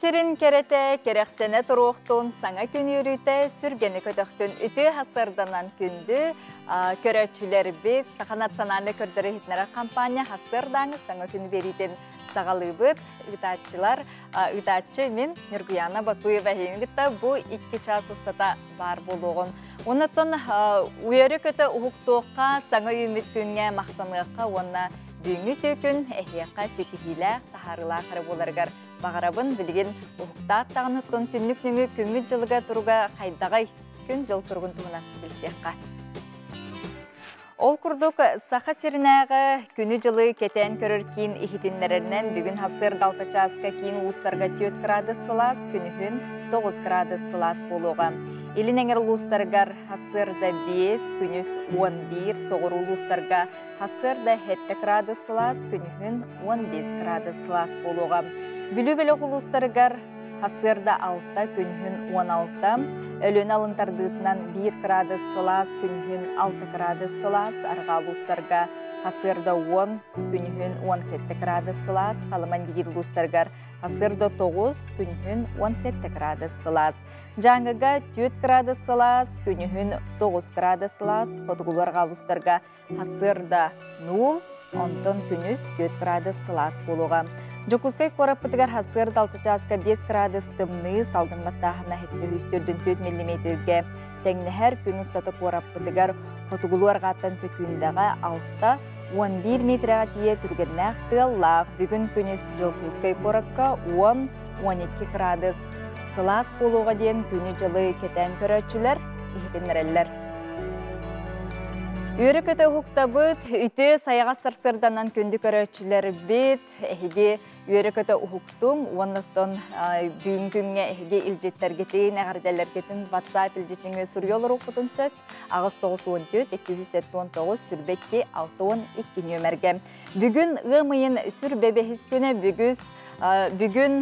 сирин кэрэтэ кэрэхсэнэ туруохтун, саҥа күн үөрүүтэ сүргэни көтөхтүн. Үтүө хасырданан күндү көрөөччүлэрбит, Саха национальнай көрдөрүү иһитиннэрэр компания хасырдааҥы саҥа күн биэриитин саҕалыыбыт. Ыытааччылар, ыытааччы мин Нюргуяна Батуева эһигин кытта бу 2 час устата баар буолуоҕум. Оннуттан үөрэ көтө уһуктуохха, саҥа үүммүт күҥҥэ махтаныахха уонна бүгүҥҥү үтүө күн эһиэхэ ситиһиилээх, таһаарыылаах эрэ буоларыгар баҕарабын. Билигин уһуктаат даҕаны түннүк нөҥүө күммүт дьылыга туруга хайдаҕай? Күн-дьыл туругун туһунан билсиэххэ. Ол курдук, Саха сиринээҕи күнү-дьылы кэтээн көрөр киин иһитиннэрэринэн, бүгүн сарсыарда 6 чааска киин улуустарга 4 градус сылаас, күнүһүн 9 градус сылаас буолуоҕа. Илин эҥэр улуустарыгар сарсыарда 5, күнүс 11, соҕуруу улуустарга сарсыарда 7 градус сылаас, күнүһүн 15 градус сылаас буолуоҕа. Бүлүү бөлөх улуустарыгар сарсыарда 6, күнүһүн 16, Өлүөнэ алын тардыытынан 1 градус сылаас, күнүһүн 6 градус сылаас, арҕаа улуустарга сарсыарда 10, күнүһүн 17 градус сылаас, Халыман дигир улуустарыгар сарсыарда 9, күнүһүн 17 градус сылаас. Дьааҥыга 4 градус сылаас, күнүһүн 9 градус сылаас, хотугулуу арҕаа улуустарга сарсыарда 0, онтон күнүс 4 градус сылаас буолуоҕа. Дьокуускай куораппытыгар сарсыарда 6 чааска 5 градус тымныы, салгын баттааһына 704 миллиметргэ тэҥнэһэр. Күн устата куораппытыгар хотугулуу арҕааттан сөкүүндэҕэ 6, 11 метрэҕэ тиийэ түргэннээх тыаллаах. Бүгүн күнүс Дьокуускай куоракка 10-12 градус сылаас буолуоҕа диэн күнү-дьылы кэтээн көрөөччүлэр иһитиннэрэллэр. Үөрэ-көтө уһуктабыт, үтүө сайаҕас сарсыарданан күндү көрөөччүлэрбит, эһиги үөрэ-көтө уһуктуҥ уонна оттон бүгүн күҥҥэ эһиги илдьиттэргитин, эҕэрдэлэргитин WhatsApp илдьитиҥҥэ суруйа олоруоххутун сөп. 8 94 279 22 62 нүөмэргэ. Бүгүн ыам ыйын сүр бэбэһис күнэ бүгүс бүгүн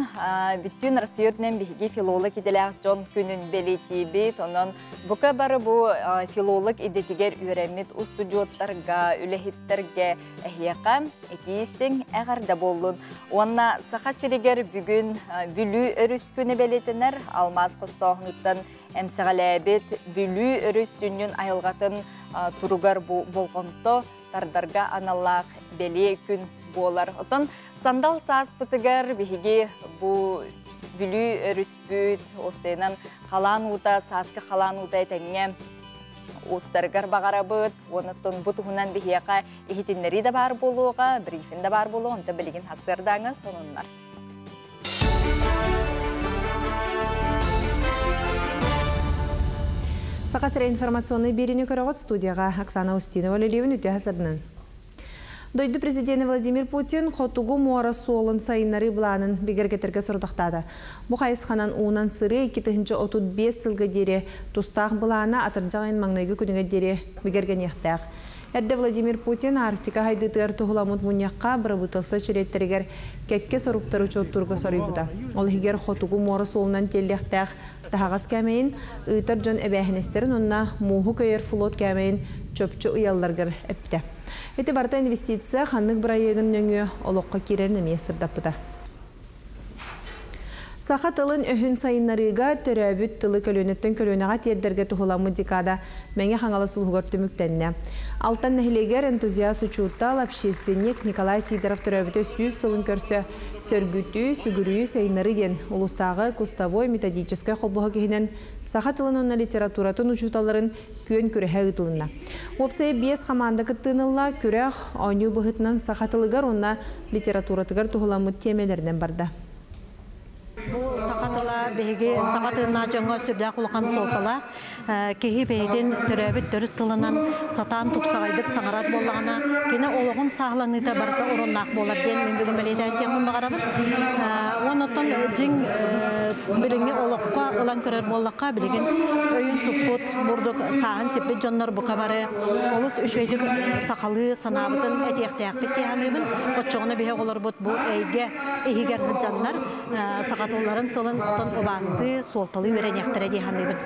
бүттүүн Россия үрдүнэн биһиги филолог идэлээх дьон күнүн бэлиэтиибит. Онон бука бары бу филолог идэтигэр үөрэммит устудьуоттарга, үлэһиттэргэ эһиэхэ этии-истиҥ эҕэрдэ буоллун. Уонна Саха сиригэр бүгүн Бүлүү өрүс күнэ бэлиэтэнэр. Алмаас хостооһунуттан эмсэҕэлээбит Бүлүү өрүс сүнньүн айылҕатын туругар бу болҕомто тардарга аналлаах бэлиэ күн буолар. Оттон сандал сааспытыгар биһиги бу Бүлүү өрүспүт, уопсайынан халаан уута, сааскы халаан уута этэҥҥэ устарыгар баҕарабыт. Онон бу туһунан биһиэхэ иһитиннэрии да баар буолуоҕа, брифинг да баар буолуоҕа, онтон билигин сарсыардааҥы сонуннар. Саха сирэ информационный биэриини көрөҕүт, студияҕа Оксана Устинова үлэлиибин. Үтүө сарсыарданан. Дойду президенэ Владимир Путин Хотугу муора суолун сайыннарыы былаанын бигэргэтэргэ сорудахтаата. Бу хайысханан уунан сырыы 2035 сылга диэри тустаах былаана атырдьах ыйын маҥнайгы күнүгэр диэри бигэргэниэхтээх. Эрдэ Владимир Путин Арктика сайдыытыгар туһуламмыт мунньахха бырабыыталыстыба чилиэттэригэр кэккэ соруктары учуоттуурга соруйбута. Ол иһигэр Хотугу муора суолунан тиэллиэхтээх таһаҕас кээмэйин, ыытар дьон эбээһинэстэрин уонна мууһу көйөр флот кээмэйин чопчу ыйалларыгар эппитэ. Ити барыта инвестиция ханнык бырайыагын нөҥүө олоххо киирэрин эмиэ сырдаппыта. Саха тылын-өһүн сайыннарыыга, төрөөбүт тылы көлүөнэттэн көлүөнэҕэ тиэрдэргэ туһуламмыт декада Мэҥэ Хаҥалас улууһугар түмүктэннэ. Алтан нэһилиэгэр энтузиаст учуутал, общественник Николай Сидоров төрөөбүтэ 100 сылын көрсө Сөргүтүү, сүгүрүйүү, сайыннарыы диэн улуустааҕы кустовой методическай холбоһук иһинэн саха тылын уонна литературатын учууталларын күөн күрэһэ ыытылынна. Уопсайа биэс хамаанда кыттыыны ылла, күрэх оонньуу быһыытынан саха тылыгар уонна литературатыгар туһуламмыт тиэмэлэринэн барда. Бу саха тыла биһиги саха тыыннаах дьоҥҥо сүрдээх улахан суолталаах. Киһи бэйэтин төрөөбүт төрүт тылынан сатаан тупсаҕайдык саҥарар буоллаҕына, кини олоҕун сааһыланыыта барыта оруннаах буолар диэн мин бүгүн бэлиэтээтиэхпин баҕарабын. Уонна оттон дьиҥ билиҥҥи олоххо ылан көрөр буоллахха, билигин өйүн туппут, бурдук сааһын сиппит дьоннор бука бары олус үчүгэйдик сахалыы санаабытын этиэхтээхпит дии саныыбын. Оччоҕуна биһи оҕолорбут бу эйгэ иһигэр сылдьаннар саха тылларын тылын отон убаастыы, суолталыы үөрэниэхтэрэ дии саныыбын.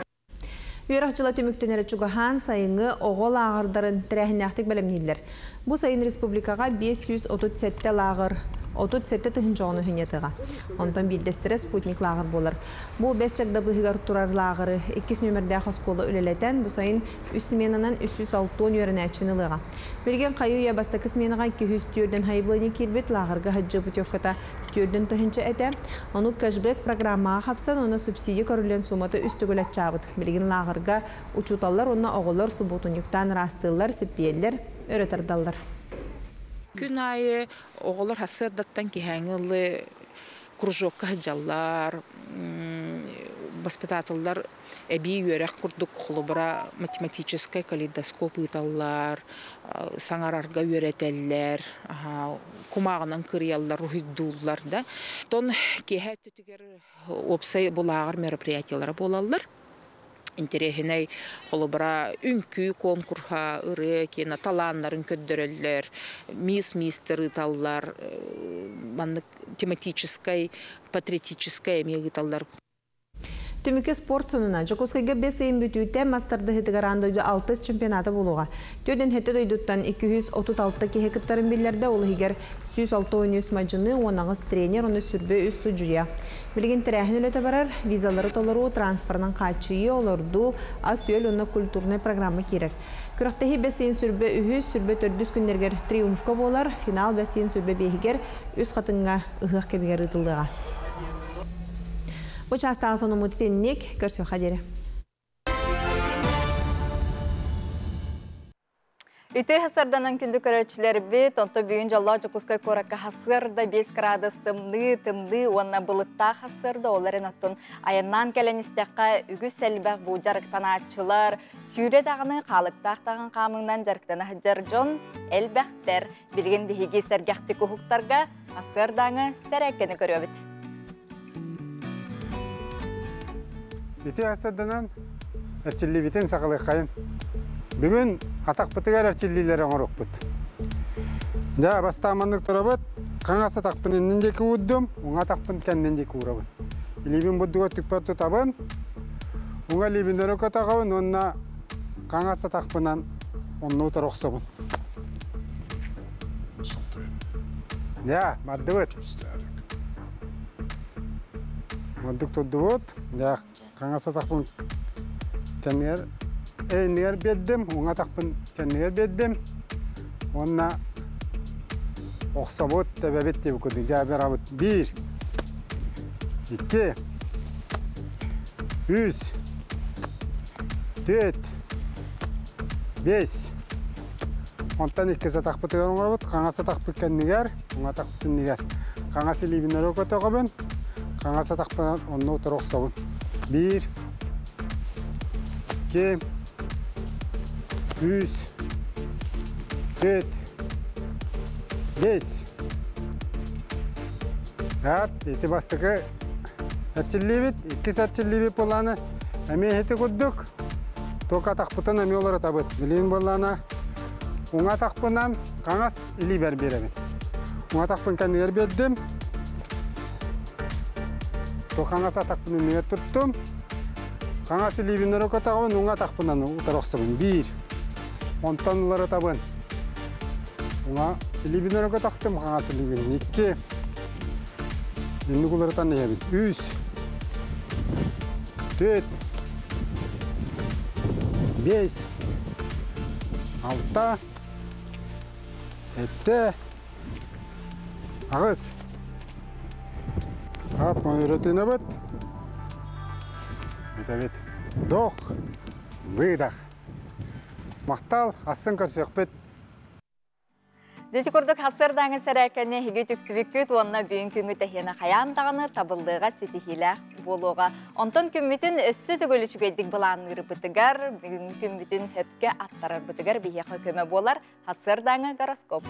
Үөрэх дьыла түмүктэнэрэ чугаһаан, сайыҥҥы оҕо лааҕырдарын тэрээһиннээхтик бэлэмнииллэр. Бу сайын республикаҕа 537 лааҕыр 37 тыһыынча оҕону сынньатыаҕа. Онтон биирдэстэрэ Спутник лааҕыр буолар. Бу Бэс Чагда быыһыгар турар лааҕыры иккис нүөмэрдээх оскуола үлэлэтэн, бу сайын үс сменанан 360 үөрэнээччини ылыаҕа. Билигин хайы-үйэ бастакы сменаҕа 204 хайыбылыанньа киирбит, лааҕырга сылдьыы путевката 4 тыһыынча этэ. Ону кэшбэк программаҕа хапсан уонна субсидия көрүллэн суумата үс төгүл аччаабыт. Билигин лааҕырга учууталлар уонна оҕолор субуотунньуктаан ыраастыыллар, сиппийэллэр, өрө тардаллар. Күн аайы оҕолор сарсыардаттан киэһээҥҥэ дылы кружокка сылдьаллар, воспитателлар эбии үөрэх курдук холобура математическай калейдоскоп ыыталлар, саҥарарга үөрэтэллэр, кумааҕынан кырыйаллар, уруһуйдууллар да. Оттон киэһэ өттүгэр уопсай бу лааҕыр мероприятиелара буолаллар. Интэриэһинэй холобура үҥкүү конкурһа, ырыа киэнэ талааннарын көрдөрөллөр, мисс мистер ыыталлар, маннык тематическай, патриотическай эмиэ ыыталлар. Түмүккэ спорт сонуна. Дьокуускайга бэс ыйын бүтүүтэ мас тардыһыытыгар аан дойду алтыс чемпионата буолуоҕа. 47 дойдуттан 236 киһи кыттарын биллэрдэ, ол иһигэр 163 мадьыны, 18 тренер, уонна 23 судьуйа. Билигин тэрээһин үлэтэ барар, визалары толоруу, транспорынан хааччыйыы, олордуу, ас-үөл уонна культурнай программа киирэр. Күрэхтэһии бэс ыйын 23, 24 күннэригэр Триумфка буолар, финал бэс ыйын 25-игэр Үс Хатыҥҥа ыһыах кэмигэр ыытыллыаҕа. Бу чаастааҕы сонуммут итинник, көрсүөххэ диэри. Үтүө сарсыарданан күндү көрөөччүлэрбит, онто бүгүн дьоллоох Дьокуускай куоракка сарсыарда 5 градус тымныы, тымныы уонна былыттаах сарсыарда ол эрэн оттон айаннаан кэлэн истэххэ үгүс элбэх бу дьарыктанааччылар, сүүрэ даҕаны хаалыктаах даҕан хаамыынан дьарыктана сылдьар дьон элбэхтэр. Билигин биһиги сэргэхтик уһуктарга сарсыардааҥы сэрээккэни көрүөбүт. Ити сарсыарданан эрчиллиибитин саҕалыаххайын. Бүгүн атахпытыгар эрчиллиилэри оҥоруохпут. Дьэ, бастаан маннык турабыт. Хаҥас атахпын иннин диэки уурдум, уҥа атахпын кэннин диэки уурабын. Илиибин бурдуга түкпэр тутабын, уҥа илиибин өрө көтөҕөбүн уонна хаҥас атахпынан онно утары охсобун. Дьэ, бардыбыт. Мандык турдубут. Дьэ, хаҥас атахпын кэннигэр иннигэр биэрдим, уҥа атахпын кэннигэр биэрдим. Уонна охсобут, тэбэбит диэбит курдук. Дьэ, барабыт. Биир, икки, үс, түөрт, биэс. Онтон иккис атахпытыгар оҥоробут. Хаҥас атахпыт кэннигэр, уҥа атахпыт иннигэр. Хаҥас илиибин өрө көтөҕөбүн, хаҥас атахпынан онно утары охсобун. Биир, икки, үс, түөрт, биэс. Ат, ити бастакы эрчиллиибит, иккис эрчиллиибит буоллаҕына эмиэ ити курдук только атахпытын эмиэ уларытабыт. Билигин буоллаҕына уҥа атахпынан хаҥас илиибэр биэрэбин. Уҥа атахпын кэннигэр биэрдим. Хаҥас атахпын иннигэр туттум. Хаҥас илиибин өрө көтөҕөбүн, уҥа атахпынан утары охсобун. Биир. Онтон уларытабын. Уҥа илиибин өрө көтөхтүм, хаҥас илиибин. Икки. Инник уларытан иһэбин. Үс. Түөрт. Биэс. Алта. Сэттэ. Аҕыс. Ап, өрөтүнэбит. Бүтэбит. Вдох, выдох. Махтал, ахсын көрсүөхпүт. Дьэ ити курдук сарсыардааҥы сэрээккэни эһиги үтүктүбүккүт уонна бүгүн күҥҥүт эһиэнэ хайаан даҕаны табыллыаҕа ситиһиилээх буолуоҕа. Онтон күммүтүн өссө төгүл үчүгэйдик былаанныырбытыгар, бүгүҥҥү күммүтүн сөпкө аттарарбытыгар биһиэхэ көмө буолар сарсыардааҥы гороскоп.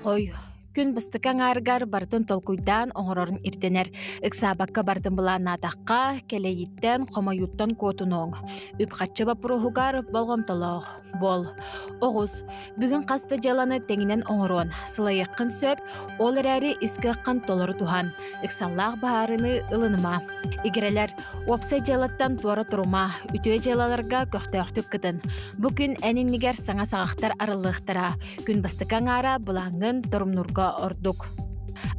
Хой, күн бастакы аҥаарыгар барытын толкуйдаан оҥорорун ирдэнэр. Ыксаабакка бардын былааннаатахха, кэлэйиттэн, хомойууттан куотунуоҥ. Үп-харчы боппуруоһугар болҕомтолоох буол. Оҕус, бүгүн хас да дьыаланы тэҥинэн оҥоруон, сылайыаххын сөп, ол эрээри ис кыаххын толору туһан. Ыксаллаах быһаарыыны ылыныма. Игирэлэр, уопсай дьыалаттан туора турума, үтүө дьыалаларга көхтөөхтүк кытын. Бу күн эн иннигэр саҥа саҕахтар арыллыахтара. Күн бастакы аҥаара былааҥҥын торумнуурга ордук.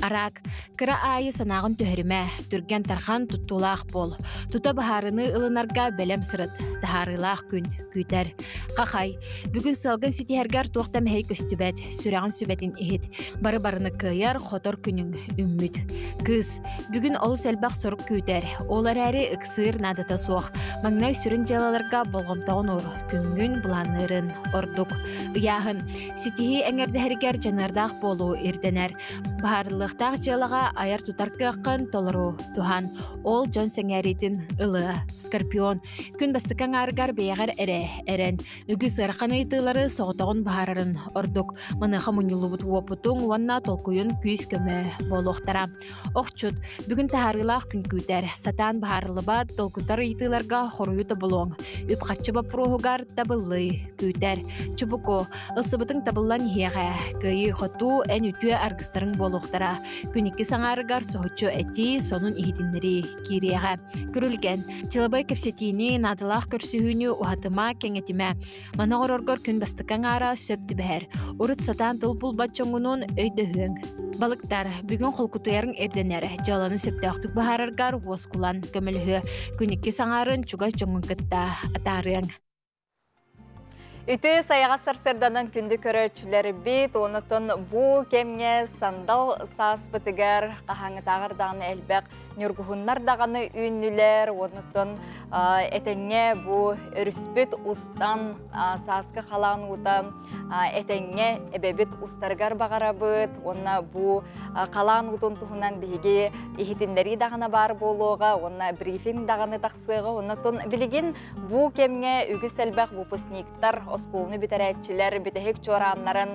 Араак, кыра аайы санааҕын түһэримэ, түргэн тархан туттуулаах буол. Тута быһаарыныы ылынарга бэлэм сырыт, таһаарыылаах күн күүтэр. Хахай, бүгүн сыалгын ситиһэргэр туох да мэһэй көстүбэт, сүрэҕин сүбэтин иһит. Бары барыны кыайар, хотор күнүҥ үммүт. Кыыс, бүгүн олус элбэх сорук күүтэр, ол эрээри ыксыыр наадата суох. Маҥнай сүрүн дьыалаларга болҕомтоҕун уур, күҥҥүн былаанныырын ордук. Ыйааһын, ситиһии эҥэрдэһэригэр дьаныардаах буолуу ирдэнэр. Быһаарыллыахтаах дьыалаҕа айар-тутар кыаххын толору туһан, ол дьон сэҥээриитин ылыа. Скорпион, күн бастакы аҥаарыгар бэйэҕэр эрэ эрэн. Үгүс ыарахан ыйытыылары соҕотоҕун быһаарарын ордук. Маныаха мунньуллубут уопутуҥ уонна толкуйун күүс-көмө буолуохтара. Охчут, бүгүн таһаарыылаах күн күүтэр. Сатаан быһаарыллыбат, толкутар ыйытыыларга хоруйу тобулуоҥ. Үп-харчы боппуруоһугар табыллыы күүтэр. Чубуку, ылсыбытыҥ табыллан иһиэҕэ. Кыайыы-хотуу эн үтүө аргыстарыҥ буолуохтара. Күн иккис аҥаарыгар соһуччу этии, сонун иһитиннэрии киириэҕэ. Күрүлгэн, дьылабай кэпсэтиини, наадалаах көрсүһүүнү уһатыма, кэҥэтимэ. Маны оҥороргор күн бастакы аҥаара сөп түбэһэр. Урут сатаан тыл булбат дьоҥҥунуун өйдөһүөҥ. Балыктар, бүгүн холкутуйарыҥ ирдэнэр. Дьыаланы сөптөөхтүк быһаараргар уоскулан көмөлөһүө. Күн иккис аҥаарын чугас дьоҥҥун кытта атаарыаҥ. Үтүө сайаҕас сарсыарданан күндү көрөөччүлэрбит, онутун бу кэмҥэ сандал сааспытыгар хаһааҥҥытааҕар даҕаны элбэх ньургуһуннар даҕаны үүннүлэр, онутун этэҥҥэ бу өрүспүт устан сааскы халаан уута этэҥҥэ эбэбит устарыгар баҕарабыт уонна бу халаан уутун туһунан биһиги иһитиннэрии даҕаны баар буолуоҕа уонна брифинг даҕаны тахсыаҕа. Оннотон билигин бу кэмҥэ үгүс элбэх выпускниктар, оскуоланы бүтэрээччилэр бүтэһик чуорааннарын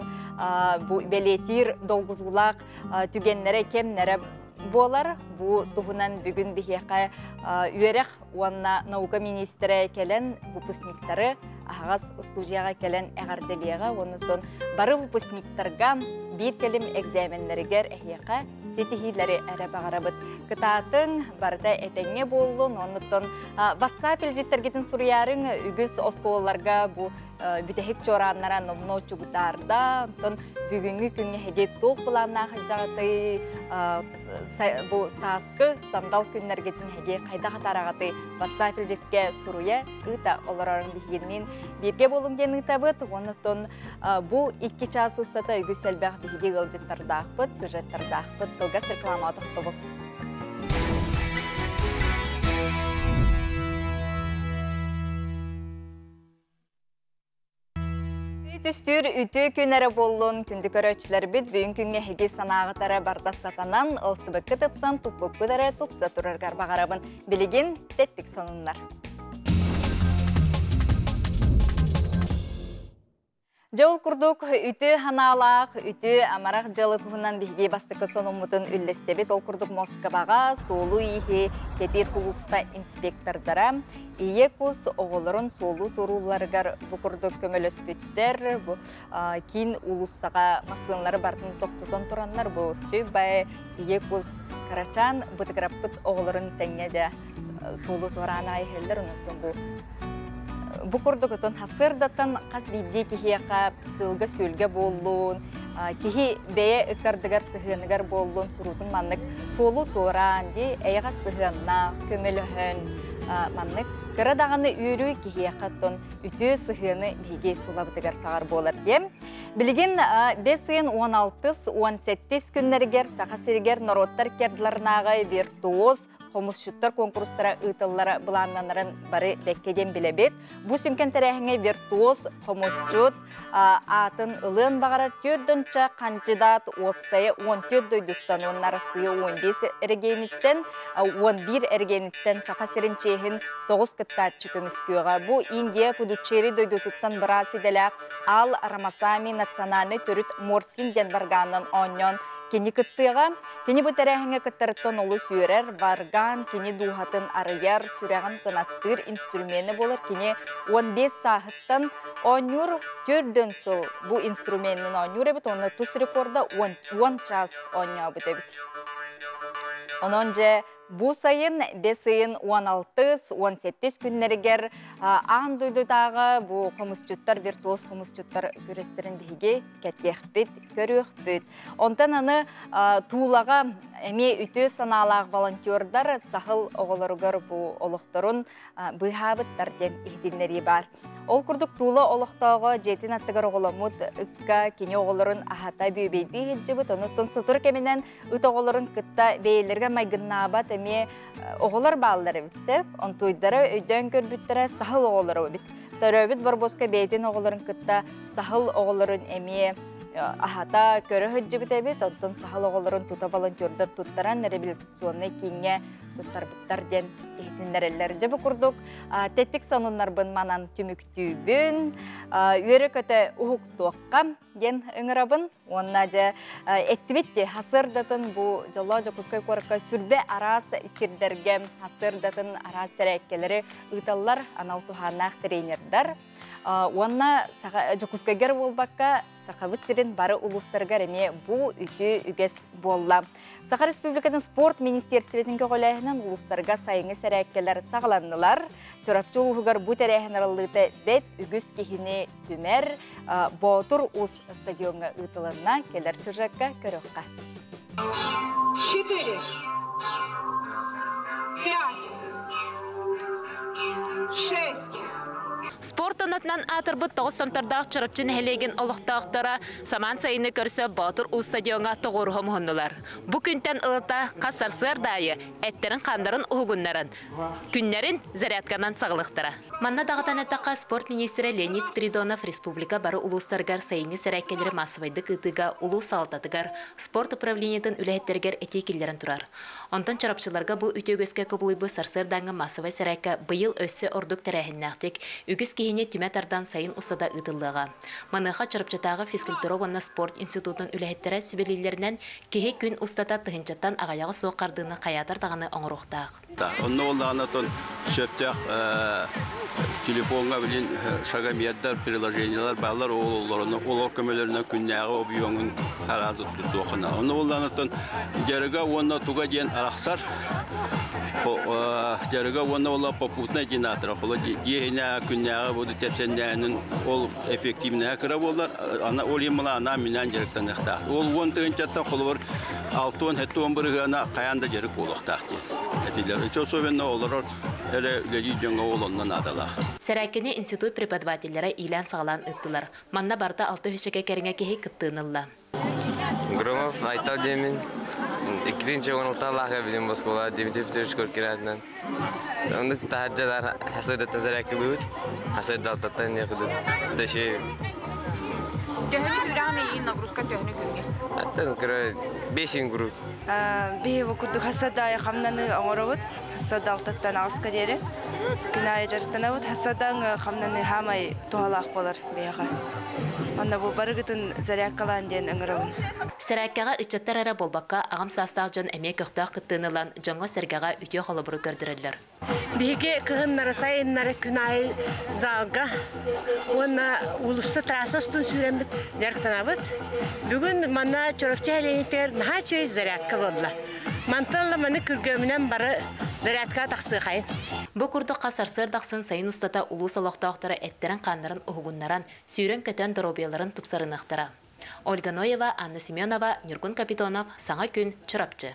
бу бэлиэтиир долгутуулаах түгэннэрэ, кэмнэрэ буолар. Бу туһунан бүгүн биһиэхэ үөрэх уонна наука министрэ кэлэн выпускниктары аһаҕас устуудьуйаҕа кэлэн эҕэрдэлиэҕэ. Оннуттан бары выпускниктарга биир кэлим экзаменнэригэр эһиэхэ ситиһиилэри эрэ баҕарабыт. Кытаатыҥ, барыта этэҥҥэ буоллун. Оннуттан WhatsApp илдьиттэргитин суруйаарыҥ үгүс оскуолаларга бу бүтэһик чуорааннара номнуо чугутаарда. Онтон бүгүҥҥү күҥҥэ эһиги туох былааннаах илдьэҕитий? Бу сааскы сандал күннэргитин эһиги хайдах атаараҕытый? WhatsApp илдьиткэ суруйа ыыта олорорун биһигинниин бииргэ буолуҥ диэн ыытабыт. Оннуттан бу икки чаас устата үгүс элбэх биһиги ыалдьыттардаахпыт, сюжеттардаахпыт. Кылгас реклама тохтобул. Түстүүр үтүө күн эрэ буоллун, күндү көрөөччүлэрбит, бүгүн күҥҥэ эһиги санааҕыт эрэ барда сатанан, ылсыбыккыт ыпсан, туппуккут эрэ тупса тураргар баҕарабын. Билигин тэттик сонуннар. Дьол курдук үтүө ханаалаах, үтүө амарах дьылы туһунан биһиги бастакы сонуммутун үллэстэбит. Ол курдук Москваҕа суолу-ииһи кэтиир кулууска инспектордара ийэ кус оҕолорун суолу туруулларыгар бу курдук көмөлөспүттэр. Бу киин уулуссаҕа массыыналары барытын тохтотон тураннар бу бай ийэ кус карачаан бытыгыраппыт оҕолорун тэҥҥэ дэ суолу туораан аҕай иһэллэр. Онон бу бу курдук отон хасырдаттан хас биирдии киһиэхэ тылга-сүөлгэ буоллун, киһи бэйэ ыккардыгар сыһыаныгар буоллун, куруутун маннык суолу туораан ди эйэҕэ сыһыаннаах, көмөлөһөн маннык кыра даҕаны үөрүү киһиэхэ оттон үтүө сыһыаны биһиги тулабытыгар саҕар буолар диэн. Билигин 5 ыйын 16-17 күннэригэр Саха сиригэр норуоттар кердларынааҕы виртуоз хомусчуттар конкурстара ыытыллара былааннанарын бары бэккэ диэн билэбит. Бу сүҥкэн тэрээһиҥҥэ виртуоз хомусчут аатын ылыан баҕарар төрдөнчө хандьыдаат уопсайа 14 дойдуттан уонна Арассыыйа 15 эрэгиэниттэн 11 эрэгиэниттэн Саха сирин чиэһин 9 кыттааччы көмүскүөҕэ. Бу Индия Пудуччери дойдутуттан быраас идэлээх Ал Рамасами национальнай төрүт Морсин диэн варганынан оонньоон кини кыттыаҕа. Кини бу тэрээһиҥҥэ кыттарыттан олус үөрэр, варган кини дууһатын арыйар, сүрэҕин кынаттыыр инструмены буолар. Кини 15 сааһыттан оонньуур, төрдөн сыл бу инструменын оонньуур эбит, уонна тус рекорда 10 час оонньообут эбит. Онон дьэ Бу сайын бес ыйын 16-17 күннэригэр аан дойдутааҕы бу хомусчуттар, виртуоз хомусчуттар күрэстерин биһиги кэтиэхпит, көрүөхпүт. Онтон аны Туулаҕа эмиэ үтүө санаалаах волонтердар саһыл оҕолоругар бу олохторун быыһаабыттар диэн иһитиннэрии баар. Ол курдук Туула олохтооҕо дьиэтин аттыгар оҕоломмут ыкка кини оҕолорун аһата бүөбэйдии сылдьыбыт, онуттан сотору кэминэн ыт оҕолорун кытта бэйэлэргэ майгыннаабат эмиэ оҕолор бааллар эбит сөп. Онтуйдара өйдөөн көрбүттэрэ саһыл оҕолоро эбит. Төрөөбүт Барбоска бэйэтин оҕолорун кытта саһыл оҕолорун эмиэ аһата көрө сылдьыбыт эбит. Онтон саһыл оҕолорун тута волонтердар туттаран реабилитационнай кииҥҥэ туттарбыттар диэн иһитиннэрэллэр. Дьэ бу курдук тэттик сонуннарбын манан түмүктүүбүн. Үөрэ-көтө уһуктуохха диэн ыҥырабын. Уонна дьэ эттибит ти хасырдатын бу дьоллоо Дьокуускай куоракка сүрбэ араас сирдэргэ хасырдатын араас сэрээккэлэри ыыталлар анал туһааннаах тренердар. Уонна Дьокуускайгар буолбакка Сахабыт сирин бары улуустарыгар эмиэ бу үтүө үгэс буолла. Саха Республикатын спорт министерствотын көҕүлээһинэн улуустарга сайыҥҥы сэрээккэлэр саҕаланнылар. Чурапчы улууһугар бу тэрээһин арыллыыта бэт үгүс киһини түмэр Боотур Уус стадиоҥҥа ыытылынна. Кэлэр сюжекка көрүөххэ. Четыре, пять, шесть. Спорт онатынан аатырбыт тоҕус сомтордоох Чурапчы нэһилиэгин олохтоохторо самаан сайыны көрсө Боотур Уус стадиоҥҥа тоҕуоруһа муһуннулар. Бу күнтэн ылата хас сарсыарда аайы эттэрин-хааннарын уһугуннаран, күннэрин зарядканан саҕалыахтара. Манна даҕатан эттэххэ, спорт министрэ Леонид Спиридонов республика бары улуустарыгар сайыҥҥы сэрээккэлэри маассабайдык ыытыыга улуус салалтатыгар, спорт управлениетын үлэһиттэригэр этии киллэрэн турар. Онтон чурапчыларга бу үтүө үгэскэ кубулуйбут сарсыардааҥҥы маассабай сэрээккэ быйыл өссө ордук тэрээһиннээхтик, үгүс киһини түмэ тардан сайын устата ыытыллыаҕа. Маныаха Чурапчытааҕы физкультура уонна спорт институтун үлэһиттэрэ сүбэлииллэринэн, киһи күн устата тыһыынчаттан аҕыйаҕа суох хардыыны хайаатар даҕаны оҥоруохтаах. Онно буоллаҕына отон сөптөөх телефоҥҥа билин шагомердар, приложениелар бааллар, ол олорун олор көмөлөрүнэн күннээҕи объемун хараады туттуоххуна. Онно буоллаҕына отон дьарыга уонна туга диэн арахсар. Дьарыга уонна буолла попутный диэн аатыра. Холо дьиэһинэ күннээҕи буду тэпсэннээнин ол эффективнэһэ кыра буоллар, ана ол иһин анаан минээн дьарыктаныахтаах. Ол 10 тыһыынчаттан холобур 60-70 бырыһыана хайаан да дьарык буолуохтаах диэн этилэр. Ити особенно олорор эрэ үлэлии дьоҥҥо ол онно наадалаах. Сэрээккэни институт преподавателлэрэ иилээн-саҕалаан ыыттылар. Манна барыта алта үсэкэ кэриҥэ киһи кыттыыны ылла. Громов Айтал диэмин. Иккитинчи оҥолталаах эбитин оскуола Дмитрий Петрович Коркинатынан. Оннук таһырдьалар хасырдаттан сэрээккэлиибит. Хасырдалтаттан якыдыт. Дэши. Төһөнү күрэҕин иин нагрузка төһөнү күҥҥэ? Аттан кыра бесин групп. Биһи бу курдук хасадай хамнаны оҥоробут. Хасадалтаттан аҕыска диэри. Күн аайы дьарыктанабыт. Хасадаҥ хамнаны хаамай туһалаах буолар биһиэхэ. Онно бу барыгытын зарядкалаан диэн ыҥырабын. Сэрээккэҕэ ыччаттар эрэ буолбакка, аҕам саастаах дьон эмиэ көхтөөх кыттыыны ылан, дьоҥҥо-сэргэҕэ үтүө холобуру көрдөрөллөр. Биһиги кыһыннары сайыннары күн аайы залга уонна уулусса трасса устун сүүрэммит дьарыктанабыт. Бүгүн манна Чурапчы нэһилиэгэр наһаа үчүгэй зарядка буолла. Мантан маны күргүөмүнэн бары зарядка тахсыахайын. Бу курдук хас сарсыардахсын сайын устата улуус олохтоохторо эттэрин-хааннарын уһугуннаран, сүүрэн-көтөн доруобуйаларын тупсарыныахтара. Ольга Ноева, Анна Семенова, Ньургун Капитонов, Саҥа күн, Чурапчы.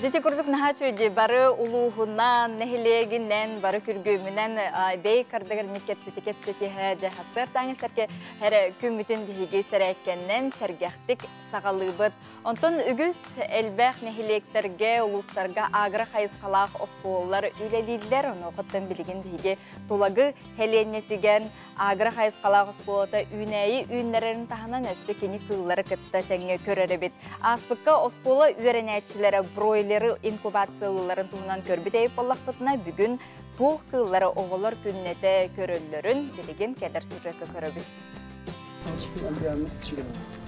Дьити курдук наһаа үчүгэй бары улууһунан, нэһилиэгинэн, бары күргүөмүнэн бэй кардыгар мит кэпсэти кэпсэтиһэ дьэ хасыар сэрке хәрэ күммүтүн биһиги сэрээккэннэн сэргэхтик саҕалыыбыт. Онтон үгүс элбэх нэһилиэктэргэ, улуустарга агро хайысхалаах оскуолалар үлэлииллэр. Онуоха билигин биһиги Тулагы хэлиэнньэтигэр агро хайысхалаах оскуолата үүнээйи үүннэрэрин таһынан өссө кини кыыллары кытта тэҥҥэ көрөр эбит. Ааспыкка оскуола үөрэнээччилэрэ бройлеры инкубациялыылларын туһунан көрбүт эбит буоллахпытына, бүгүн туох кыыллары оҕолор күннэтэ көрөллөрүн билигин кэлэр сюжекка көрөбүт.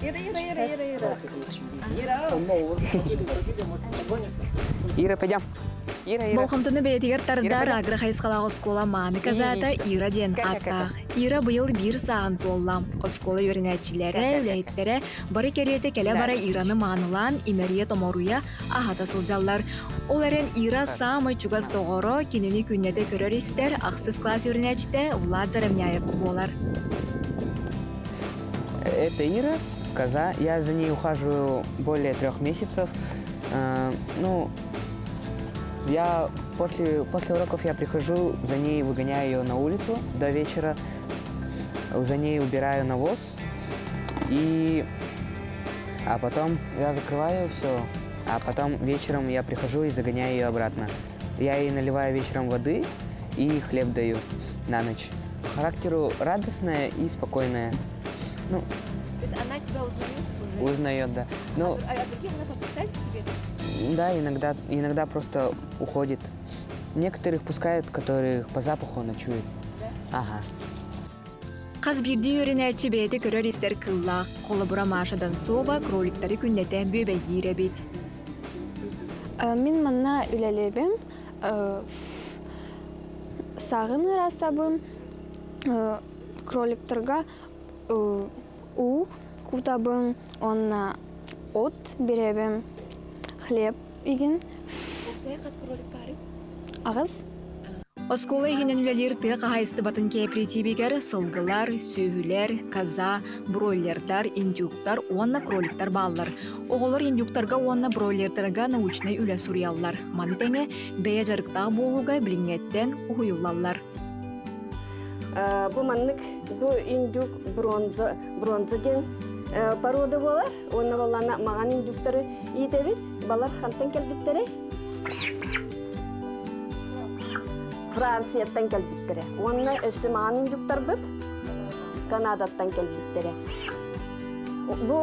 Ира, Ира, Ира, Ира, Ира. Ира. Ира, пойдем. Болҕомтону бэйэтигэр тардар агро хайысхалаах оскуола мааны казаата Ира диэн ааттаах. Ира быйыл биир сааһын туолла. Оскуола үөрэнээччилэрэ, үлэһиттэрэ бары кэриэтэ кэлэ-бара Ираны маанылаан имэрийэ-томоруйа аһата сылдьаллар. Ол эрэн Ира саамай чугас доҕоро, кинини күннэтэ көрөр-истэр ахсыс кылаас үөрэнээччитэ Влад Заровняев буолар. Это Ира, коза. Я за ней ухаживаю более 3 месяцев. Ну, я после уроков я прихожу, за ней выгоняю ее на улицу до вечера, за ней убираю навоз, а потом я закрываю все, а потом вечером я прихожу и загоняю ее обратно. Я ей наливаю вечером воды и хлеб даю на ночь. По характеру радостная и спокойная. Ну, То есть она тебя узнает? Узнает, да. Ну, А других она подпускает к себе? Да, иногда, иногда просто уходит. Некоторых пускают, которых по запаху она чует. Ага. Хас биирдии үөрэнээччи бэйэтэ көрөр-истэр кыыллаах. Холобура Маша Донцова кроликтары күннэтэ бүөбэйдиир эбит. Мин манна үлэлиибин, саҕын ыраастыыбын, кроликтарга уу кутабын, уонна от биэрэбин, хлеб игин. Хас кролик баарый? Аҕыс. Оскуола иһинэн үлэлиир тыа хаһаайыстыбатын кээпэрэтиибигэр сылгылар, сүөһүлэр, коза, бройлердар, индюктар уонна кроликтар бааллар. Оҕолор индюктарга уонна бройлердарга научнай үлэ суруйаллар. Маны тэҥэ бэйэ дьарыктаах буолууга билиҥҥэттэн уһуйуллаллар. Бу маннык бу индюк бронза бронза диэн порода буолар. Уонна буоллаҕына маҥан индюктары иитэбит. Балар хантан кэлбиттэрэй? Францияттан кэлбиттэрэ. Уонна өссө маҥан индюктарбыт Канадаттан кэлбиттэрэ. Бу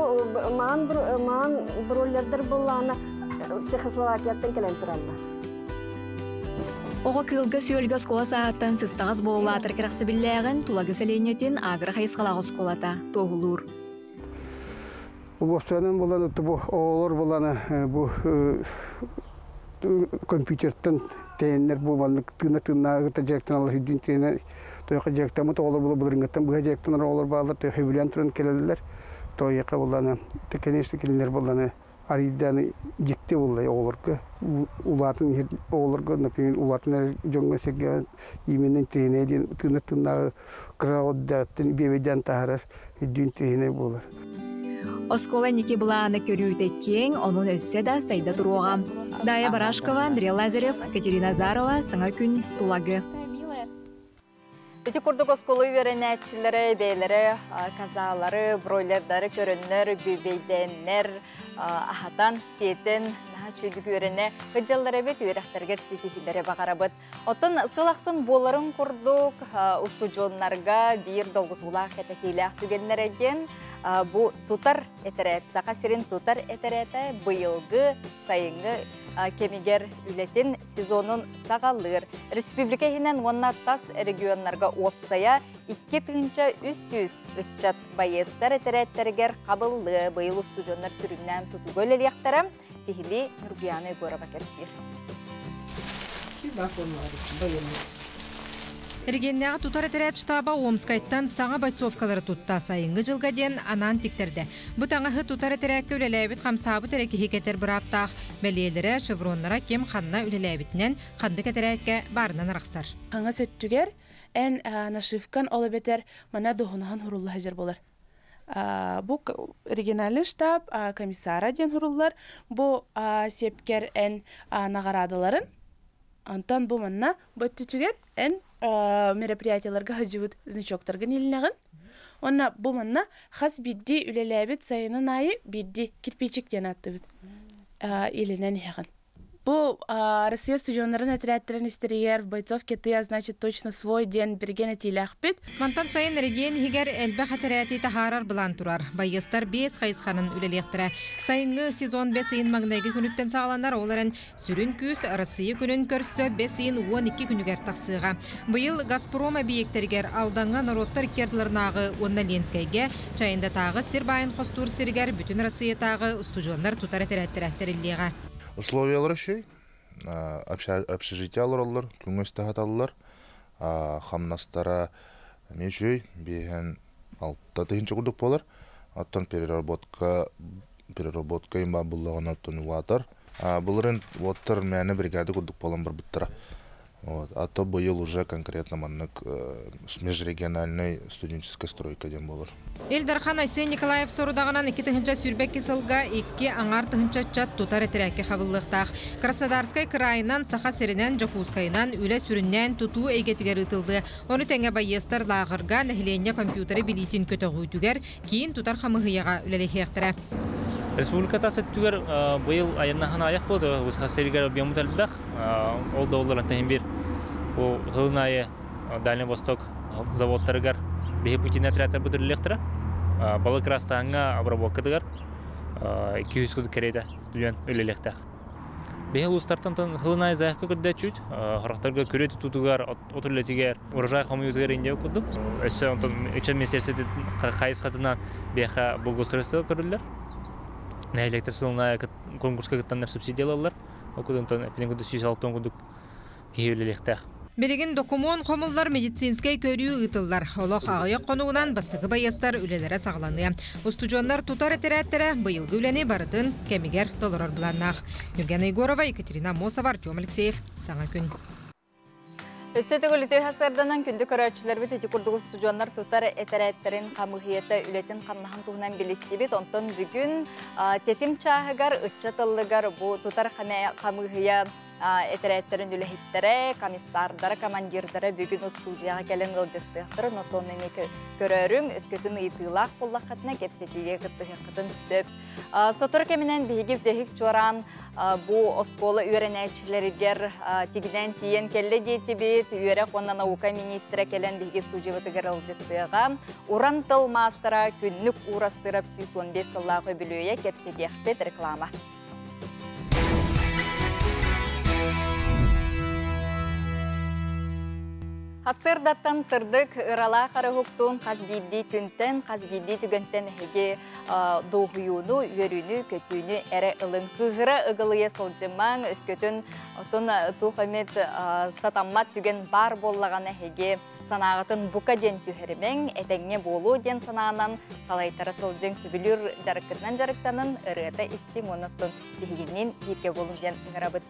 маҥан маҥан бройлердар буоллаҕына Чехословакияттан кэлэн тураллар. Оҕо кыылга-сүөлгэ оскуола сааһыттан сыстаҕас буола улаатар кэрэхсэбиллээҕин Тулагы сэлиэнньэтин агро хайысхалаах оскуолата туоһулуур. Уопсайынан буолан бу оҕолор буолан бу компьютертан тэйэннэр бу маннык тыына тыыннааҕыта дьарыктаналлар үрдүн тренер тойоха дьарыктаммыт оҕолор була былырыҥҥыттан быһа дьарыктанар оҕолор бааллар тойоха үбүлээн туран кэлэллэр тойоха буоллана конечно кинилэр буоллана арыйдааны дьикти буолла оҕолорго улаатан иһэр оҕолорго например улаатан эрэр дьоҥҥо сэргэҕэ именно тренер диэн тыына тыыннааҕы кыра бүөбэйдээн таһаарар үрдүн тренер буолар. Оскуола инники былаана көрүүтэ киэҥ, онон өссө да сайда туруоҕа. Дая Барашкова, Андрей Лазарев, Катерина Азарова, Саҥа күн, Тулагы. Ити курдук оскуола үөрэнээччилэрэ, бэйэлэрэ козалары, бройлердары көрөннөр, бүөбэйдээннэр, аһатан, сиэтэн, наһаа үчүгэйдик үөрэнэ сылдьаллар эбит, үөрэхтэригэр ситиһиилэри баҕарабыт. Оттон сыл ахсын буоларын курдук устудьуоннарга биир долгутуулаах кэтэһиилээх түгэннэрэ диэн бу тутар этэрээт, Саха сирин тутар этэрээтэ быйылгы сайыҥҥы кэмигэр үлэтин сезонун саҕалыыр. Республика иһинэн уонна тас регионнарга уопсайа 2300 ыччат байыастар этэрээттэригэр хабыллыа. Быйыл устудьуоннар сүрүннээн тутууга үлэлиэхтэрэ. Сиһилии Нургуяна Егорова кэпсиир. Эрэгийиэннээҕи тутар этэрээт штаба Омскайтан саҥа бойцовкалары тутта сайыҥҥы дьылга диэн анаан тиктэрдэ. Бу таҥаһы тутар этэрээккэ үлэлээбит хамсаабыт эрэ киһи кэтэр бырааптаах бэлиэлэрэ, шевроннара ким ханна үлэлээбитинэн, ханнык этэрээккэ баарынан арахсар. Хаҥас өттүгэр эн нашивкан ол эбэтэр мана дуоһунаһыҥ сурулла сылдьар буолар. Бу региональный штаб комиссара диэн суруллар. Бу сиэпкэр эн наҕараадаларыҥ. Онтон бу манна бу өттүгэр эн мероприятияларга сылдьыбыт значоктаргын иилинэҕин. Уонна бу манна хас биирдии үлэлээбит сайынын аайы биирдии кирпичик диэн ааттыыбыт. Иилинэн иһэҕин. Бу Россия студеннарын отрядтарын истэригэр бойцов ты, значит, точно свой диэн бэргэн этиилээхпит. Мантан сайын эрэгийиэн иһигэр элбэх этэрээти таһаарар былаан турар. Байыастар биэс хайысханан үлэлиэхтэрэ. Сайыҥҥы сезон бэс ыйын маҥнайгы күнүттэн саҕаланар, ол эрэн сүрүн күүс Россия күнүн көрсө бэс ыйын 12 күнүгэр тахсыаҕа. Быйыл Газпром эбийиэктэригэр Алдаҥҥа норуоттар икки ардыларынааҕы уонна Ленскэйгэ Чайандатааҕы сир баайын хостуур сиригэр бүтүн Россиятааҕы устудьуоннар тутар этэрээттэрэ тэриллиэҕэ. Условиялара үчүгэй. Общежитие олороллор, күҥҥэ үстэ аһаталлар. Хамнастара эмиэ үчүгэй, 56 тыһыынча курдук буолар. Оттон переработка им баар буоллаҕына оттон улаатар. Былырыын уоттар мээнэ бригада курдук буолан барбыттара. Вот. А то быйыл уже конкретно маннык межрегиональный студенческая стройка диэн буолар. Ил Дархан Айсен Николаев сорудаҕынан 2022 сылга 2,5 тыһыынча ыччат тутар этэрээккэ хабыллыахтаах. Краснодарскай кыраайынан, Саха сиринэн, Дьокуускайынан үлэ сүрүннээн тутуу эйгэтигэр ыытыллыа. Ону тэҥэ байыастар лааҕырга нэһилиэнньэ компьютеры билиитин көтөҕүүтүгэр киин тутар хамыыһыйаҕа үлэлэһиэхтэрэ. Республика тас өттүгэр быйыл айаннаһан аҕыйах буолду. Саха сиригэр объемут элбэх. Ол да буоллар онтон биир бу сылын аайы Дальний Восток заводтарыгар биһи путейнай отрядтарбыт үлэлиэхтэрэ. Балык ыраастааһыҥҥа обработкатыгар 200 курдук кэриэтэ студент үлэлиэхтээх. Биһи улуустартан сылын аайы заявка көрдөөччүбүт. Сорохторго күрүө тутуутугар, от үлэтигэр, урожай хомуйуутугар индия курдук. Өссө онтон ыччат министерствотын хайысхатынан биһиэхэ благоустройство көрүллэр. Нэһилиэктэр сылын аайы конкурска кыттаннар субсидия ылаллар. Ол курдук онтон эппитин 160 курдук киһи үлэлиэхтээх. Билигин докумуон хомуллар, медицинскэй көрүү ыытыллар. Олох аҕыйах хонугунан бастакы байыастар үлэлэрэ саҕаланыа. Устудьуоннар тутар этэрээттэрэ быйылгы үлэни барытын кэмигэр толорор былааннаах. Нюргена Егорова, Екатерина Амосова, Артем Алексеев. Саҥа күн. Өссө төгүл үтүө сарсыарданан күндү көрөөччүлэрбит, ити курдук устудьуоннар тутар этэрээттэрин хамыыһыйата үлэтин хамнаһын туһунан билистибит. Онтон бүгүн тэтим чааһыгар ыччат ыллыгар бу тутар хамыыһыйа этэрээттэрин үлэһиттэрэ, комиссардара, командирдара бүгүн устуудьуйаҕа кэлэн ыалдьыттыахтара. Онтон эмиэ көрөөрүҥ, өскөтүн ыйытыылаах буоллаххытына кэпсэтиигэ кыттыһыаххытын сөп. Сотору кэминэн биһиги бүтэһик чуораан бу оскуола үөрэнээччилэригэр тигинэн тиийэн кэллэ диэтибит. Үөрэх уонна наука министрэ кэлэн биһиги студиябытыгар ыалдьыттыаҕа. Уран тыл маастара Күннүк Уурастыырап 115 сыллаах үбүлүөйэ, кэпсэтиэхпит. Реклама. Сарсыардаттан сырдык ыралаах уһуктуун, хас биирдии күнтэн, хас биирдии түгэнтэн эһиги дуоһуйууну, үөрүүнү, көтүүнү эрэ ылыҥ. Кыыһыра ыгылыйа сылдьымаҥ, өскөтүн отун туох эмит сатаммат түгэн баар буоллаҕына эһиги санааҕытын бука диэн түһэримэҥ, этэҥҥэ буолуо диэн санаанан салайтара сылдьыҥ, сөбүлүүр дьарыккытынан дьарыктанын, ырыата истиҥ уонна биһигинниин бииргэ буолуҥ диэн ыҥырабыт.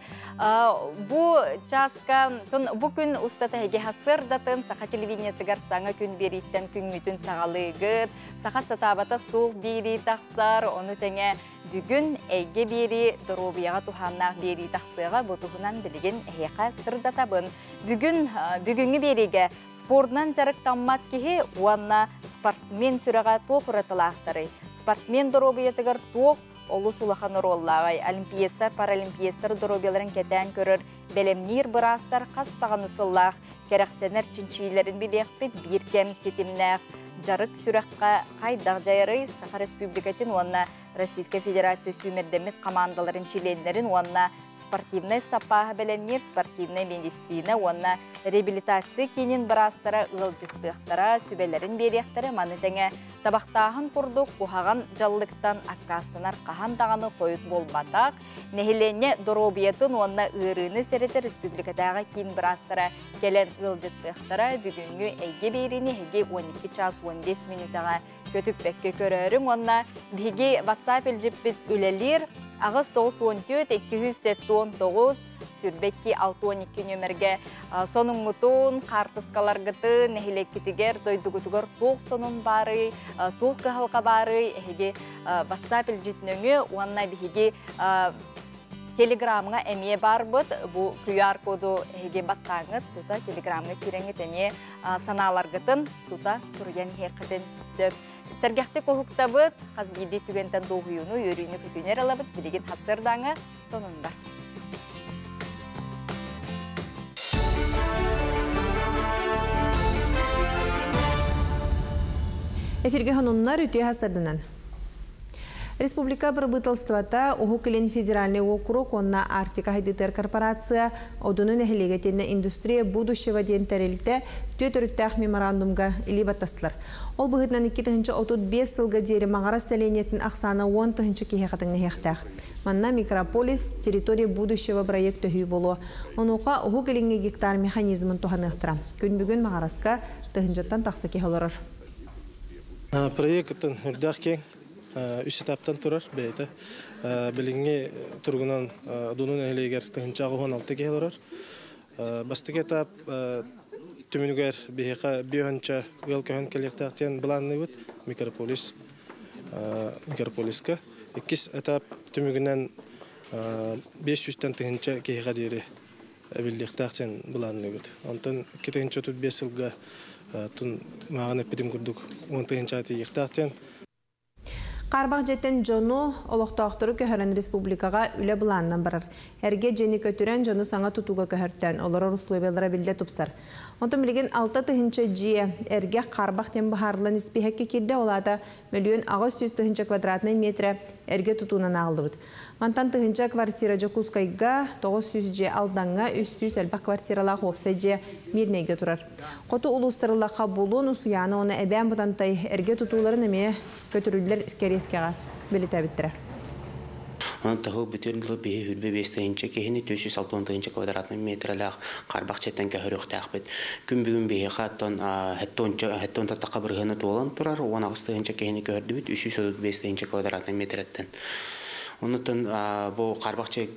Бу чааска бу күн устата эһиги сарсыардатын Саха телевидениетыгар Саҥа күн биэрииттэн күҥҥүтүн саҕалыыгыт. Саха сатаабата суох биэрии тахсар, ону тэҥэ бүгүн Эйгэ биэрии, доруобуйаҕа туһааннаах биэрии тахсыаҕа, бу туһунан билигин эһиэхэ сырдатабын. Бүгүн бүгүҥҥү биэриигэ спордунан дьарыктаммат киһи уонна спортсмен сүрэҕэ туох уратылаахтарый? Спортсмен доруобуйатыгар туох олус улахан оруоллааҕый? Олимпиецтар, паралимпиецтар доруобуйаларын кэтээн көрөр, бэлэмниир быраастар хас даҕаны сыллаах кэрэхсэнэр чинчиилэрин билиэхпит. Биир кэм ситимнээх дьарык сүрэххэ хайдах дьайарый? Саха Республикатын уонна Российскай Федерация сүүмэрдэммит командаларын чилиэннэрин уонна спортивнай саппааһы бэлэмниир спортивнай медицина уонна реабилитация киинин быраастара ыалдьыттыахтара, сүбэлэрин биэриэхтэрэ. Маны тэҥэ табахтааһын курдук куһаҕан дьаллыктан аккаастанар хаһан даҕаны хойут буолбатах. Нэһилиэнньэ доруобуйатын уонна ыарыыны сэрэтэр республикатааҕы киин быраастара кэлэн ыалдьыттыахтара. Бүгүҥҥү Эйгэ биэриини эһиги 12 час 15 мүнүүтэҕэ көтүппэккэ көрөөрүҥ уонна биһиги WhatsApp илдьиппит үлэлиир 8 914 279 22 62 нөмерге сонуҥҥутун, хаартыскаларгытын, нэһилиэккитигэр, дойдугутугар туох сонун баарый, туох кыһалҕа баарый, эһиги WhatsApp илдьит нөҥүө уонна биһиги Телеграмҥа эмиэ баарбыт. Бу QR коду эһиги баттааҥҥыт, тута Телеграмҥа киирэҥҥит эмиэ санааларгытын тута суруйан иһиэххитин сөп. Сэргэхтик уһуктабыт, хас биирдии түгэнтэн дуоһуйууну, үөрүүнү көтүүнү эрэ ылабыт, билигин сарсыардааҥы сонуннар. Эфиргэ сонуннар, үтүө сарсыарданан. Республика бырабыыталыстыбата Уһук Илин федеральнай уокурук уонна Арктика сайдыытыгар корпорация Одуну нэһилиэгэ итиэннэ Индустрия будущего диэн тэрилтэ түөрт өрүттээх меморандумга илии баттастылар. Ол быһыытынан 2035 сылга диэри Маҥарас сэлиэнньэтин ахсаана 10 тыһыынча киһиэхэ тэҥнэһиэхтээх. Манна Микрополис территория будущего бырайыак төһүү буолуо. Онуоха Уһук Илиҥҥи гектар механизмын туһаныахтара. Күн бүгүн Маҥараска тыһыынчаттан тахса киһи олорор. Проект үрдээх киэҥ үс этаптан турар бэйэтэ. Билиҥҥи туругунан Одуну нэһилиэгэр 1086 киһи олорор. Бастакы этап түмүгэр биһиэхэ 500 ыал көһөн кэлиэхтээх диэн былаанныыбыт микрополис микрополиска. Иккис этап түмүгүнэн 500-тэн 1000 киһиэхэ диэри эбиллиэхтээх диэн былаанныыбыт. Онтон 2035 сылга тун мааҕын эппитим курдук 10 тыһыынча тиийиэхтээх диэн. Хаарбах дьиэттэн дьону олохтоохтору көһөрөн республикаҕа үлэ былаанынан барар. Эргэ дьиэни көтүрэн дьону саҥа тутууга көһөртөөн олорор условиялара биллэ тупсар. Онтон билигин 6 тыһыынча дьиэ эргэ хаарбах диэн быһаарыллан испииһэккэ киирдэ, ол аата 1 800 000 квадратнай метрэ эргэ тутуунан ааҕыллыбыт. Мантан 1000 квартира Дьокуускайга, 900 дьиэ Алдаҥҥа, 300 элбэх квартиралаах уопсай дьиэ Миирнэйгэ турар. Хоту улуустары ыллахха Булуҥ, Усуйаана уонна Эбээн Бытантай эргэ тутууларын эмиэ көтүрүллэр кэриэскэҕэ бэлиэтээбиттэрэ. Онон таһы бүтүн дылы биһи 25 тыһыынча киһини 460 тыһыынча квадратный метрэлээх хаарбах дьиэттэн көһөрүөхтээхпит. Күн бүгүн биһиэхэ оттон хэттон таттаха бырыһыана туолан турар, 18 тыһыынча киһини көһөрдүбүт, 335 тыһыынча квадратный метрэттэн. Оннуттан бу хаарбах дьиэ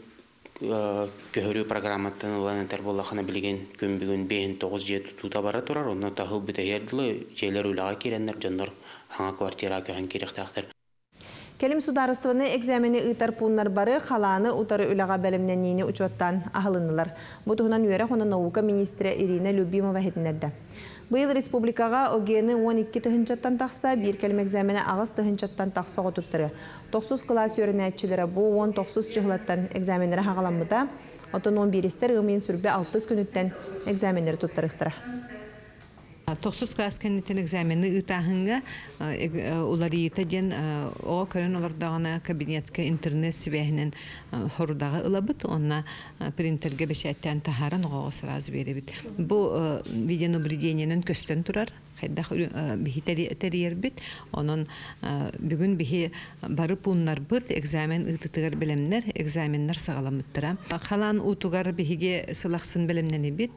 көһөрүү программаттан ылан этэр буоллахына билигин күн бүгүн 5 9 дьиэ тутуута бара турар, онно таһыл бүтэһиэр дылы дьиэлэр үлэҕэ киирэннэр дьоннор хаҥа квартира көһөн киириэхтээхтэр. Кэлим судаарыстыбаннай экзамени ыытар пууннар бары халааны утары үлэҕэ бэлэмнэниини учуоттаан аһылыннылар. Бу туһунан үөрэх уонна наука министрэ Ирина Любимова иһитиннэрдэ. Быйыл республикаҕа ОГЭ-ны 12 тыһыынчаттан тахса, биир кэлим экзамени 8 тыһыынчаттан тахса оҕо туттарыа. Тохсус кылаас үөрэнээччилэрэ бу 19 чыһылаттан экзаменнэрэ саҕаламмыта. Оттон 11-стэр ыам ыйын 26 күнүттэн экзаменнэри туттарыахтара. Тохсус класс кэнниттэн экзамены ыытааһыҥҥа уларыйыыта диэн оҕо көрөн олордоҕуна кабинетка интернет сибээһинэн хорудаҕы ылабыт уонна принтергэ бэчээттээн таһааран оҕоҕо сразу биэрэбит. Бу видеонаблюдениенэн көстөн турар хайдах биһи тэрийэрбит. Онон бүгүн биһи бары пууннарбыт экзамен ыытытыгар бэлэмнэр, экзаменнар саҕаламмыттара. Халаан уутугар биһиги сыл ахсын бэлэмнэнибит.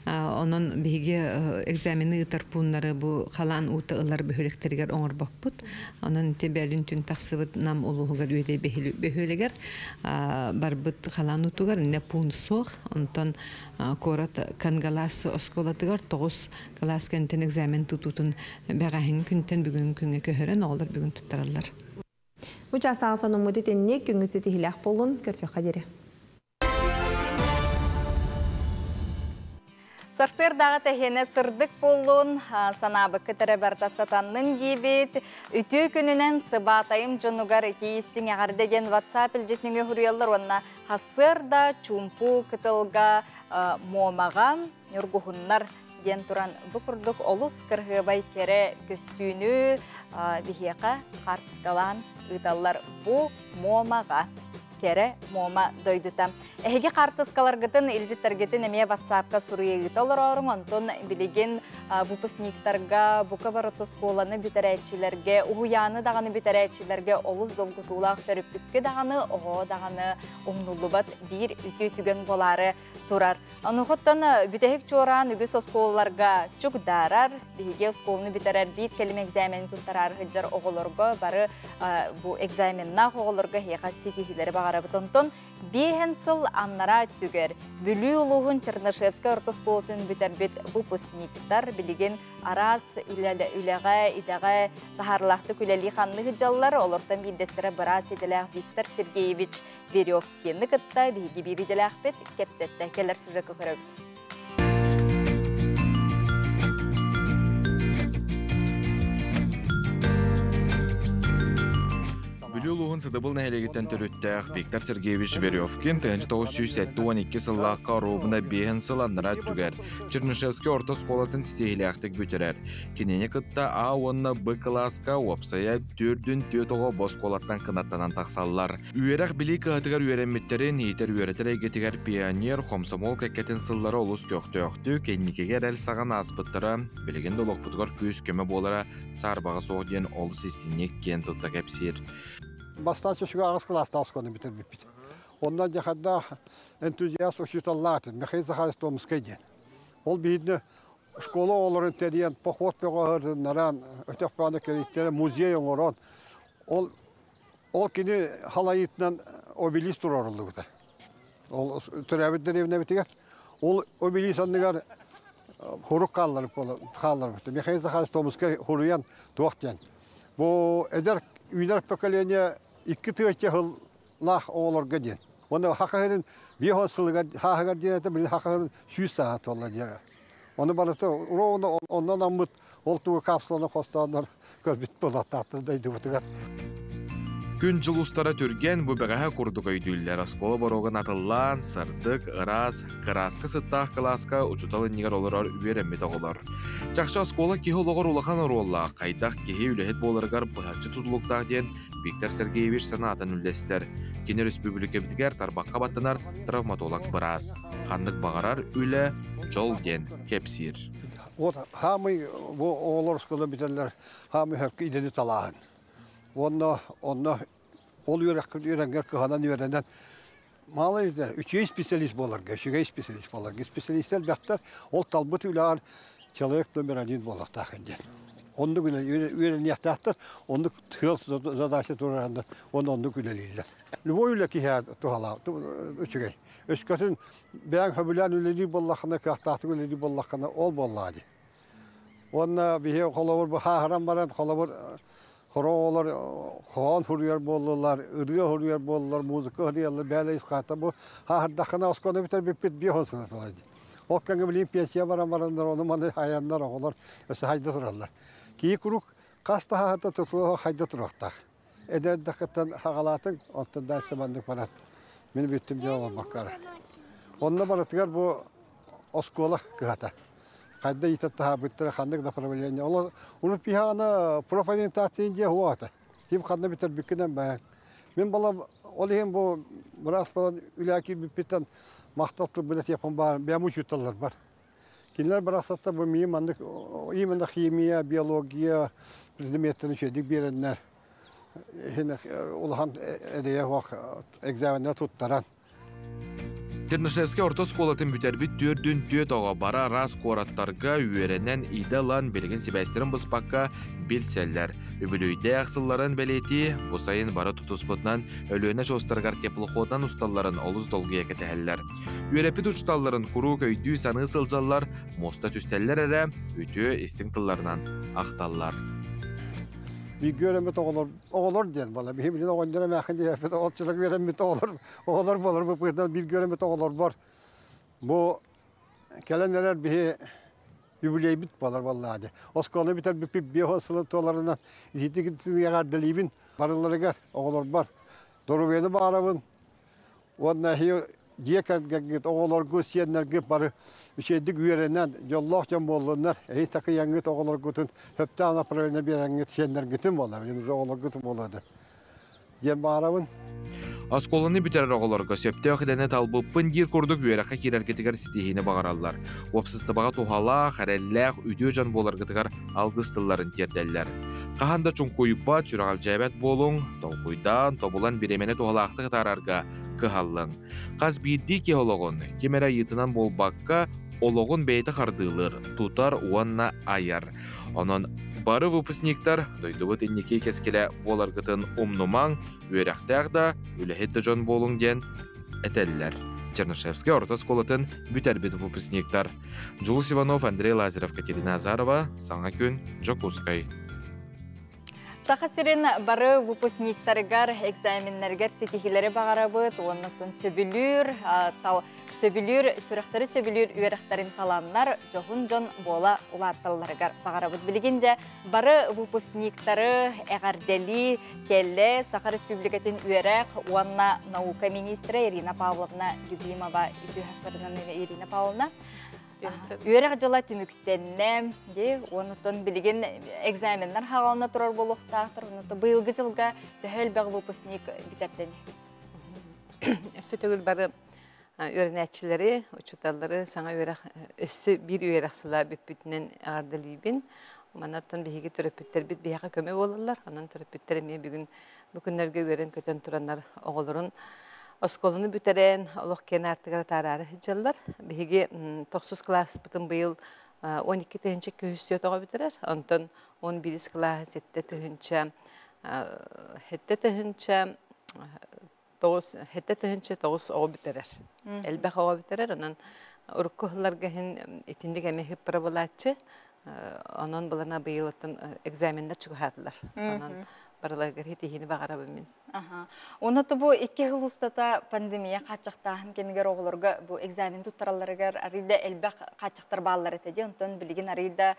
Онон биһиги экзамены ыытар пууннары бу халаан уута ылар бөһүөлэктэригэр оҥорбоппут. Онон бөлүүн түүн тахсыбыт Нам улууһугар Үөдэй бөһүөлэгэр барбыт халаан уутугар инне пуун суох. Онтон куорат Кангалас оскуолатыгар 9 класс кэнниттэн экзамен тутуутун бэҕэһээҥҥи күнтэн бүгүҥҥү күҥҥэ көһөрөн оҕолор бүгүн туттараллар. Бу чаастааҕы сонуммут итинник, күҥҥүт ситиһиилээх буоллун, көрсүөххэ диэри. Сарсыардааҕы тэһиэнэ сырдык буоллун, санаабыккыт эрэ барыта сатаннын диибит. Үтүө күнүнэн Сыбаатайым дьонугар итии истиҥ эҕэрдэ диэн WhatsApp илдьитиҥи суруйаллар уонна сарсыарда чуумпу кытылга Муомаҕа ньургуһуннар диэн туран бу курдук олус кырһыабай кэрэ көстүүнү биһиэхэ хаартыскалаан ыыталлар бу Муомаҕа кэрэ Муома дойдута. Эһиги хаартыскаларгытын, илдьиттэргитин эмиэ WhatsApp-ка суруйа олорооруҥ, онтон билигин выпускниктарга, бука бары оскуоланы бүтэрээччилэргэ, уһуйааны даҕаны бүтэрээччилэргэ олус долгутуулаах төрөппүккэ даҕаны, оҕо даҕаны умнуллубат биир үтүө түгэн буолаары турар. Онуоха бүтэһик чуораан үгүс оскуолаларга чугдаарар, биһиги оскуоланы бүтэрэр биир кэлим экзаменин туттарар сылдьар оҕолорго бары бу экзаменнаах оҕолорго эһиэхэ ситиһиилэри баҕарабыт. Онтон 5 сыл аннараа өттүгэр Бүлүү улууһун Чернышевскай орто оскуолатын бүтэрбит выпускниктар билигин араас үлэҕэ, идэҕэ таһаарыылаахтык үлэлии хамныы сылдьаллар. Олортон биирдэстэрэ быраас идэлээх Виктор Сергеевич Веревкины кытта биһиги биир идэлээхпит кэпсэттэ. Кэлэр сюжекка көрөбүт. Бүлүү улууһун Сыдыбыл нэһилиэгиттэн төрүттээх Виктор Сергеевич Веревкин 1972 сыллаахха оруобуна биэһин сыл аннараа өттүгэр Чернышевский орто оскуолатын ситиһиилээхтик бүтэрэр. Кинини кытта А уонна Б кылааска уопсайа төрдүн түөрт оҕо бу оскуолаттан кынаттанан тахсаллар. Үөрэх-билии кыһатыгар үөрэммиттэрин иитэр-үөрэтэр эйгэтигэр пионер, хомсомуол кэккэтин сыллара олус көхтөөхтүк, инникигэ эрэл саҕан ааспыттара, билигин да олохпутугар күүс-көмө буолара саарбаҕа суох диэн олус истиҥник киэн тутта кэпсиир. Бастаан чөчүгө аҕыс кылаастаах оскуоланы бүтэрбиппит. Онно дьахардаах энтузиаст учууталлаах Михаил Захарович Томскай диэн. Ол биһидне школа оҕолорун тэрийэн, поход бөҕөһөрүннэрэн, өтөх бөҕөнү кэрийтэрэн, музей оҥорон, ол ол кини халайыытынан обелиск туруоруллубута. Ол төрөөбүт дэриэбинэбитигэр. Ол обелиск анныгар хурук хаалларбыт. Михаил Захарович Томскай хуруйан туох диэн. Бу эдэр үүнэр поколение икки тыача сыллаах оҕолорго диэн. Уонна хахаһырын биэс сылыгар хааһыгар диэн этэ, били хахаһырын сүүс сааһа туолла диэҕэ. Ону барыта ровно оннон аммыт ол тугу капсуланы хостооннор көрбүт буолуохтаахтар дойдубутугар. Күн-дьыл устара түргэн бу бэҕэһээ курдук өйдүүллэр. Оскуола боруогун атыллаан, сырдык, ыраас, кырааска сыттаах кылааска учуутал иннигэр олорор үөрэммит оҕолор. Чахчы оскуола киһи олоҕор улахан оруоллаах, хайдах киһи үлэһит буоларыгар быһаччы тутулуктаах диэн Виктор Сергеевич санаатын үллэстэр. Кини өрөспүүбүлүкэбитигэр тарбахха баттанар травматолог быраас. Ханнык баҕарар үлэ дьол диэн кэпсиир. Вот хаамый бу оҕолор оскуола бүтэллэр хаамый хөккө идэни талааһын. Уонна онно ол үөрэххэ үөрэнгэр кыһанан үөрэнэн малый да үчүгэй специалист буоларга, үчүгэй специалист буоларга. Специалистер бэхтэр ол талбыт үлэҕэр человек номер один буолуохтаах диэн. Оннук үөрэниэхтээхтэр, оннук тыал задача туруораннар, уонна оннук үлэлииллэр. Любой үлэ киһи туһалаах, үчүгэй. Өскөтүн бэйэҥ сөбүлээн үлэлиир буоллаххына, кыахтаахтык үлэлиир буоллаххына, ол буоллаҕа дии. Уонна биһи холобур бу хааһыран баран холобур хороҕолор хоһоон суруйар буоллулар, ырыа суруйар буоллулар, музыка суруйаллар, бэйэлэ исхаата бу хааһырдаххына оскуола бүтэр бүппүт биэс сыл сылай дии. Ол кэмҥэ билигин пенсия баран бараннар ону маны айаннар оҕолор өссө хайда тураллар. Киһи куруук хас да хаһата тутуоһу хайда туруохтаах. Эдэр эрдэххиттэн хаҕалаатыҥ, оттон дальше маннык баран мин бүттүм дьэ олорбокко эрэ. Онно барытыгар бу оскуола кыһата. Хайда иитэ таһаарбыттара ханнык направление. Ол урут пиһаана профориентация диэ хуата. Ким ханна бүтэрбиккинэн баан. Мин бала ол иһин бу быраас балан үлэ киирбиппиттэн махтал тылбын этиэхпин баар бэйэм учууталлар бар. Кинилэр барахсаттар бу миин маннык именно химия, биология предметтэрин үчүгэйдик биэрэннэр улахан эрэйэ суох экзаменнар туттаран. Чернышевскай орто оскуолатын бүтэрбит түөрдүн түөрт оҕо бары араас куораттарга үөрэнэн идэ ылан билигин сибээстэрин быспакка билсэллэр. Үбүлүөйдээх сылларын бэлиэтии бу сайын бары тутуспутунан Өлүөнэ очуостарыгар теплоходунан усталларын олус долгуйа кэтэһэллэр. Үөрэппит учууталларын куруук өйдүү-саныы сылдьаллар, муоста түстэллэр эрэ, үтүө истиҥ тылларынан ахталлар. Бииргэ үөрэммит оҕолор, оҕолор диэн буолла. Биһи билин оҕонньор эмээххин диэппит, оччолорго үөрэммит оҕолор, оҕолор буолар быһыытынан бииргэ үөрэммит оҕолорбор бу кэлэн эрэр биһи юбилейбит буолар буоллаҕа дии. Оскуола бүтэрбиппит биэс сылы туоларынан ититик эҕэрдэлиибин барыларыгар, оҕолорбор доруобуйаны баҕарабын уонна эһиги дьиэ кэргэҥҥит, оҕолоргут, сиэннэргит бары үчүгэйдик үөрэнэн, дьоллоох дьон буоллуннар, эһиги такыйаҥҥыт оҕолоргутун сөптөөх направление биэрэҥҥит сиэннэргитин буолар, уже оҕолоргутун буолуо диэн баҕарабын. Оскуоланы бүтэрэр оҕолорго сөптөөх идэни талбыппын диир курдук үөрэххэ киирэргитигэр ситиһиини баҕараллар. Уопсастыбаҕа туһалаах, эрэллээх, үтүө дьон буоларгытыгар алгыс тылларын тиэрдэллэр. Хаһан да чуҥкуйбат, сүрэҕэлдьээбэт буолуҥ, толкуйдаан, тобулан бириэмэни туһалаахтык атаарарга кыһаллыҥ. Хас биирдии киһи олоҕун ким эрэ ыйыытынан буолбакка, олоҕун бэйэтэ хардыылыыр, тутар уонна айар. Онон бары выпускниктар дойдубут инники кэскилэ буоларгытын умнумаҥ, үөрэхтээх да, үлэһит да дьон буолуҥ диэн этэллэр. Чернышевскай орто оскуолатын бүтэрбит выпускниктар. Дьулус Иванов, Андрей Лазарев, Катерина Азарова, Саҥа күн, Дьокуускай. Саха сирин бары выпускниктарыгар экзаменнарыгар ситиһиилэри баҕарабыт уонна сөбүлүүр сөбүлүүр сүрэхтэри сөбүлүүр үөрэхтэрин таланнар дьоһун дьон буола улаатталларыгар баҕарабыт. Билигин дьэ бары выпускниктары эҕэрдэлии кэллэ Саха Республикатын үөрэх уонна наука министрэ Ирина Павловна Любимова. Үтүө сарынан Ирина Павловна. Үөрэх дьыла түмүктэннэ, ди, онутун билигин экзаменнар хаалана турар буолуохтаахтар, онуттан быйылгы жылга төһө элбэх выпускник бүтэрдэни? Өссө төгүл бары үөрэнээччилэри, учууталлары саҥа үөрэх өссө биир үөрэх сыла бүппүтүнэн эҕэрдэлиибин. Манаттан биһиги төрөппүттэрбит биһиэхэ көмө буолаллар. Онон төрөппүттэр эмиэ бүгүн бу күннэргэ үөрэн-көтөн тураннар оҕолорун оскуоланы бүтэрэн олох киэн аартыгар атаараары сылдьаллар. Биһиги тохсус кылааспытын быйыл 12 тыһыынча көһүстүө тоҕо бүтэрэр. Онтон 11 кылааһы 7 тыһыынча 7 тыһыынча 9 7 тыһыынча 9 оҕо бүтэрэр. Элбэх оҕо бүтэрэр. Онон урукку сылларга иһин итинник эмиэ хыппара булааччы. Онон булана быйыл оттон экзаменнар чугаһаатылар. Онон барыларыгар хитиһиини баҕарабын мин. Онно бу икки жыл устата пандемия хааччахтааһын кэмигэр оҕолорго бу экзамен туттаралларыгар арыйда элбэх хааччахтар бааллар этэ дии. Онтон билигин арыйда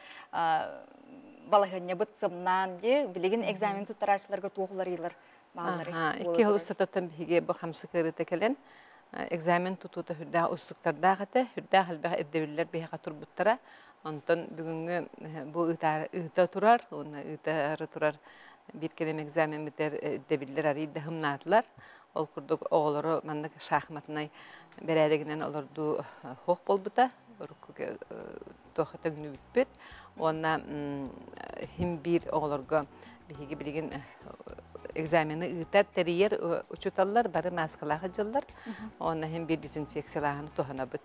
балаһыанньабыт сымнаан дии. Билигин экзамен туттарааччыларга туох уларыйылар бааллары? Икки жыл устататтан биһиги бу хамсык ыарыыта кэлэн экзамен тутуута хүрдээх устуктардаах этэ. Хүрдээх элбэх ирдэбиллэр биһиэхэ турбуттара. Онтон бүгүҥҥү бу ыыта турар уонна ыытаары турар биир кэлим экзамеммитэр ирдэбиллэр арыый да һымнаатылар. Ол курдук оҕолору маннык шахматнай бэрээдэгинэн олордуу суох буолбута. Урукку туохха төҥнүбүппүт. Уонна хим биир оҕолорго биһиги билигин экзамены ыытар, тэрийэр учууталлар бары мааскалаах дьыллар. Уонна хим биир дезинфекциялааһыны туһанабыт.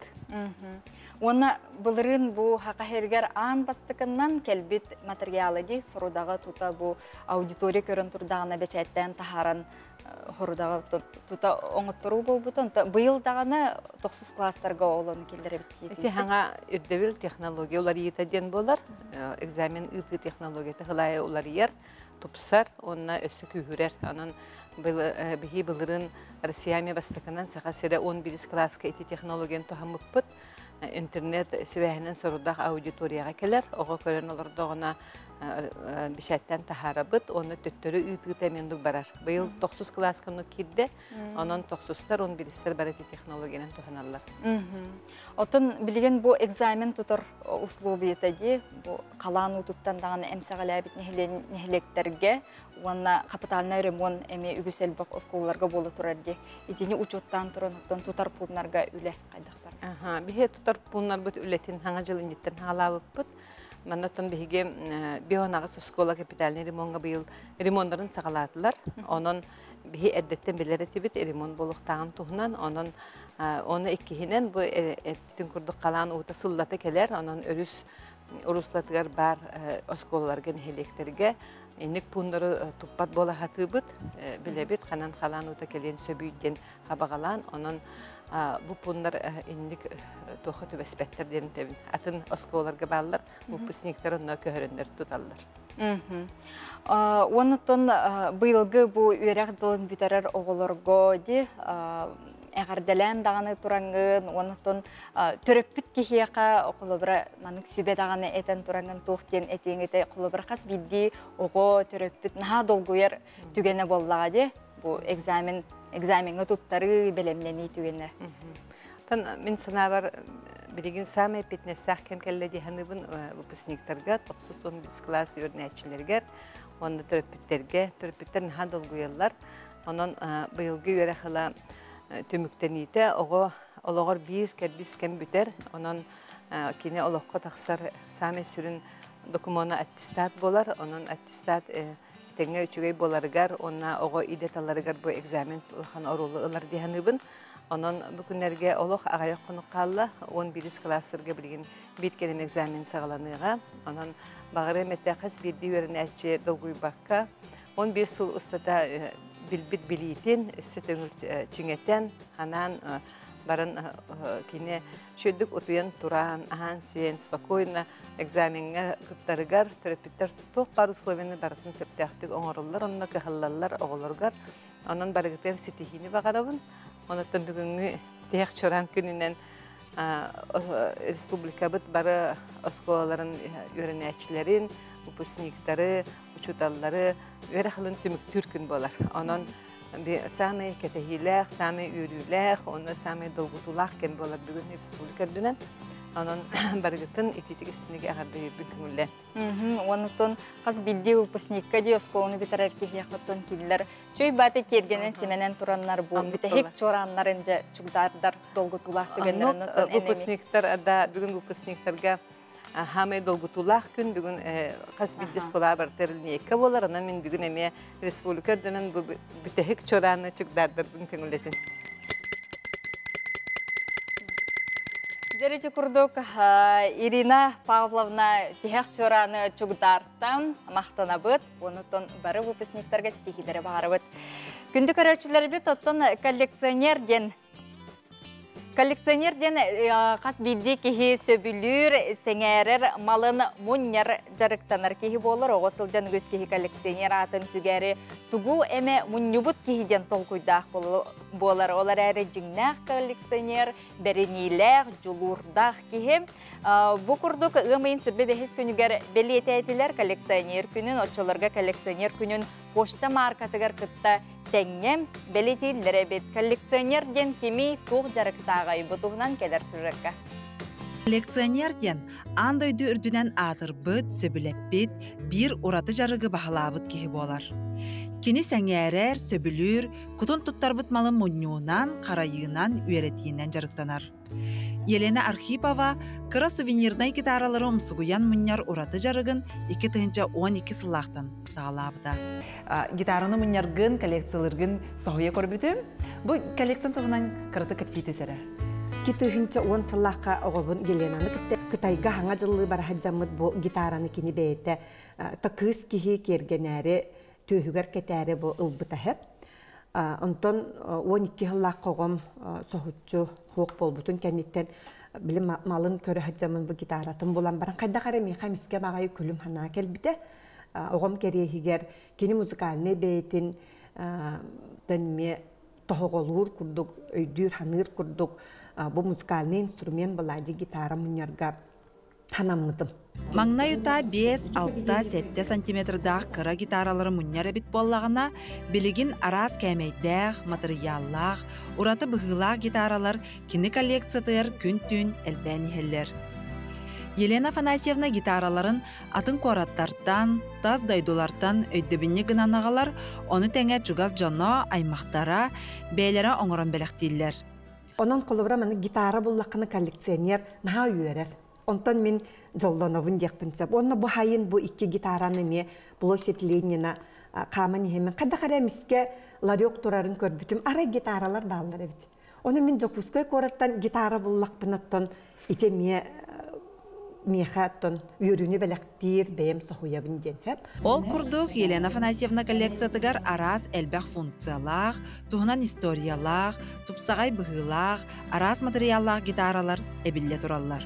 Уонна былырыын бу Хака сиригэр аан бастакыннан кэлбит материалы дии сорудаҕы тута бу аудитория көрөн турдаҕына бэчээттээн таһааран хорудаҕы тута оҥотторуу буолбута. Онто быйыл даҕаны тохсус класстарга олону киллэрэбит Ити хаҥа ирдэбил технология уларыйыыта диэн буолар. Экзамен ыытыы технологията хылайа уларыйар, тупсар уонна өссө күүһүрэр. Онон биһи былырыын Россия бастакынан Саха сирэ 11 класска ити технологияны туһаммыппыт. Интернет сибээһинэн сорудах аудиторияҕа кэлэр, оҕо көрөн олордоҕуна бишэттэн таһаарабыт, уонна төттөрү ыытыыта эмиэ барар. Быйыл тохсус кылааска оннук киирдэ, онон тохсустар, он биристэр бары ити технологиянан туһаналлар. Оттон билигин бу экзамен тутар условията дии, бу халаан уутуттан даҕаны эмсэҕэлээбит нэһилиэктэргэ уонна капитальнай ремонт эмиэ үгүс элбэх оскуолаларга буола турар дии. Итини учуоттаан туран оттон тутар пууннарга үлэ хайдах бар? Биһи тутар пууннарбыт үлэтин хаҥа жыл инниттэн хаалаабыппыт. Манна оттон биһиги бионаҕыс оскуола капитальный ремонтга быйыл ремоннарын саҕалаатылар. Онон биһи эрдэттэн билэр этибит ремонт буолуохтааҕын туһунан. Онон оны иккиһинэн бу эппитин курдук халаан уута сыллата кэлэр. Онон өрүс уруслатыгар бар оскуолаларга, нэһилиэктэргэ инник пууннары туппат буола хатыыбыт, билэбит ханан халаан уута кэлиэн сөбүй диэн хабаҕалаан, онон бу пууннар инник туохха түбэспэттэр диэн этэбин. Атын оскуолаларга бааллар, выпускниктар онно көһөрөннөр туталлар. Оннуттан быйылгы бу үөрэх дьылын бүтэрэр оҕолорго ди эҕэрдэлээн даҕаны тураҥҥын, оннуттан төрөппүт киһиэхэ холобура маннык сүбэ даҕаны этэн тураҥҥын туох диэн этиэҥ этэ? Холобура хас биирдии оҕо төрөппүт наһаа долгуйар түгэнэ буоллаҕа дии бу экзамен экзамеҥҥа туттарыы бэлэмнэнии түгэнэ. Тон мин санаабар билигин самый пятнадцатых кэм кэллэ дии саныыбын выпускниктарга, тохсус уон бис класс үөрэнээччилэригэр уонна төрөппүттэргэ. Төрөппүттэр наһаа долгуйаллар. Онон быйылгы үөрэх ыла түмүктэниитэ оҕо олоҕор биир кэрдиис кэм бүтэр. Онон кини олоххо тахсар самый сүрүн докумуона аттестат буолар. Онон аттестат тэҥҥэ үчүгэй буоларыгар уонна оҕо идэ таларыгар бу экзамен улахан оруолу ылар дии саныыбын. Онон бу күннэргэ олох аҕыйах хонук хаалла. 11 класстарга билигин биир кэлим экзамен саҕаланыаҕа. Онон баҕарыам этэ хас биирдии үөрэнээччи долгуйбакка 11 сыл устата билбит билиитин өссө төҥүл чиҥэтэн, ханаан Баран кини шөйдүк утуйан туран, аһаан сиэн, спокойно экзамеҥҥа кыттарыгар төрөппүттэр туох баар условияны барытын сөптөөхтүк оҥороллор, онно кыһаллаллар оҕолоругар. Онон барыгытыгар ситиһиини баҕарабын. Онуттан бүгүҥҥү тиһэх чоран күнүнэн республикабыт бары оскуолаларын үөрэнээччилэрин, выпускниктары, учууталлары үөрэх ылын түмүктүүр күн буолар. Онон саамай кэтэһиилээх, саамай үөрүүлээх, уонна саамай долгутуулаах кэм буолар бүгүн республика үрдүнэн. Онон барыгытын итиитик истиниги эҕэрдэлиирбин көҥүллээн. Онутун хас биирдии выпускникка дии оскуоланы бүтэрэр киһиэхэ киллэр чүй баты киэргэнэн симэнэн тураннар бу бүтэһик чуорааннарын дьэ чугдаардар долгутуулаах түгэннэрин выпускниктар да бүгүн выпускниктарга хамай долгутуулаах күн бүгүн хас биирдии оскуола барытыгар линейка буолар. Онон мин бүгүн эмиэ республика үрдүнэн бу бүтэһик чуорааны чугдаардарбын көҥүллэтин. Дьэрити курдук Ирина Павловна тиһэх чуорааны чугдаартан махтанабыт, онутон бары выпускниктарга ситиһиилэри баҕарабыт. Күндү көрөөччүлэрбит, оттон коллекционер диэн Коллекционер диэн хас биирдии киһи сөбүлүүр, сэҥээрэр малын мунньар дьарыктанар киһи буолар. Оҕо сылдьан үгүс киһи коллекционер аатын сүгээри тугу эмэ мунньубут киһи диэн толкуйдаах буолар. Ол эрээри дьиҥнээх коллекционер бэриниилээх, дьулуурдаах киһи. Бу курдук ыам ыйын сүрбэ бэһис күнүгэр бэлиэтээтилэр коллекционер күнүн, оччолорго коллекционер күнүн почта маркатыгар кытта тэҥҥэ бэлиэтииллэр эбит. Коллекционер диэн кимий, туох дьарыктааҕай, бу туһунан кэлэр сюжекка. Коллекционер диэн аан дойду үрдүнэн аатырбыт, сөбүлэппит, биир ураты дьарыгы баһылаабыт киһи буолар. Кини сэҥээрэр, сөбүлүүр, кутун туттарбыт малын мунньуунан, харайыынан, үөрэтиинэн дьарыктанар. Елена Архипова кыра сувенирнай гитаралары умсугуйан мунньар ураты дьарыгын 2012 сыллаахтан саҕалаабыта. Гитараны мунньаргын, коллекцияларгын соһуйа көрбүтүм. Бу коллекциян туһунан кыратык кэпсии түс эрэ. 2010 сыллаахха оҕобун Еленаны кытта Кытайга хаҥа дьыллыы бараһадьаммыт бу гитараны кини бэйэтэ та кыыс киһи киэргэнээри түөһүгэр кэтээри бу ылбыта хэп. Онтон 12 сыллаах оҕом соһуччу хуох буолбутун кэнниттэн били малын көрө сылдьаммын бу гитаратын булан баран хайдах эрэ миэхэ эмискэ баҕайы күлүм санаа кэлбитэ. Оҕом кэриэһигэр кини музыкальнай бэйэтин эмиэ тоһоҕолуур курдук, өйдүүр, ханыыр курдук бу музыкальный инструмент была гитара мунньарга ханаммытым. Маҥнай утаа 5, 6, 7 сантиметрдаах кыра гитаралары мунньар эбит буоллаҕына, билигин араас кээмэйдээх, матырыйааллаах, ураты быһыылаах гитаралар кини коллекциятыгар күн-түүн элбээн иһэллэр. Елена Афанасьевна гитараларын атын куораттартан, тас дойдулартан өйдөбүнньүк гынан аҕалар, ону тэҥэ чугас дьоно, аймахтара бэйэлэрэ оҥорон бэлэхтииллэр. Онон холобура маны гитара буллаххына коллекционер наһаа үөрэр. Онтон мин дьоллонобун диэхпин сөп. Онно бу хайын бу икки гитараны эмиэ площадь Ленина хааман иһэммин хайдах эрэ эмискэ ларек турарын көрбүтүм. Арай гитаралар бааллар эбит. Ону мин Дьокуускай куораттан гитара буллахпын оттон ити эмиэ миэхэ оттон үөрүүнү бэлэхтиир бэйэм соһуйабын диэн хэп. Ол курдук Елена Афанасьевна коллекциятыгар араас элбэх функциялаах, туһунан историялаах, тупсаҕай быһыылаах, араас матырыйааллаах гитаралар эбиллэ тураллар.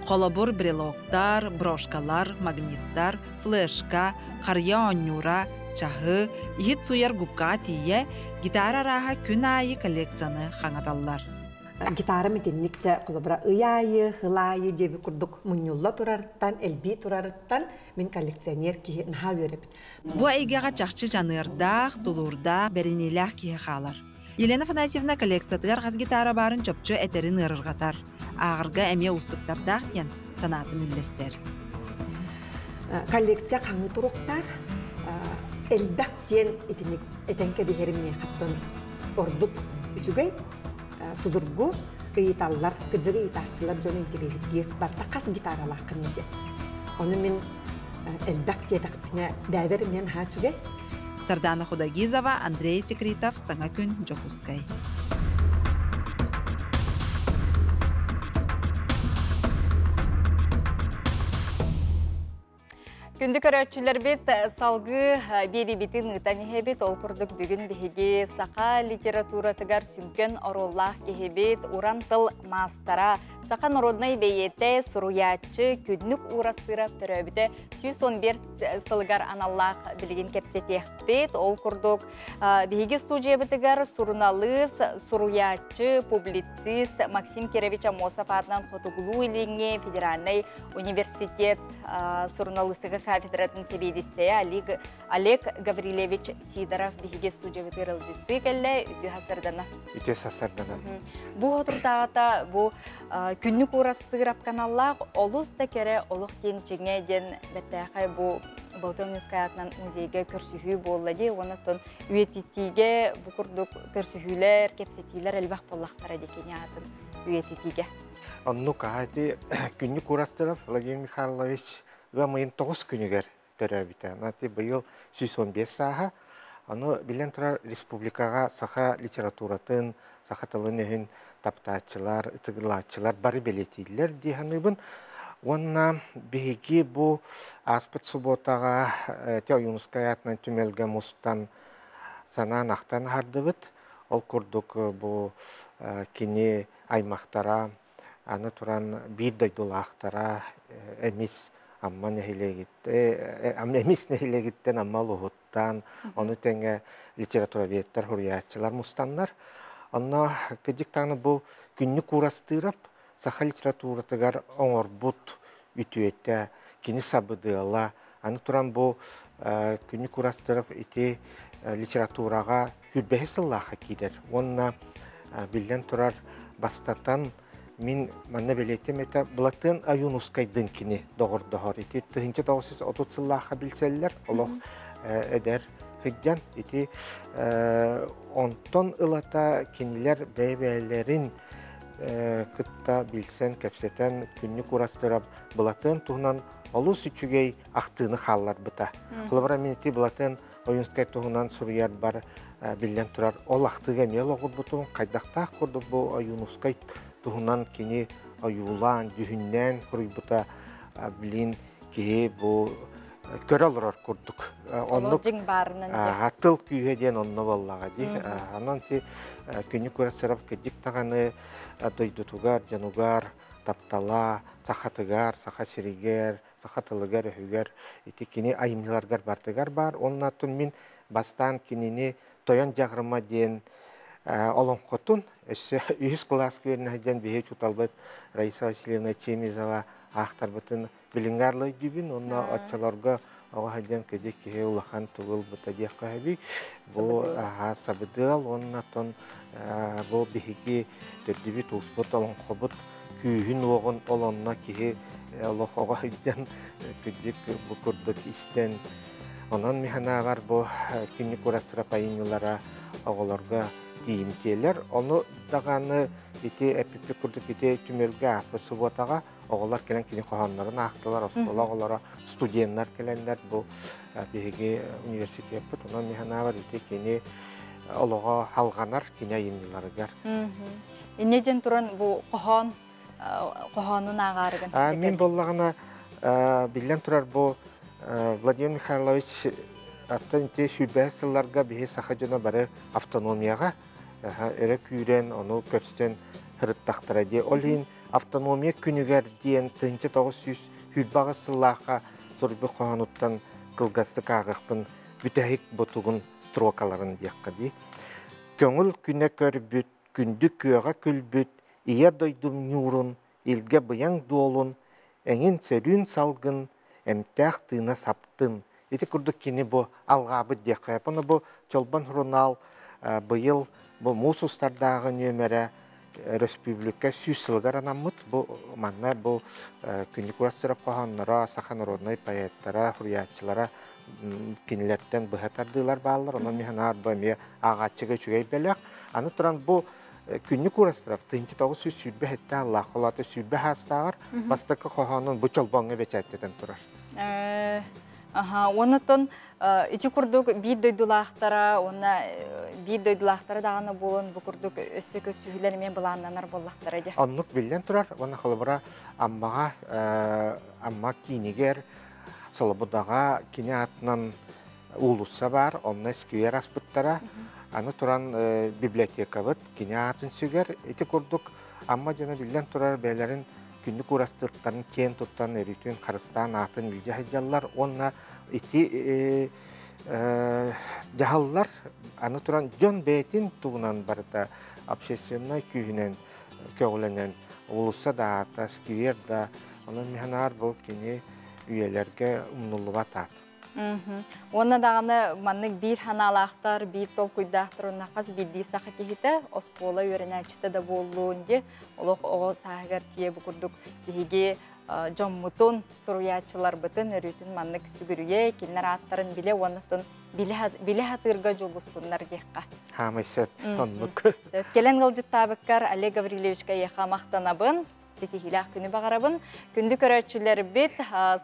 Холобур, брелоктар, брошкалар, магниттар, флешка, харыйа оонньуура, чаһы, иһит сууйар губкаҕа тиийэ гитара арааһа күн аайы коллекцияны хаҥаталлар. Гитарам итинник дьэ холобура ый аайы, сыл аайы диэби курдук мунньулла турарыттан, элбии турарыттан мин коллекционер киһи наһаа үөрэбин. Бу эйгэҕэ чахчы дьаныардаах, тулуурдаах, бэриниилээх киһи хаалар. Елена Афанасьевна коллекциятыгар хас гитара баарын чопчу этэрин ыарырҕатар. Ааҕарга эмиэ уустуктардаах диэн санаатын үллэстэр. Коллекция хаҥыы туруктаах элбэх диэн итинник этэн кэбиһэрим миэхэттэн ордук үчүгэй судургу ыйыталлар кырдьык ыйытааччылар дьон интэриэһиргиир барыта хас гитаралааххын диэн ону мин элбэх диэтэхпинэ бэйэбэр эмиэ наһаа үчүгэй. Сардана Худогизова, Андрей Секритов, Саҥа күн, Дьокуускай. Күндү көрөөччүлэрбит, салгыы биэриибитин ыытан иһэбит. Ол курдук бүгүн биһиги саха литературатыгар сүҥкэн оруоллаах киһибит, уран тыл маастара, саха народнай бэйиэтэ, суруйааччы Күннүк Уурастыырап төрөөбүтэ 111 сылыгар аналлаах билигин кэпсэтиэхпит. Ол курдук биһиги студиябытыгар суруналыыс, суруйааччы, публицист Максим Кирович Аммосов аатынан Хотугулуу-Илиҥҥи федеральнай университет суруналыыстыка кафедратын сэбиэдиссэйэ Олег Гаврильевич Сидоров биһиги студиябытыгар ыалдьыттыы кэллэ. Үтүө сарсыардана. Үтүө сарсыардана. Бу отуртааҕыта бу күннүк уурастыырап каналлаах олус да кэрэ олох диэн чиҥэ диэн бэртээхэй бу Балтын Ньускай аатынан музейга көрсүһүү буолла дии. Онон үйэтитиигэ бу курдук көрсүһүүлэр, кэпсэтиилэр элбэх буоллахтара дии кини аатын үйэтитиигэ. Оннук ити Күннүк Уурастыырап Владимир Михайлович ыам ыйын 9 күнүгэр төрөөбүтэ. Ити быйыл 115 сааһа. Ону билэн турар республикаҕа саха литературатын, саха тылын-өһүн таптааччылар, ытыгылааччылар бары бэлиэтииллэр дии саныыбын. Уонна биһиги бу ааспыт субуотаҕа ити Ойуунускай аатынан түмэлгэ мустан санаан ахтан аһардыбыт. Ол курдук бу кини аймахтара, аны туран биир дойдулаахтара Эмис Амма нэһилиэгиттэн, Эмис нэһилиэгиттэн Амма улууһуттан, ону тэҥэ литературоведтар, суруйааччылар мустаннар. Онно кырдьык даҕаны бу Күннүк Уурастыырап саха литературатыгар оҥорбут үтүөтэ, кини сабыдыала, аны туран бу Күннүк Уурастыырап ити литератураҕа сүүрбэһис сыллаахха киирэр уонна биллэн турар бастатан мин манна бэлиэтиэм этэ Былатыан Ойуунускайдыын кини доҕордоһор. Ити 1930 сыллаахха билсэллэр, олох эдэр сылдьан. Ити онтон ылата кинилэр бэйэ-бэйэлэрин кытта билсэн, кэпсэтэн, Күннүк Уурастыырап Былатыан туһунан олус үчүгэй ахтыыны хаалларбыта. Холобура, мин ити Былатыан Ойуунскай туһунан суруйарбар биллэн турар ол ахтыыга эмиэ олоҕурбутум. Хайдахтаах курдук бу Ойуунускай туһунан кини ойуулаан, дьүһүннээн суруйбута билин киһи бу көрө олорор курдук. Оннук дьиҥ баарынан тыл күүһэ диэн онно буоллаҕа дии. Онон ти Күннүк Уурастыырап кырдьык даҕаны дойдутугар, дьонугар таптала, сахатыгар, саха сиригэр, саха тылыгар-өһүгэр ити кини айымньыларгар барытыгар баар. Уонна оттон мин бастаан кинини Тойон Дьаҕырыма диэн олоҥхотун өссө үһүс кылааска үөрэнэ сылдьан биһиги учууталбыт Раиса Васильевна Чемизова аахтарбытын билиҥҥи арла өйдүүбүн. Уонна оччолорго оҕо сылдьан кыдьык киһи улахан тугу ылбыта диэххэ сөбүй. Бу сабыдыал уонна оттон бу биһиги төрдүбүт ууспут олоҥхобут күүһүн-уоҕун ол онно киһи олох оҕо сылдьан кырдьык бу курдук истэн онон мин санаабар бу Күннүк Уурастыырап айымньылара оҕолорго тиийимтиэлэр. Ону даҕаны ити эппиппит курдук ити түмэлгэ ааспыт субуотаҕа оҕолор кэлэн кини хоһооннорун аахтылар, оскуола оҕолоро, студеннар кэлэннэр бу биһиги университеппыт. Онон мин санаабар ити кини олоҕо алҕанар кини айымньыларыгар. Инньэ диэн туран бу хоһоон хоһоонун ааҕаарыгын. Мин буоллаҕына биллэн турар бу Владимир Михайлович аттан ити сүүрбэһис сылларга биһи саха дьоно бары автономияҕа өрө күүрэн ону көрсөн сырыттахтара дии. Ол иһин автономия күнүгэр диэн 1928 сыллаахха суруйбут хоһоонуттан кылгастык ааҕыахпын бүтэһик ботугун строкаларын диэххэ дии. Көҥүл күнэ көрбүт, күндү күөҕэ күлбүт, ийэ дойдум ньуурун, илгэ быйаҥ дуолун, эҥин сөрүүн салгын, эмтээх тыына саптын. Ити курдук кини бу алҕаабыт диэххэ. Ону бу Чолбон сурунаал быйыл бу муус устардааҕы нүөмэрэ өрөспүүбүлүкэ 100 сылыгар анаммыт. Бу манна бу Күннүк Уурастыырап хоһоонноро, саха народнай поэттара, суруйааччылара кинилэртэн быһа тардыылар бааллар. Онон мин санаабар бу эмиэ ааҕааччыга үчүгэй бэлэх. Аны туран бу Күннүк Уурастыырап 1927 аллаах холоото 20 саастааҕар бастакы хоһоонун бу Чолбоҥҥо бэчээттэтэн турар. Аха, оннуттан ити курдук биир дойдулаахтара уонна биир дойдулаахтара даҕаны буолан бу курдук өссө көссүһүүлэр эмиэ былааннанар буоллахтара дии. Оннук биллэн турар. Уонна холобура Аммаҕа Амма киинигэр Солобудаҕа кини аатынан уулусса баар, онно сквер аспыттара. Аны туран библиотекабыт кини аатын сүгэр. Ити курдук Амма дьоно биллэн турар бэйэлэрин күндү куурастыктарын киэн туттан өрүүтүн харыстаан аатын илдьэ сылдьаллар уонна ити дьаһаллар аны туран дьон бэйэтин туһунан барыта общественнай күүһүнэн көҕүлэнэн уулусса да аата, сквер да, онон мин санаабар бу кини үйэлэргэ умнуллубат аат. Уонна даҕаны маннык биир ханаалаахтар, биир толкуйдаахтар уонна хас биирдии саха киһитэ оскуола үөрэнээччитэ да буоллун дии, олох оҕо сааһыгар тиийэ бу курдук биһиги дьоммутун, суруйааччыларбытын өрүүтүн маннык сүгүрүйэ, кинилэр ааттарын билэ уонна билэ хатыырга дьулустуннар диэххэ. Хаамай сөп, оннук. Кэлэн ыалдьыттаабыккар Олег Гаврильевичка эйиэхэ махтанабын. Ситиһиилээх күнү баҕарабын. Күндү көрөөччүлэрбит,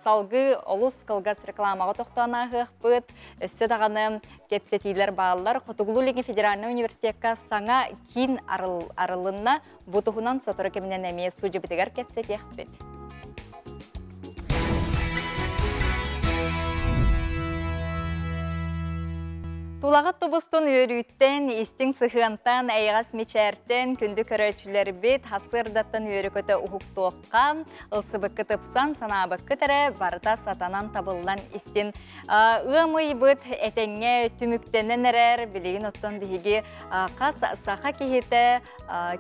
салгыы олус кылгас рекламаҕа тохтоон ааһыахпыт. Өссө даҕаны кэпсэтиилэр бааллар. Хотугулуу-Илиҥҥи федеральнай университекка саҥа киин арылынна. Бу туһунан сотору кэминэн эмиэ судьубытыгар кэпсэтиэхпит. Тулаҕыт тубустун үөрүүттэн, истиҥ сыһыантан, эйэҕэс мичээртэн, күндү көрөөччүлэрбит хасыардаттан үөрү-көтө уһуктуохха, ылсыбыккыт ыпсан, санаабыккыт эрэ барыта сатанан табыллан истин. Ыам ыйбыт этэҥҥэ түмүктэнэн эрэр, билигин оттон биһиги хас саха киһитэ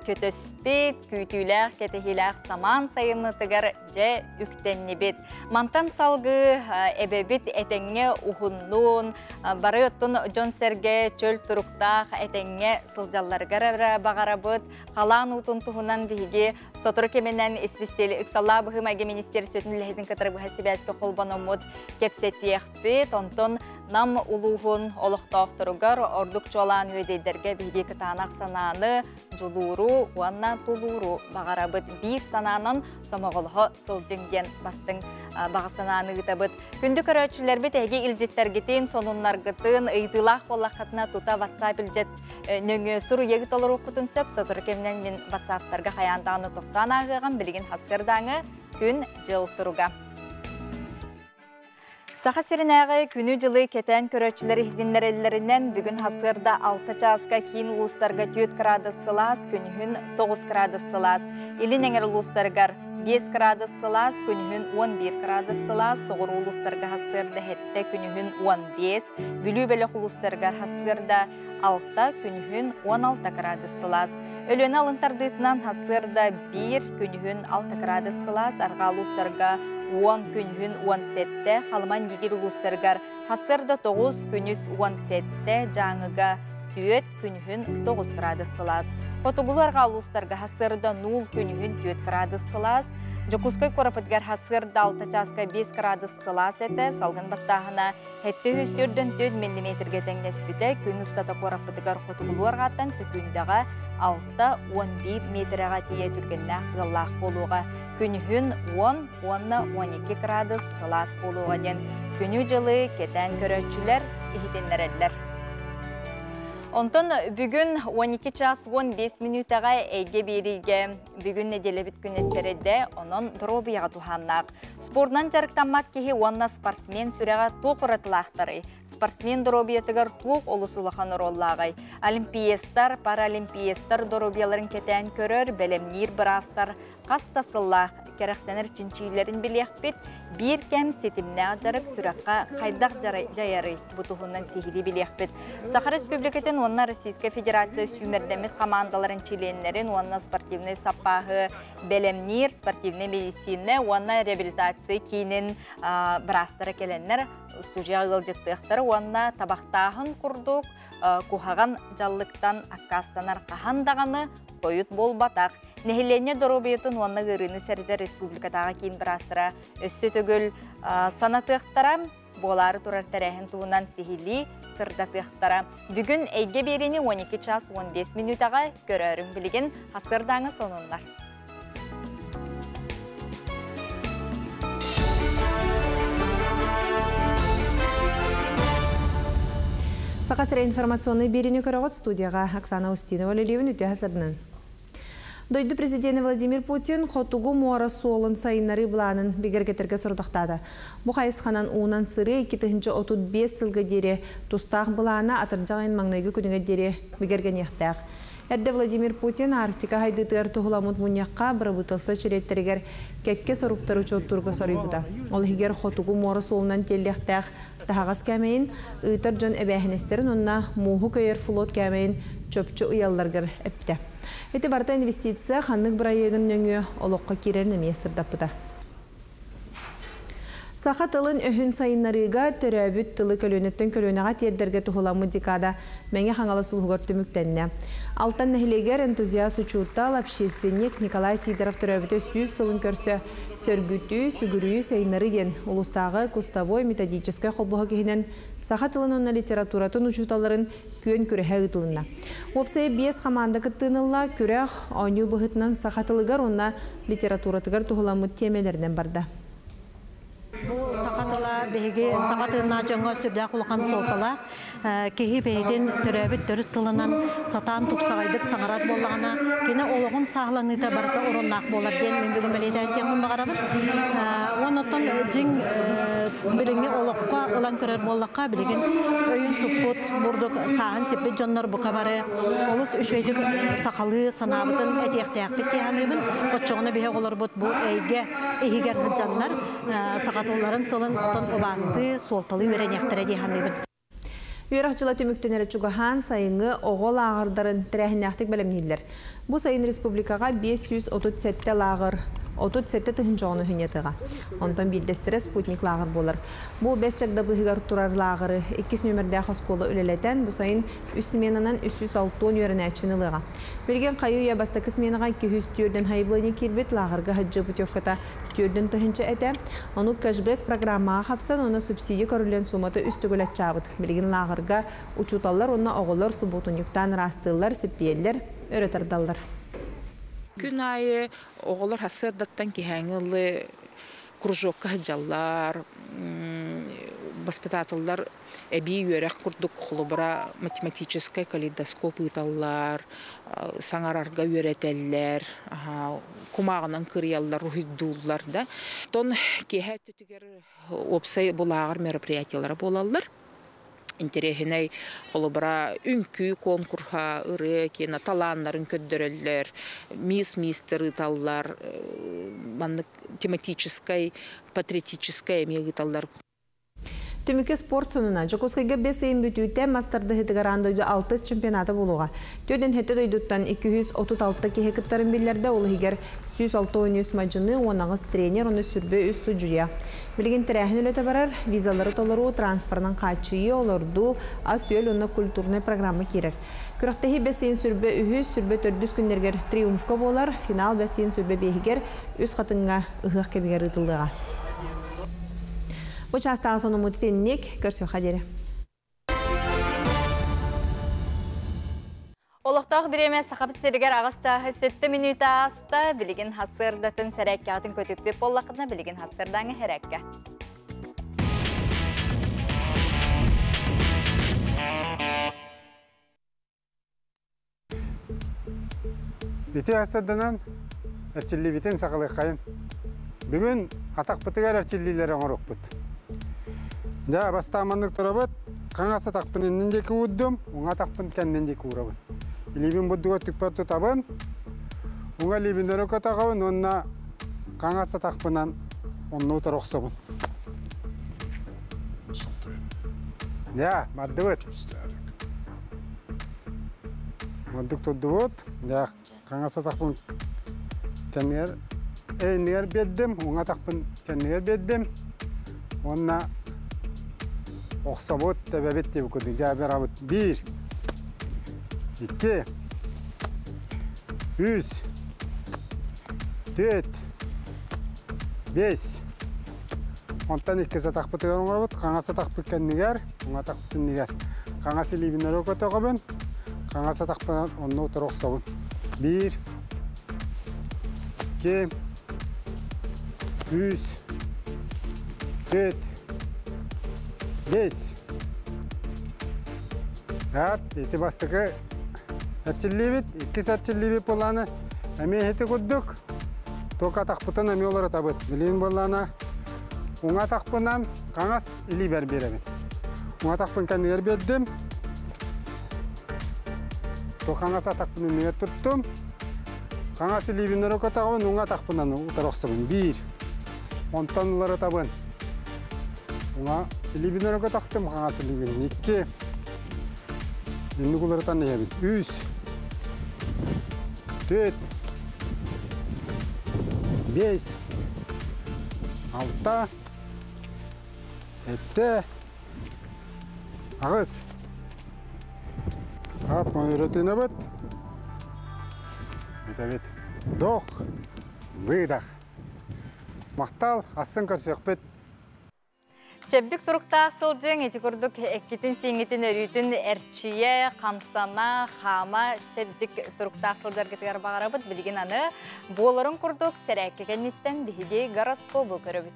көтөспүт, күүтүүлээх, кэтэһиилээх самаан сайыммытыгар дьэ үктэннибит. Мантан салгыы эбэбит этэҥҥэ уһуннуун, бары оттон дьон-сэргэ чөл туруктаах этэҥҥэ сылдьалларыгар эрэ баҕарабыт. Халаан уутун туһунан биһиги сотору кэминэн исписиэли ыксаллаах быһыы-майгы министиэристибэтин үлэһитин кытары быһа сибээскэ холбономмут кэпсэтиэхпит. Онтон Нам улууһун олохтоохторугар ордук чуолаан үөдэйдэргэ биһиги кытаанах санааны, дьулууру уонна тулууру баҕарабыт. Биир санаанан сомоҕолоһо сылдьыҥ диэн бастыҥ баҕа санааны ыытабыт. Күндү көрөөччүлэрбит, эһиги илдьиттэргитин, сонуннаргытын, ыйытыылаах буоллаххытына тута WhatsApp илдьит нөҥүө суруйа толоруоххутун сөп. Сотору кэминэн мин WhatsApp-тарга хайаан даҕаны тохтоон ааһыаҕым. Билигин хасыардааҥы күн-дьыл туруга. Саха сиринээҕи күнү-дьылы кэтээн көрөөччүлэр иһитиннэрэллэринэн, бүгүн хасыарда 6 чааска киин улуустарга 4 градус сылаас, күнүһүн 9 градус сылаас. Илин эҥэр улуустарыгар 5 градус сылаас, күнүһүн 11 градус сылаас, соҕуруу улуустарга хасыарда 7, күнүһүн 15, Бүлүү бөлөх улуустарыгар хасыарда 6, күнүһүн 16 градус сылаас. Өлүөнэ алын тардыытынан хасыарда 1, күнүһүн 6 градус сылаас, арҕаа улуустарга 10, күнүһүн 17, Халыман Дигир улуустарыгар хасыарда 9, күнүс 17, Дьааҥыга 4, күнүһүн 9 градус сылаас. Хотугулуу арҕаа улуустарга хасыарда 0, күнүһүн 4 градус сылаас. Дьокуускай куорапытыгар хасыарда 6 чааска 5 градус сылаас этэ, салгын баттааһына 744 миллиметргэ тэҥнэспитэ, күн устата куораппытыгар хотугулуу арҕааттан сөкүүндэҕэ 6-11 миэтэрэҕэ тиийэ түргэннээх тыаллаах буолуоҕа. Күнүһүн 10 уонна 12 градус сылаас буолуоҕа диэн күнү-дьылы кэтээн көрөөччүлэр иһитиннэрэллэр. Онтон бүгүн 12 час 15 мүнүүтэҕэ эйгэ биэриигэ бүгүн нэдиэлэбит күнэ сэрэдэ, онон доруобуйаҕа туһааннаах. Спордунан дьарыктаммат киһи уонна спортсмен сүрэҕэ туох уратылаахтарый? Спортсмен доруобуйатыгар туох олус улахан оруоллааҕый? Олимпиецтар, паралимпиецтар доруобуйаларын кэтээн көрөр, бэлэмниир быраастар хас да сыллаах кэрэхсэнэр чинчиилэрин билиэхпит. Биир кэм ситимнээх дьарык сүрэххэ хайдах дьайарый? Бу туһунан сиһилии билиэхпит. Саха Республикатын уонна Российскай Федерация сүүмэрдэммит хамаандаларын чилиэннэрин уонна спортивнай саппааһы бэлэмниир спортивнай медицина уонна реабилитация киинин быраастара кэлэннэр студия ыалдьыттыахтара уонна табахтааһын курдук куһаҕан дьаллыктан аккаастанар хаһан даҕаны хойут буолбатах. Нэһилиэнньэ доруобуйатын уонна ыарыыны сэрэтэр республикатааҕы киин быраастара өссө төгүл санатыахтара, буолаары турар тэрээһин туһунан сиһилии сырдатыахтара. Бүгүн Эйгэ биэриини 12 час 15 мүнүүтэҕэ көрөөрүҥ билигин хасыардааҥы сонуннар. Саха сирэ информационный биэриини көрөҕүт студияға Оксана Устинова үлэлиибин үтүө хасырдынан. Дойду президенэ Владимир Путин Хотугу муора суолун сайыннарыы былаанын бигэргэтэргэ сорудахтаата. Бу хайысханан уунан сырыы 2035 сылга диэри тустаах былаана атырдьах ыйын маҥнайгы күнүгэр диэри бигэргэниэхтээх. Эрдэ Владимир Путин Арктика сайдыытыгар туһуламмыт мунньахха бырабыыталыстыба чилиэттэригэр кэккэ соруктары учуоттуурга соруйбута. Ол иһигэр Хотугу муора суолунан тиэллиэхтээх таһаҕас кээмэйин, ыытар дьон эбээһинэстэрин уонна мууһу көйөр флот кээмэйин чопчу ыйалларыгар эппитэ. Ити барыта инвестиция ханнык бырайыагын нөҥүө олоххо киирэрин эмиэ сырдаппыта. Саха тылын-өһүн сайыннарыыга төрөөбүт тылы көлүөнэттэн көлүөнэҕэ тиэрдэргэ туһуламмыт декада Мэҥэ Хаҥалас улууһугар түмүктэннэ. Алтан нэһилиэгэр энтузиаст учуутал, общественник Николай Сидоров төрөөбүтэ 100 сылын көрсө Сөргүтүү, сүгүрүйүү, сайыннарыы диэн улуустааҕы кустовой методическай холбоһук иһинэн саха тылын уонна литературатын учууталларын күөн күрэһэ ыытылынна. Уопсайа биэс хамаанда кыттыыны ылла, күрэх оонньуу быһыытынан саха тылыгар уонна литературатыгар туһуламмыт тиэмэлэринэн барда. Бу саха тыла биһиги саха тыыннаах дьоҥҥо сүрдээх улахан суолталаах. Киһи бэйэтин төрөөбүт төрүт тылынан сатаан тупсаҕайдык саҥарар буоллаҕына, кини олоҕун сааһыланыыта барыта оруннаах буолар диэн мин бүгүн бэлиэтээтиэхпин баҕарабын. Уонна оттон дьиҥ билиҥҥи олоххо ылан көрөр буоллахха, билигин өйүн туппут, бурдук сааһын сиппит дьоннор бука бары олус үчүгэйдик сахалыы санаабытын этиэхтээхпит дии саныыбын. Оччоҕуна биһи оҕолорбут бу эйгэ иһигэр сылдьаннар сахатылларын тылын отон убаастыы, суолталыы үөрэниэхтэрэ дии саныыбын. Үөрэх дьыла түмүктэнэрэ чугаһаан, сайыҥҥы оҕо лааҕырдарын тэрээһиннээхтик бэлэмнииллэр. Бу сайын республикаҕа 537 лааҕыр 37 тыһыынча оҕону сынньатыаҕа. Онтон биирдэстэрэ спутник лааҕыр буолар. Бу бэс чагда быыһыгар турар лааҕыры иккис нүөмэрдээх оскуола үлэлэтэн, бу сайын үс сменанан 360 үөрэнээччини ылыаҕа. Билигин хайы-үйэ бастакы сменаҕа 204 хайыбылыйа киирбит лааҕырга сылдьыы путевката түөрдүн тыһыынча этэ. Ону кэшбэк программаҕа хапсан уонна субсидия көрүллэн суумата үс төгүл аччаабыт. Билигин лааҕырга учууталлар уонна оҕолор субуотунньуктаан ыраастыыллар, сиппийэллэр, өрө тардаллар. Күн аайы оҕолор сарсыардаттан киэһээҥи ыллыы кружокка сылдьаллар, воспитателлар эбии үөрэх курдук холобура математическай калейдоскоп ыыталлар, саҥарарга үөрэтэллэр, кумааҕынан кырыйаллар, уһуйдууллар да. Оттон киэһэ өттүтүгэр уопсай булааҕар мероприятиелара буолаллар. Интэриэһинэй холобура үҥкүү конкурһа, ырыа киэнэ талааннарын көрдөрөллөр, мисс-мистер ыыталлар, маннык тематическай, патриотическай эмиэ ыыталлар. Түмүккэ спорт сонуна Дьокуускайга бэс ыйын бүтүүтэ мас тардыһыытыгар аан дойду алтыс чемпионата буолуоҕа. Түөртэн сэттэ дойдуттан 236 киһи кыттарын биллэрдэ, ол иһигэр 163 мадьыны, 18 тренер, уонна сүрбэ үс судьуйа. Билигин тэрээһин үлэтэ барар, визалары толоруу, транспорынан хааччыйыы, олордуу, ас-үөл уонна культурнай программа киирэр. Күрэхтэһии бэс ыйын сүрбэ үһүс, сүрбэ төрдүс күннэригэр триумфка буолар, финал бэс ыйын сүрбэ биэһигэр Үс Хатыҥҥа ыһыах кэмигэр ыытыллыаҕа. Бу чаастааҕы сонуммут итинник, көрсүөххэ диэри. Олохтоох бириэмэ Сахабыт сиригэр аҕыс чааһы сэттэ мүнүүтэ ааста. Билигин хассыардатын сэрээккэҕитин көтүппүт буоллаххытына, билигин хассыардааҥы сэрээккэ. Ити ассарданан эрчиллибитин саҕалыаххайын. Бүгүн атахпытыгар эрчиллиилэри оҥоруохпут. Дьэ, бастаан маннык турабыт. Хаҥас атахпын иннин диэки уурдум, уҥа атахпын кэннин диэки уурабын. Илиибин бурдуга түкпэр тутабын, уҥа илиибин өрө көтөҕөбүн уонна хаҥас атахпынан онно утары охсобун. Дьэ, бардыбыт. Мандык турдубут. Дьэ, хаҥас атахпын кэннигэр иннигэр биэрдим, уҥа атахпын кэннигэр биэрдим. Уонна охсобут, тэбэбит диэбит курдук. Дьэ, барабыт. Биир, икки, үс, түөрт, биэс. Онтон иккис атахпытыгар оҥоробут. Хаҥас атахпыт кэннигэр, уҥа атахпыт иннигэр. Хаҥас илиибин өрө көтөҕөбүн, хаҥас атахпынан онно утары охсобун. Биир, икки, үс, түөрт, биэс. Ат, ити бастакы эрчиллиибит, иккис эрчиллиибит буолааны. Эмиэ ити курдук тока атахпытын эмиэ олоротабыт. Билигин буоллаҕына уҥа атахпынан хаҥас илиибэр биэрэбин. Уҥа атахпын кэннигэр биэрдим. Хаҥас атахпын иннигэр туттум. Хаҥас илиибин өрө көтөҕөбүн, уҥа атахпынан утары охсобун. Биир. Онтон уларытабын. Уҥа илиибин өрө көтөхтүм, хаҥас илиибин. Икки. Инник уларытан иһэбин. Үс. Түөрт. Биэс. Алта. Сэттэ. Аҕыс. Ап, өрөтүнэбит. Бүтэбит. Дох. Выдох. Махтал, астын көрсүөхпүт. Чэбдик туруктаах сылдьыҥ, ити курдук эккитин-сииҥҥитин өрүүтүн эрчийэ, хамсана, хаама чэбдик туруктаах сылдьаргытыгар баҕарабыт. Билигин аны буоларын курдук сэрээккэ кэнниттэн биһиги гороскобу көрөбүт.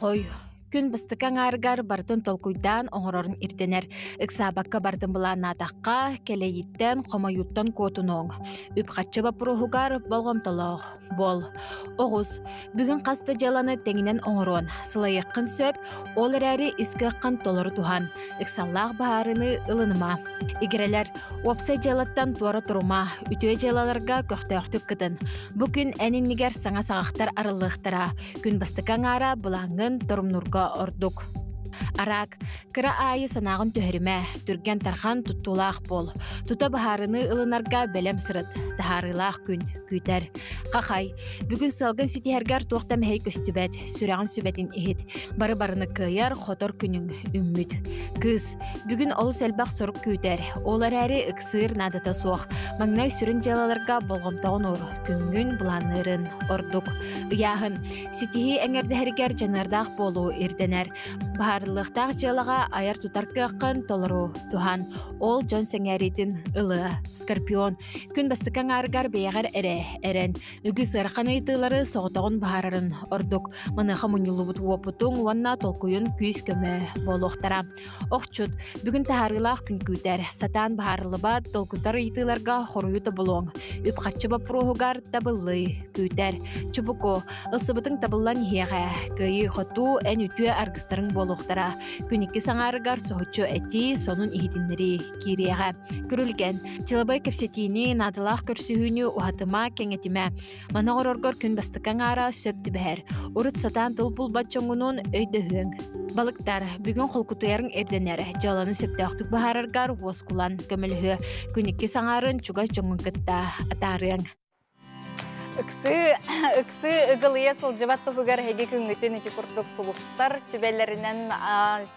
Хой, күн бастакы аҥаарыгар барытын толкуйдаан оҥорорун ирдэнэр. Ыксаабакка бардын былааннаатахха, кэлэйиттэн, хомойууттан куотунуоҥ. Үп-харчы боппуруоһугар болҕомтолоох буол. Оҕус, бүгүн хас да дьыаланы тэҥинэн оҥоруон, сылайыаххын сөп, ол эрээри ис кыаххын толору туһан. Ыксаллаах быһаарыыны ылыныма. Игирэлэр, уопсай дьыалаттан туора турума, үтүө дьыалаларга көхтөөхтүк кытын. Бу күн эн иннигэр саҥа саҕахтар арыллыахтара. Күн бастакы аҥаара былааҥҥын торумнуурга ордук. Араак, кыра аайы санааҕын түһэримэ, түргэн-тархан туттуулаах буол. Тута быһаарыныы ылынарга бэлэм сырыт, таһаарыылаах күн күүтэр. Хахай, бүгүн сыалгын ситиһэргэр туох да мэһэй көстүбэт, сүрэҕин сүбэтин иһит. Бары барыны кыайар, хотор күнүҥ үммүт. Кыыс, бүгүн олус элбэх сорук күүтэр, ол эрээри ыксыыр наадата суох. Маҥнай сүрүн дьыалаларга болҕомтоҕун уур, күҥҥүн былаанныырын ордук. Ыйааһын, ситиһии эҥэрдэһэригэр дьаныардаах буолуу ирдэнэр. Быһаарыллыахтаах дьыалаҕа айар-тутар кыаххын толору туһан, ол дьон сэҥээриитин ылыа. Скорпион, күн бастакы аҥаарыгар бэйэҕэр эрэ эрэн. Үгүс ыарахан ыйытыылары соҕотоҕун быһаарарын ордук. Маныаха мунньуллубут уопутуҥ уонна толкуйун күүс-көмө буолуохтара. Охчут, бүгүн таһаарыылаах күн күүтэр. Сатаан быһаарыллыбат, толкутар ыйытыыларга хоруйу тобулуоҥ. Үп-харчы боппуруоһугар табыллыы күүтэр. Чубуку, ылсыбытыҥ табыллан иһиэҕэ. Кыайыы-хотуу эн үтүө аргыстарыҥ буолуохтара. Күн иккис аҥаарыгар соһуччу этии, сонун иһитиннэрии киириэҕэ. Күрүлгэн, дьылабай кэпсэтиини, наадалаах көрсүһүүнү уһатыма, кэҥэтимэ. Маны оҥороргор күн бастакы аҥаара сөп түбэһэр. Урут сатаан тыл булбат дьоҥҥунуун өйдөһүөҥ. Балыктар, бүгүн холкутуйарыҥ ирдэнэр. Дьыаланы сөптөөхтүк быһаараргар уоскулан көмөлөһүө. Күн иккис аҥаарын чугас дьоҥҥун кытта атаарыаҥ. Ыксыы, ыксыы ыгылыйа сылдьыбат туһугар эһиги күҥҥүтүн ити курдук сулустар сүбэлэринэн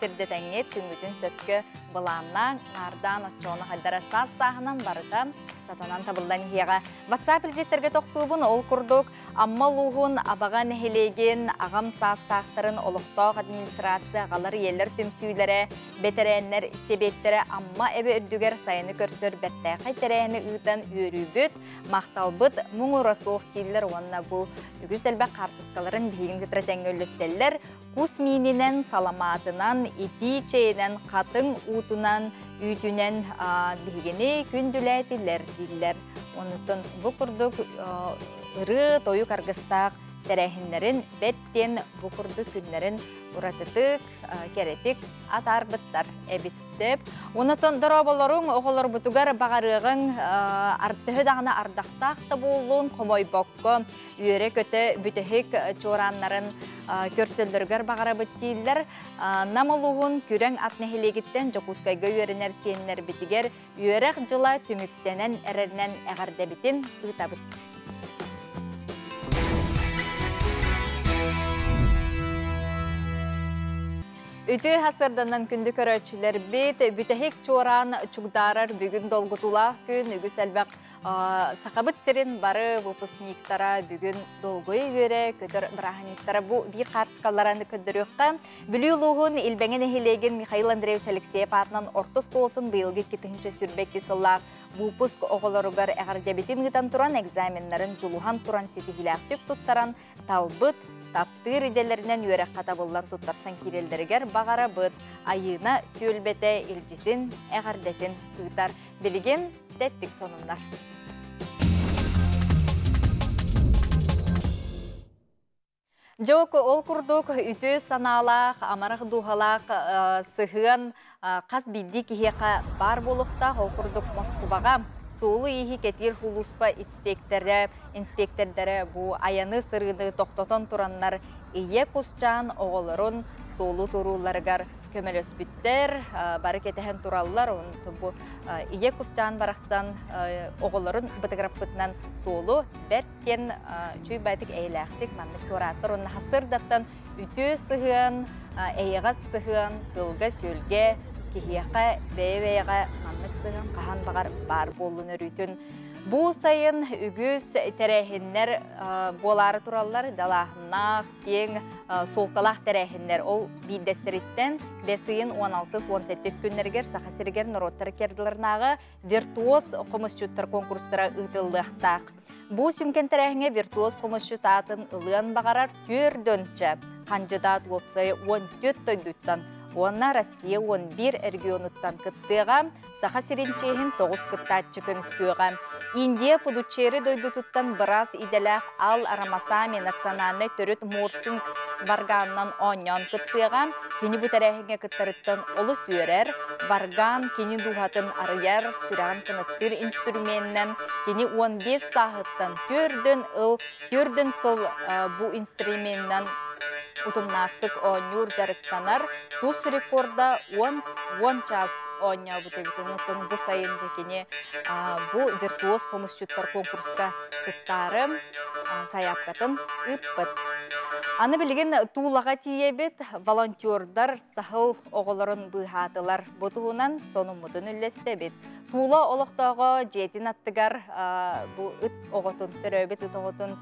сирдэтэҥҥит күҥҥүтүн сөпкө былааннаан, наардаан оччоҕуна хайдара саас сааһынан барыта сатанан табыллан иһиэҕэ. WhatsApp илдьиттэргэ тохтуубун, ол курдук Амма улууһун Абаҕа нэһилиэгин аҕам саастаахтарын олохтоох администрация аҕалар ийэлэр түмсүүлэрэ, бэтэрээннэр сэбиэттэрэ Амма эбэ үрдүгэр сайыны көрсөр бэртээхэй тэрээһини ыытан үөрүүбүт, махталбыт муҥура суох дииллэр уонна бу үгүс элбэх хаартыскаларын биһигин кытары тэҥҥэ үллэстэллэр. Кус миининэн, саламаатынан, итии чэйинэн, хатыҥ уутунан, үүтүнэн биһигини күндүлээтилэр дииллэр. Онуттан бу курдук ырыа, тойук аргыстаах тэрээһиннэрин бэт диэн бу курдук күннэрин уратытык, кэрэтик атаарбыттар эбит сөп. Онотон дорооболоруҥ оҕолорбутугар баҕарыаҕыҥ төһө даҕаны ардахтаах да буоллун, хомойбокко үөрэ-көтө бүтэһик чуорааннарын көрсөллөрүгэр баҕарабыт дииллэр. Нам улууһун Күрэҥ ат нэһилиэгиттэн Дьокуускайга үөрэнэр сиэннэрбитигэр үөрэх дьыла түмүктэнэн эрэринэн эҕэрдэбитин ыытабыт. Үтүө сарсыарданан күндү көрөөччүлэрбит, бүтэһик чуораан чугдаарар бүгүн долгутуулаах күн, үгүс элбэх Сахабыт сирин бары выпускниктара бүгүн долгуй үөрэ көтөр бырааһынньыктара бу биир хаартыскаларын көрдөрүөххэ. Бүлүү улууһун Илбэҥэ нэһилиэгин Михаил Андреевич Алексеев аатынан орто оскуолатын быйылгы 2022 сыллаах выпуск оҕолоругар эҕэрдэбитин ыытан туран экзаменнарын дьулуһан туран ситиһиилээхтик туттаран талбыт, таптыыр идэлэринэн үөрэххэ табыллан туттарсан киирэллэригэр баҕарабыт. Айыына түөлбэтэ илдьитин, эҕэрдэтин ыытар. Билигин тэттик сонуннар. Дьок ол курдук үтүө санаалаах, амарах дууһалаах сыһыан хас биирдии киһиэхэ баар буолуохтаах. Ол курдук Москубаҕа суолу-ииһи кэтиир сулууспа инспектэрэ, инспектордара бу айаны-сырыыны тохтотон тураннар ийэ кусчаан оҕолорун суолу туруулларыгар көмөлөспүттэр, бары кэтэһэн тураллар. Онтон бу ийэ кусчаан барахсан оҕолорун бытыгыраппытынан суолу бэрт диэн үчүгэй эйэлээхтик маннык туорааттар уонна хасырдаттан үтүө сыһыан, эйэҕэс сыһыан, тылга-сүөлгэ, киһиэхэ бэйэ-бэйэҕэ маннык сыһыан хаһан баҕар баар буоллун өрүүтүн. Бу сайын үгүс тэрээһиннэр буолаары тураллар, далааһыннаах, киэҥ суолталаах тэрээһиннэр. Ол биирдэстэриттэн бэс ыйын 16-17 күннэригэр Саха сиригэр норуоттар иккардыларынааҕы виртуоз хомусчуттар конкурстара ыытыллыахтаах. Бу сүҥкэн тэрээһиҥҥэ виртуоз хомусчут аатын ылыан баҕарар түөрдөнчө хандьыдаат уопсайа 14 дойдуттан уонна Россия 11 регионуттан кыттыаҕа, Саха сирин чиэһин 9 кыттааччы көмүскүөҕэ. Индия Пудуччери дойдутуттан быраас идэлээх Ал Рамасами национальнай төрүт морсинг варганынан оонньоон кыттыаҕа. Кини бу тэрээһиҥҥэ кыттарыттан олус үөрэр. Варган кини дууһатын арыйар, сүрэҕин кынаттыыр инструменинэн кини 15 сааһыттан төрдөн ыл төрдөн сыл бу инструменинэн утумнаахтык оонньуур дьарыктанар. Тус рекорда 10 10 час оонньообут эбит. Онтон бу сайын дьэ кини бу виртуоз хомусчуттар конкурска кыттаары сайаапкатын ыыппыт. Аны билигин Туулаҕа тиийэбит, волонтердар саһыл оҕолорун быыһаатылар. Бу туһунан сонуммутун үллэстэбит. Туула олохтооҕо дьиэтин аттыгар бу ыт оҕотун, төрөөбүт ыт оҕотун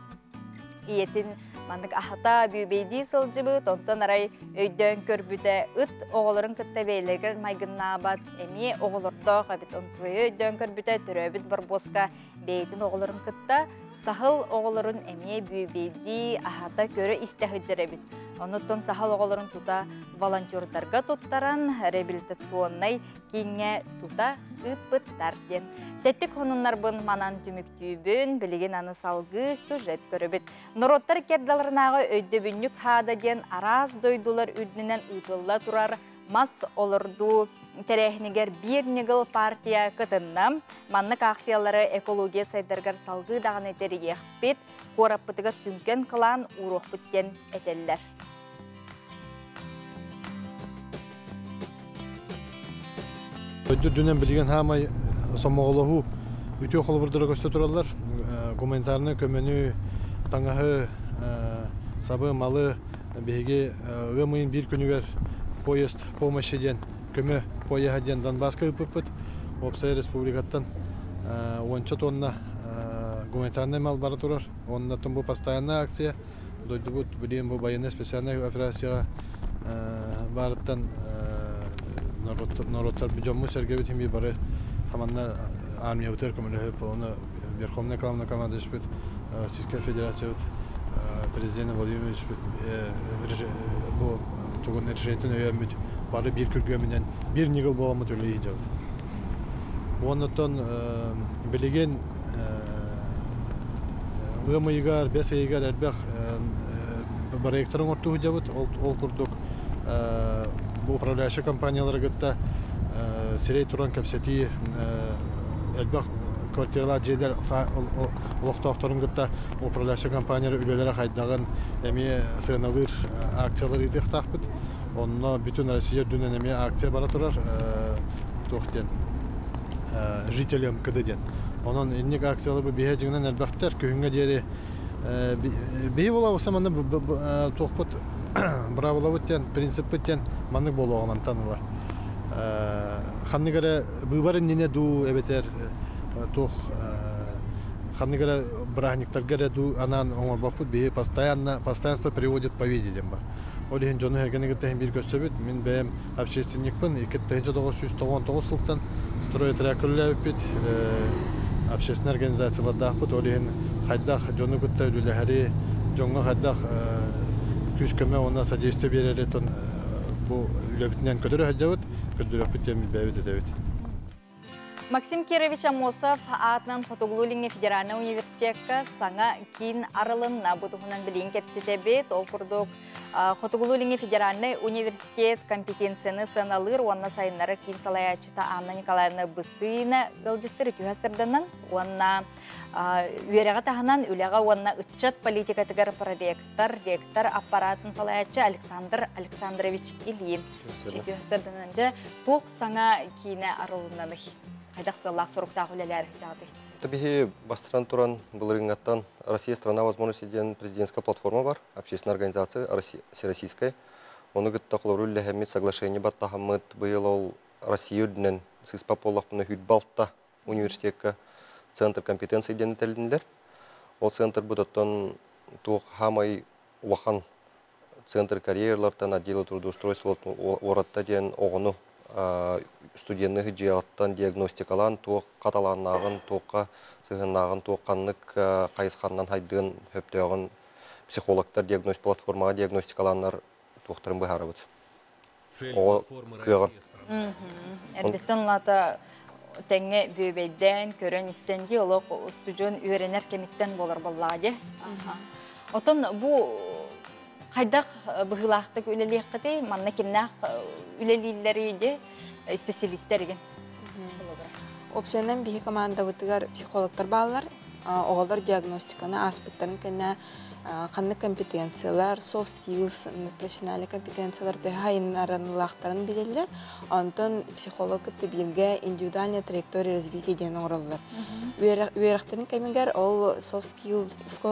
ийэтин маннык аһата бүөбэйдии сылдьыбыт, онтон арай өйдөөн көрбүтэ ыт оҕолорун кытта бэйэлэригэр майгыннаабат, эмиэ оҕолордоох эбит. Онтон өйдөөн көрбүтэ төрөөбүт барбуоска бэйэтин оҕолорун кытта саһыл оҕолорун эмиэ бүөбэйдии, аһата көрө-истэ сылдьар эбит. Онуттан саһыл оҕолорун тута волонтердарга туттаран реабилитационнай кииҥҥэ тута ыыппыттар диэн. Тэттик хонуннарбын манан түмүктүүбүн, билигин аны салгыы сюжет көрөбүт. Норуоттар кердаларынааҕы өйдөбүнньүк хаада диэн араас дойдулар үрдүнэн ыытылла турар мас олордуу тэрээһинигэр биир ньыгыл партия кытынна. Маннык аахсыйалары экология сайдарыгар салгыы даҕаны тэрийиэхпит, куораппытыгар сүҥкэн кылаан ууруохпут диэн этэллэр. Дойду үрдүнэн билигин хаамай сомоҕолоһуу үтүө холобурдара көстө тураллар. Гуманитарнай көмөнү, таҥаһы, сабы, малы биһиги ыам ыйын биир күнүгэр поезд помощи диэн көмө поеһа диэн Донбасска ыыппыппыт. Уопсай республикаттан уонча тонна гуманитарнай мал бара турар. Уонна бу постоянная акция. Дойдубут билигин бу военнай специальнай операцияҕа баарыттан норуоттар дьоммут-сэргэбит иһин бары хаманна армиябытыгар көмөлөһүп, оны Верховный главнокомандующийбит Российская Федерациябыт президент Владимир Владимирович бу тугун решениетин өйөөммүт бары биир күргүөмүнэн биир ньыгыл буоламмыт үлэлии сылдьабыт. Уоннаттан билигин ыам ыйыгар, бэс ыйыгар элбэх проекттары оҥортуу сылдьабыт. Ол курдук бу управляющай компаниялары кытта сирэй туран кэпсэтии элбэх квартиралаах дьиэлэр олохтоохторун кытта управляющай компаниялар үлэлэрэ хайдаҕын эмиэ сыаналыыр акциялар ыытыахтаахпыт. Онно бүтүн Россия үрдүнэн эмиэ акция бара турар туох диэн жители МКД диэн. Онон инник акциялар бу биһэ дьиҥинэн элбэхтэр. Күһүҥҥэ диэри биһи буолабыса манна туохпут быраабылабыт диэн принциппит диэн маннык буолуоҕа мантан ыла. Ханнык эрэ быыбар иннинэ дуу эбэтэр туох ханнык эрэ бырааһынньыктарга эрэ дуу анаан оҥорбоппут биһи постоянно постоянство приводит победе диэн бар. Ол иһин дьону сэргэни кытта иһин биир көрсөбүт. Мин бэйэм общественникпын. 2999 сылтан стройотрядка үлэлээбиппит. Общественнай организациялардаахпыт. Ол иһин хайдах дьону кытта үлэлэһэри, дьоҥҥо хайдах күүс-көмө уонна содействие биэрэри бу үлэбитинэн көтөрө сылдьабыт, көрдөрүөхпүт диэн бэйэбит этэбит. Максим Кирович Аммосов аатынан Хотугулуу-Илиҥҥи федеральнай университекка саҥа киин арылынна. Бу туһунан билигин кэпсэтэбит. Ол курдук Хотугулуу-Илиҥҥи федеральнай университет компетенцияны сыаналыыр уонна сайыннарар киин салайааччыта Анна Николаевна Бысыина ыалдьыттар үтүө сырданан уонна үөрэҕи таһынан үлэҕэ уонна ыччат политикатыгар проректор, ректор аппаратын салайааччы Александр Александрович Ильин. Үтүө сырданан дьэ туох саҥа киинэ арылыннаный? Хайдах сыаллаах соруктаах үлэлээр чаҕытый? Биһи бастыран туран былырыҥҥаттан Россия страна возможностей диэн президентская платформа бар, общественная организация всероссийская. Ону кытта холобур үллэһэммит, соглашение баттаһаммыт, быйыл ол Россия үрдүнэн сыыспа буоллахпына 26 университекка центр компетенции диэн этэллинилэр. Ол центр бут оттон туох хаамай улахан центр карьерлартан отдела трудоустройства уоратта диэн оҕону студенны дьиэҕиттэн диагностикалаан туохха талааннааҕын, туохха сыһыаннааҕын, туох ханнык хайысханнан хайдыан сөптөөҕүн психологтар диагноз платформаҕа диагностикалааннар туохтарын быһаарабыт. Оҕо кыаҕын. Эрдэттэн улаата тэҥҥэ бүөбэйдээн, көрөн-истэн дии олох устудьуон үөрэнэр кэмиттэн буолар буоллаҕа дии. Отон бу хайдах быһыылаахтык үлэлиэххитий? Манна кимнээх үлэлииллэрий дии специалистэригин? Опциянан биһи командабытыгар психологтар бааллар. Оҕолор диагностиканы ааспыттарын кэннэ ханнык компетенциялар, soft skills, профессиональный компетенциялар төһө хайыннарылаахтарын билэллэр. Онтон психолог кытта бииргэ индивидуальная траектория развития диэн оҥороллор. Үөрэхтэрин кэмигэр ол soft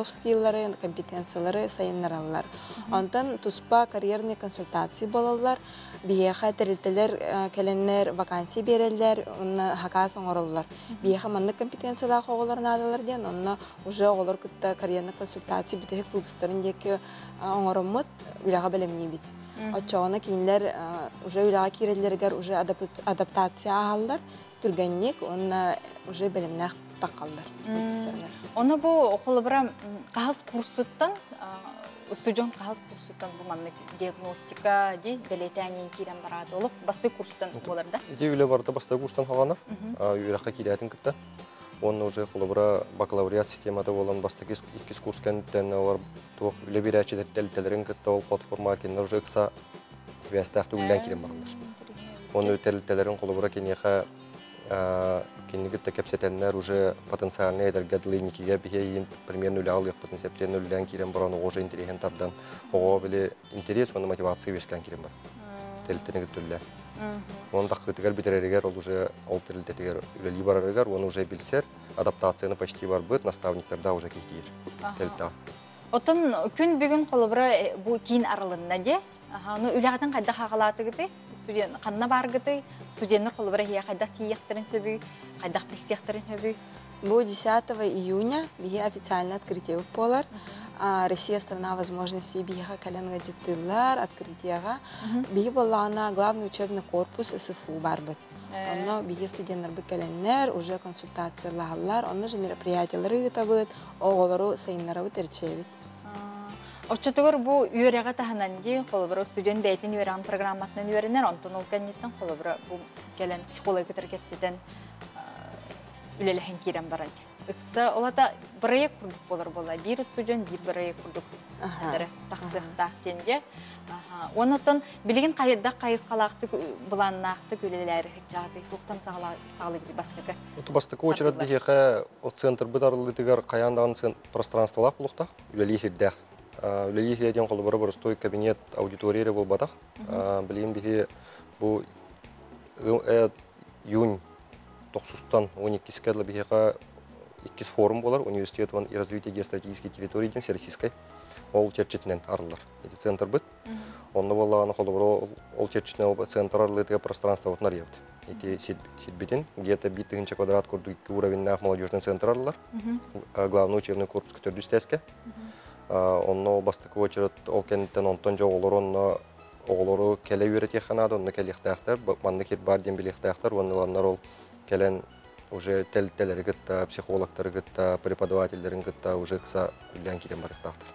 skillлары, компетенциялары сайыннараллар. Онтон туспа карьерный консультации буолаллар. Биһиэхэ тэрилтэлэр кэлэннэр вакансия биэрэллэр, онно хакаас оҥороллор. Биһиэхэ маннык компетенциялаах оҕолор наадалар диэн, онно уже оҕолор кытта карьерный консультация бүтэһик выпустарын диэки оҥороммут, үлэҕэ бэлэмниибит. Оччоҕуна кинилэр уже үлэҕэ киирэллэригэр уже адаптация ааһаллар, түргэнник уонна уже бэлэмнээх таххаллар выпустарыгар. Ону бу холобура хаһыс курсуттан устудьуон хаһыс курсуттан бу маннык диагностика ди бэлиэтээнин киирэн бараат олох бастакы курстан буолар да? Ити үлэ барыта бастакы курстан хаҕанар. Үөрэххэ киирээтин кытта. Уонна уже холобура бакалавриат системата буолан бастакы иккис курс кэнниттэн олор туох үлэ биэрээччилэр тэрилтэлэрин кытта ол платформаҕа кинилэр уже ыкса сибээстээх үлэлээн киирэн бараллар. Уонна тэрилтэлэрин холобура киниэхэ кинини кытта кэпсэтэннэр уже потенциальный эдэргэ дылы инникигэ биһиэйин примерно үлэҕэ ылыахпытын сөптөөн үлэлээн киирэн баран оҕо уже интэриэһин тардан оҕо били интерес уонна мотивация үөскээн киирэн бар. Тэрилтэни кытта үлэлээн. Уон таххытыгар бүтэрэригэр ол уже ол тэрилтэтигэр үлэлии барарыгар уон уже билсэр адаптацияны почти барбыт наставниктарда уже киһитиир тэрилтэҕэ. Оттон күн бүгүн холобура бу киин арылынна дии. Ну үлэҕитин хайдах аҕалаатыгытый? Студент ханна бааргытый? Студенттар холобура иһиэ хайдах тиийиэхтэрин сөбүй? Хайдах билсиэхтэрин сөбүй? Бу 10 июня биһи официально открытие буолар. Россия страна возможностей биһиэхэ кэлэн ыалдьыттыыллар открытиеҕа. Биһи буоллаҕына главный учебный корпус СФУ барбыт. Онно биһи студеннарбыт кэлэннэр уже консультациялаһаллар, онно же мероприятиялары ыытабыт, оҕолору сайыннарабыт, эрчийэбит. Оччотугар бу үөрэҕи таһынан дии, холобура, студент бэйэтин үөрэҕин программатынан үөрэнэр, онтон ол кэнниттэн холобура бу кэлэн психологы кытары кэпсэтэн үлэлэһэн киирэн баран. Ыкса олата бырайыак курдук буолар буолла. Биир студент биир бырайыак курдук тахсыахтаах диэн дьэ. Оннуттан билигин хайдах хайысхалаахтык былааннаахтык үлэлээри хыччааты туохтан саҕалыгыт бастакы? Бастакы очерет биһиэхэ центрбыт арыллыытыгар хайаан даҕаны пространстволаах булуохтаах, үлэлии сирдээх. Үлэлии сирэ диэн холобура боростуой кабинет, аудитория эрэ буолбатах. Билигин биһи бу июнь тохсустан 12-ке дылы биһиэхэ иккис форум буолар университет и развитие геостратегической территории диэн всероссийскай ол чэрчитинэн арыллар ити центрбыт. Онно буоллаҕына холобура ол чэрчитинэн ол центр арыллыытыгар пространствобытын арыйабыт. Ити сирбитин где-то биир тыһыынча квадрат курдук икки уровеннаах молодежный центр арыллар. Главный учебный корпус төрдүс тээскэ. Онно ол бастакы очерет ол кэнниттэн онтон дьэ оҕолору онно оҕолору кэлэ үөрэтиэххэ наада, онно кэлиэхтээхтэр, маннык сир баар диэн билиэхтээхтэр уонна ыланнар ол кэлэн уже тэрилтэлэри кытта, психологтары кытта, преподавателлэрин кытта уже ыкса үлэлээн киирэн барыахтаахтар.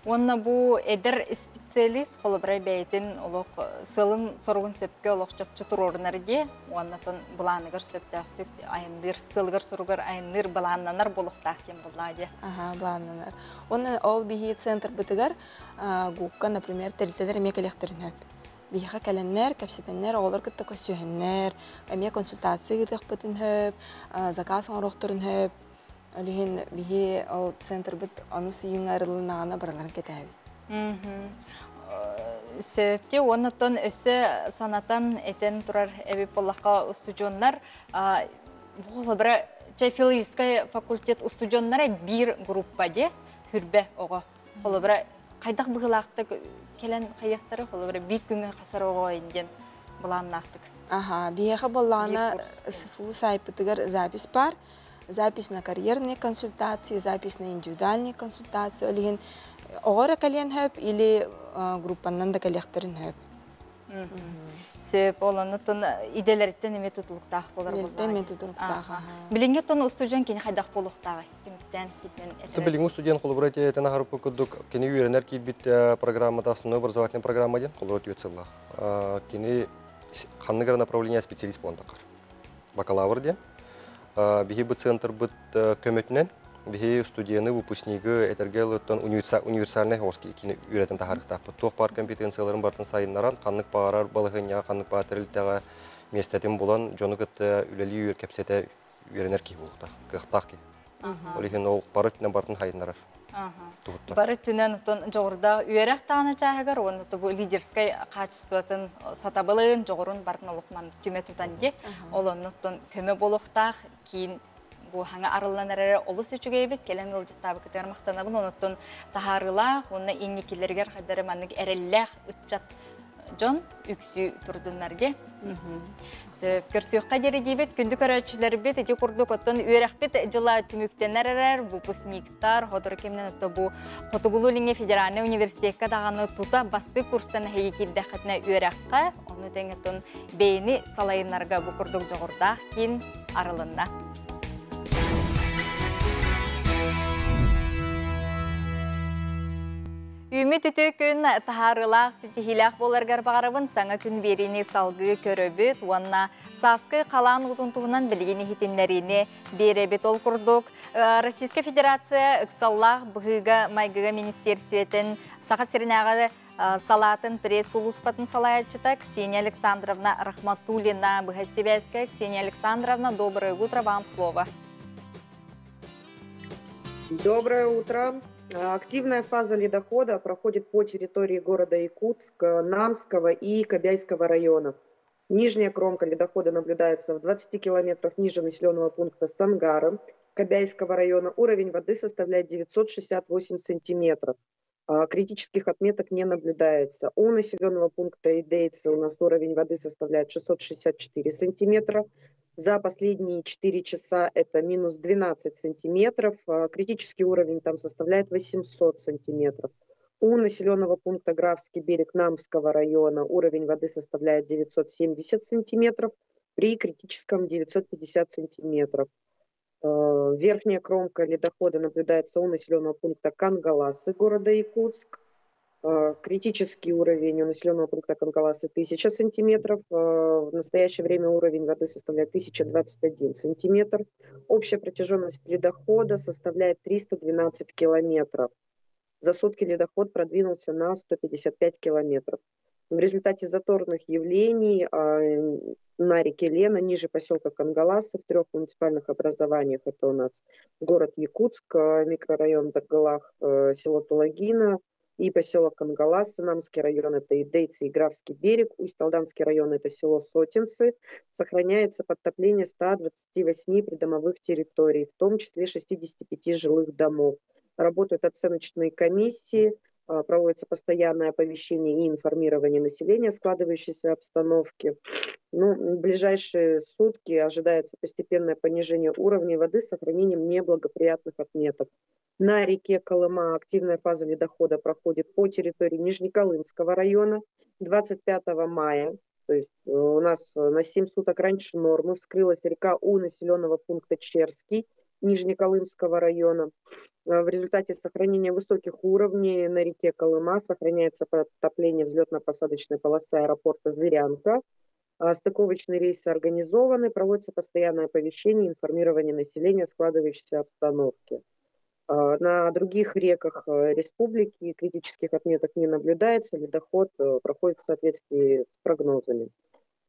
Уонна бу эдэр специалист холобура бэйэтин олох сылын соругун сөпкө олох чопчу туруорунар дии уонна тон былааныгар сөптөөхтүк айанныыр сылыгар соругар айанныыр былааннанар буолуохтаах диэн буоллаа дии. Аха, былааннанар. Уонна ол биһи центрбытыгар ГУКка, например, тэрилтэлэр эмиэ кэлиэхтэрин сөп. Биһиэхэ кэлэннэр, кэпсэтэннэр, оҕолор кытта көрсүһэннэр, эмиэ консультация ыытыахпытын сөп, заказ оҥоруохтарын сөп. Ол иһин биһи ол центрбыт онус июньҥа арылыннаҕына барыларын кэтээбит. Сөпти уоннаттан өссө санатан этэн турар эбит буоллахха устудьуоннар бу чай филологическай факультет устудьуоннара биир группа де хүрбэ оҕо. Холобура хайдах быһыылаахтык кэлэн хайыахтара холобура биир күҥҥэ хасар оҕо диэн былааннаахтык. Аха, биһиэхэ буоллаҕына СФУ сайтпытыгар запись бар. Запись на карьерные консультации, запись на индивидуальные консультации. Ол иһин оҕо эрэ кэлиэн сөп или группаннан да кэлиэхтэрин сөп. Сөп, ол оннуттан идэлэриттэн эмиэ тутулуктаах болар. Идэлэриттэн эмиэ тутулуктаах. Билиҥҥи тон устудьуон кини хайдах буолуохтааҕый? Түмүктээн китинэн этэрэ. Билиҥҥи студент холобура этэн аһарыппыт курдук кини үөрэнэр киирбит программата основной образовательная программа диэн холобура түөрт сыллаах. Кини ханнык эрэ направление специалист буолан таххар. Бакалавр диэн. Биһи бу центрбыт көмөтүнэн биһи студены, выпускнигы этэргэ ылыттан универсальный хоски кини үөрэтэн таһаарыктаахпыт. Туох баар компетенцияларын бартын сайыннаран, ханнык баҕарар балаһыанньаҕа, ханнык баар тэрилтэҕэ миэстэтин булан, дьону кытта үлэлии кэпсэтэ үөрэнэр киһи буолуохтаах, кыахтаах киһи. Ол иһин ол бары өттүнэн бартын хайыннарар. Бары өттүнэн оттон дьоҕурдаах үөрэх таана чааһыгар уонна бу лидерскай качествотын сатабылын, дьоҕурун бартын олохман түмэ тутан ди. Ол оннуттан көмө болохтаах киин бу хаҥа арыллан эрэрэ олус үчүгэйбит кэлэн ыалдьыттаабыкытыгар махтанабын онуттан таһаарыылаах уонна инникилэригэр хайдары маннык эрэллээх ыччат дьон үксүү турдуннарге. Көрсүөххэ диэри диибит күндү көрөөччүлэрбит ити курдук оттон үөрэхпит дьыла түмүктэнэр эрэр выпускниктар хотор кэмнэн отто бу Хотугулуу Илиҥҥи федеральнай университекка даҕаны тута бастыы курстан эһиги киирдэххитинэ үөрэххэ ону тэҥэ оттон бэйэни салайынарга бу курдук дьоҕурдаах киин арылынна. Үүммүт үтүө күн таһаарыылаах, ситиһиилээх буоларгар баҕарабын. Саҥа күн биэриини салгыы көрөбүт уонна сааскы халаан уутун туһунан билигин иһитиннэриини биэрэбит. Ол курдук, Российскай Федерация ыксаллаах быһыыга-майгыга министиэрстибэтин Саха сиринээҕи салаатын пресс-сулууспатын салайааччыта Ксения Александровна Рахматуллина быһа сибээскэ. Ксения Александровна, доброе утро, вам слово. Доброе утро. Активная фаза ледохода проходит по территории города Якутск, Намского и Кобяйского районов. Нижняя кромка ледохода наблюдается в 20 километрах ниже населенного пункта Сангара Кобяйского района. Уровень воды составляет 968 сантиметров. Критических отметок не наблюдается. У населенного пункта Идейцы у нас уровень воды составляет 664 сантиметра. За последние 4 часа это минус 12 сантиметров. Критический уровень там составляет 800 сантиметров. У населенного пункта Графский берег Намского района уровень воды составляет 970 сантиметров, при критическом 950 сантиметров. Верхняя кромка ледохода наблюдается у населенного пункта Кангаласы города Якутск. Критический уровень у населенного пункта Кангаласы 1000 сантиметров. В настоящее время уровень воды составляет 1021 сантиметр. Общая протяженность ледохода составляет 312 километров. За сутки ледоход продвинулся на 155 километров. В результате заторных явлений на реке Лена, ниже поселка Кангаласы, в трех муниципальных образованиях, это у нас город Якутск, микрорайон Даргалах, село Тулагино и поселок Кангаласы, Намский район, это Идейцы и Графский берег, Усть-Алданский район, это село Сотенцы, сохраняется подтопление 128 придомовых территорий, в том числе 65 жилых домов. Работают оценочные комиссии, проводится постоянное оповещение и информирование населения о складывающейся обстановке. Ну, в ближайшие сутки ожидается постепенное понижение уровня воды с сохранением неблагоприятных отметок. На реке Колыма активная фаза ледохода проходит по территории Нижнеколымского района 25 мая. То есть у нас на 7 суток раньше нормы вскрылась река у населенного пункта Черский. Нижнеколымского района. В результате сохранения высоких уровней на реке Колыма сохраняется подтопление взлетно-посадочной полосы аэропорта Зырянка. Стыковочные рейсы организованы, проводится постоянное оповещение и информирование населения о складывающейся обстановке. На других реках республики критических отметок не наблюдается, ледоход проходит в соответствии с прогнозами.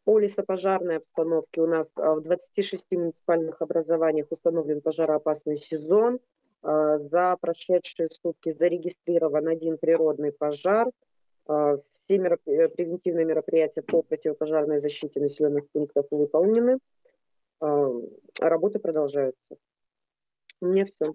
По лесопожарной обстановке у нас в 26 муниципальных образованиях установлен пожароопасный сезон. За прошедшие сутки зарегистрирован один природный пожар. Все превентивные мероприятия по противопожарной защите населенных пунктов выполнены. Работы продолжаются. У меня все.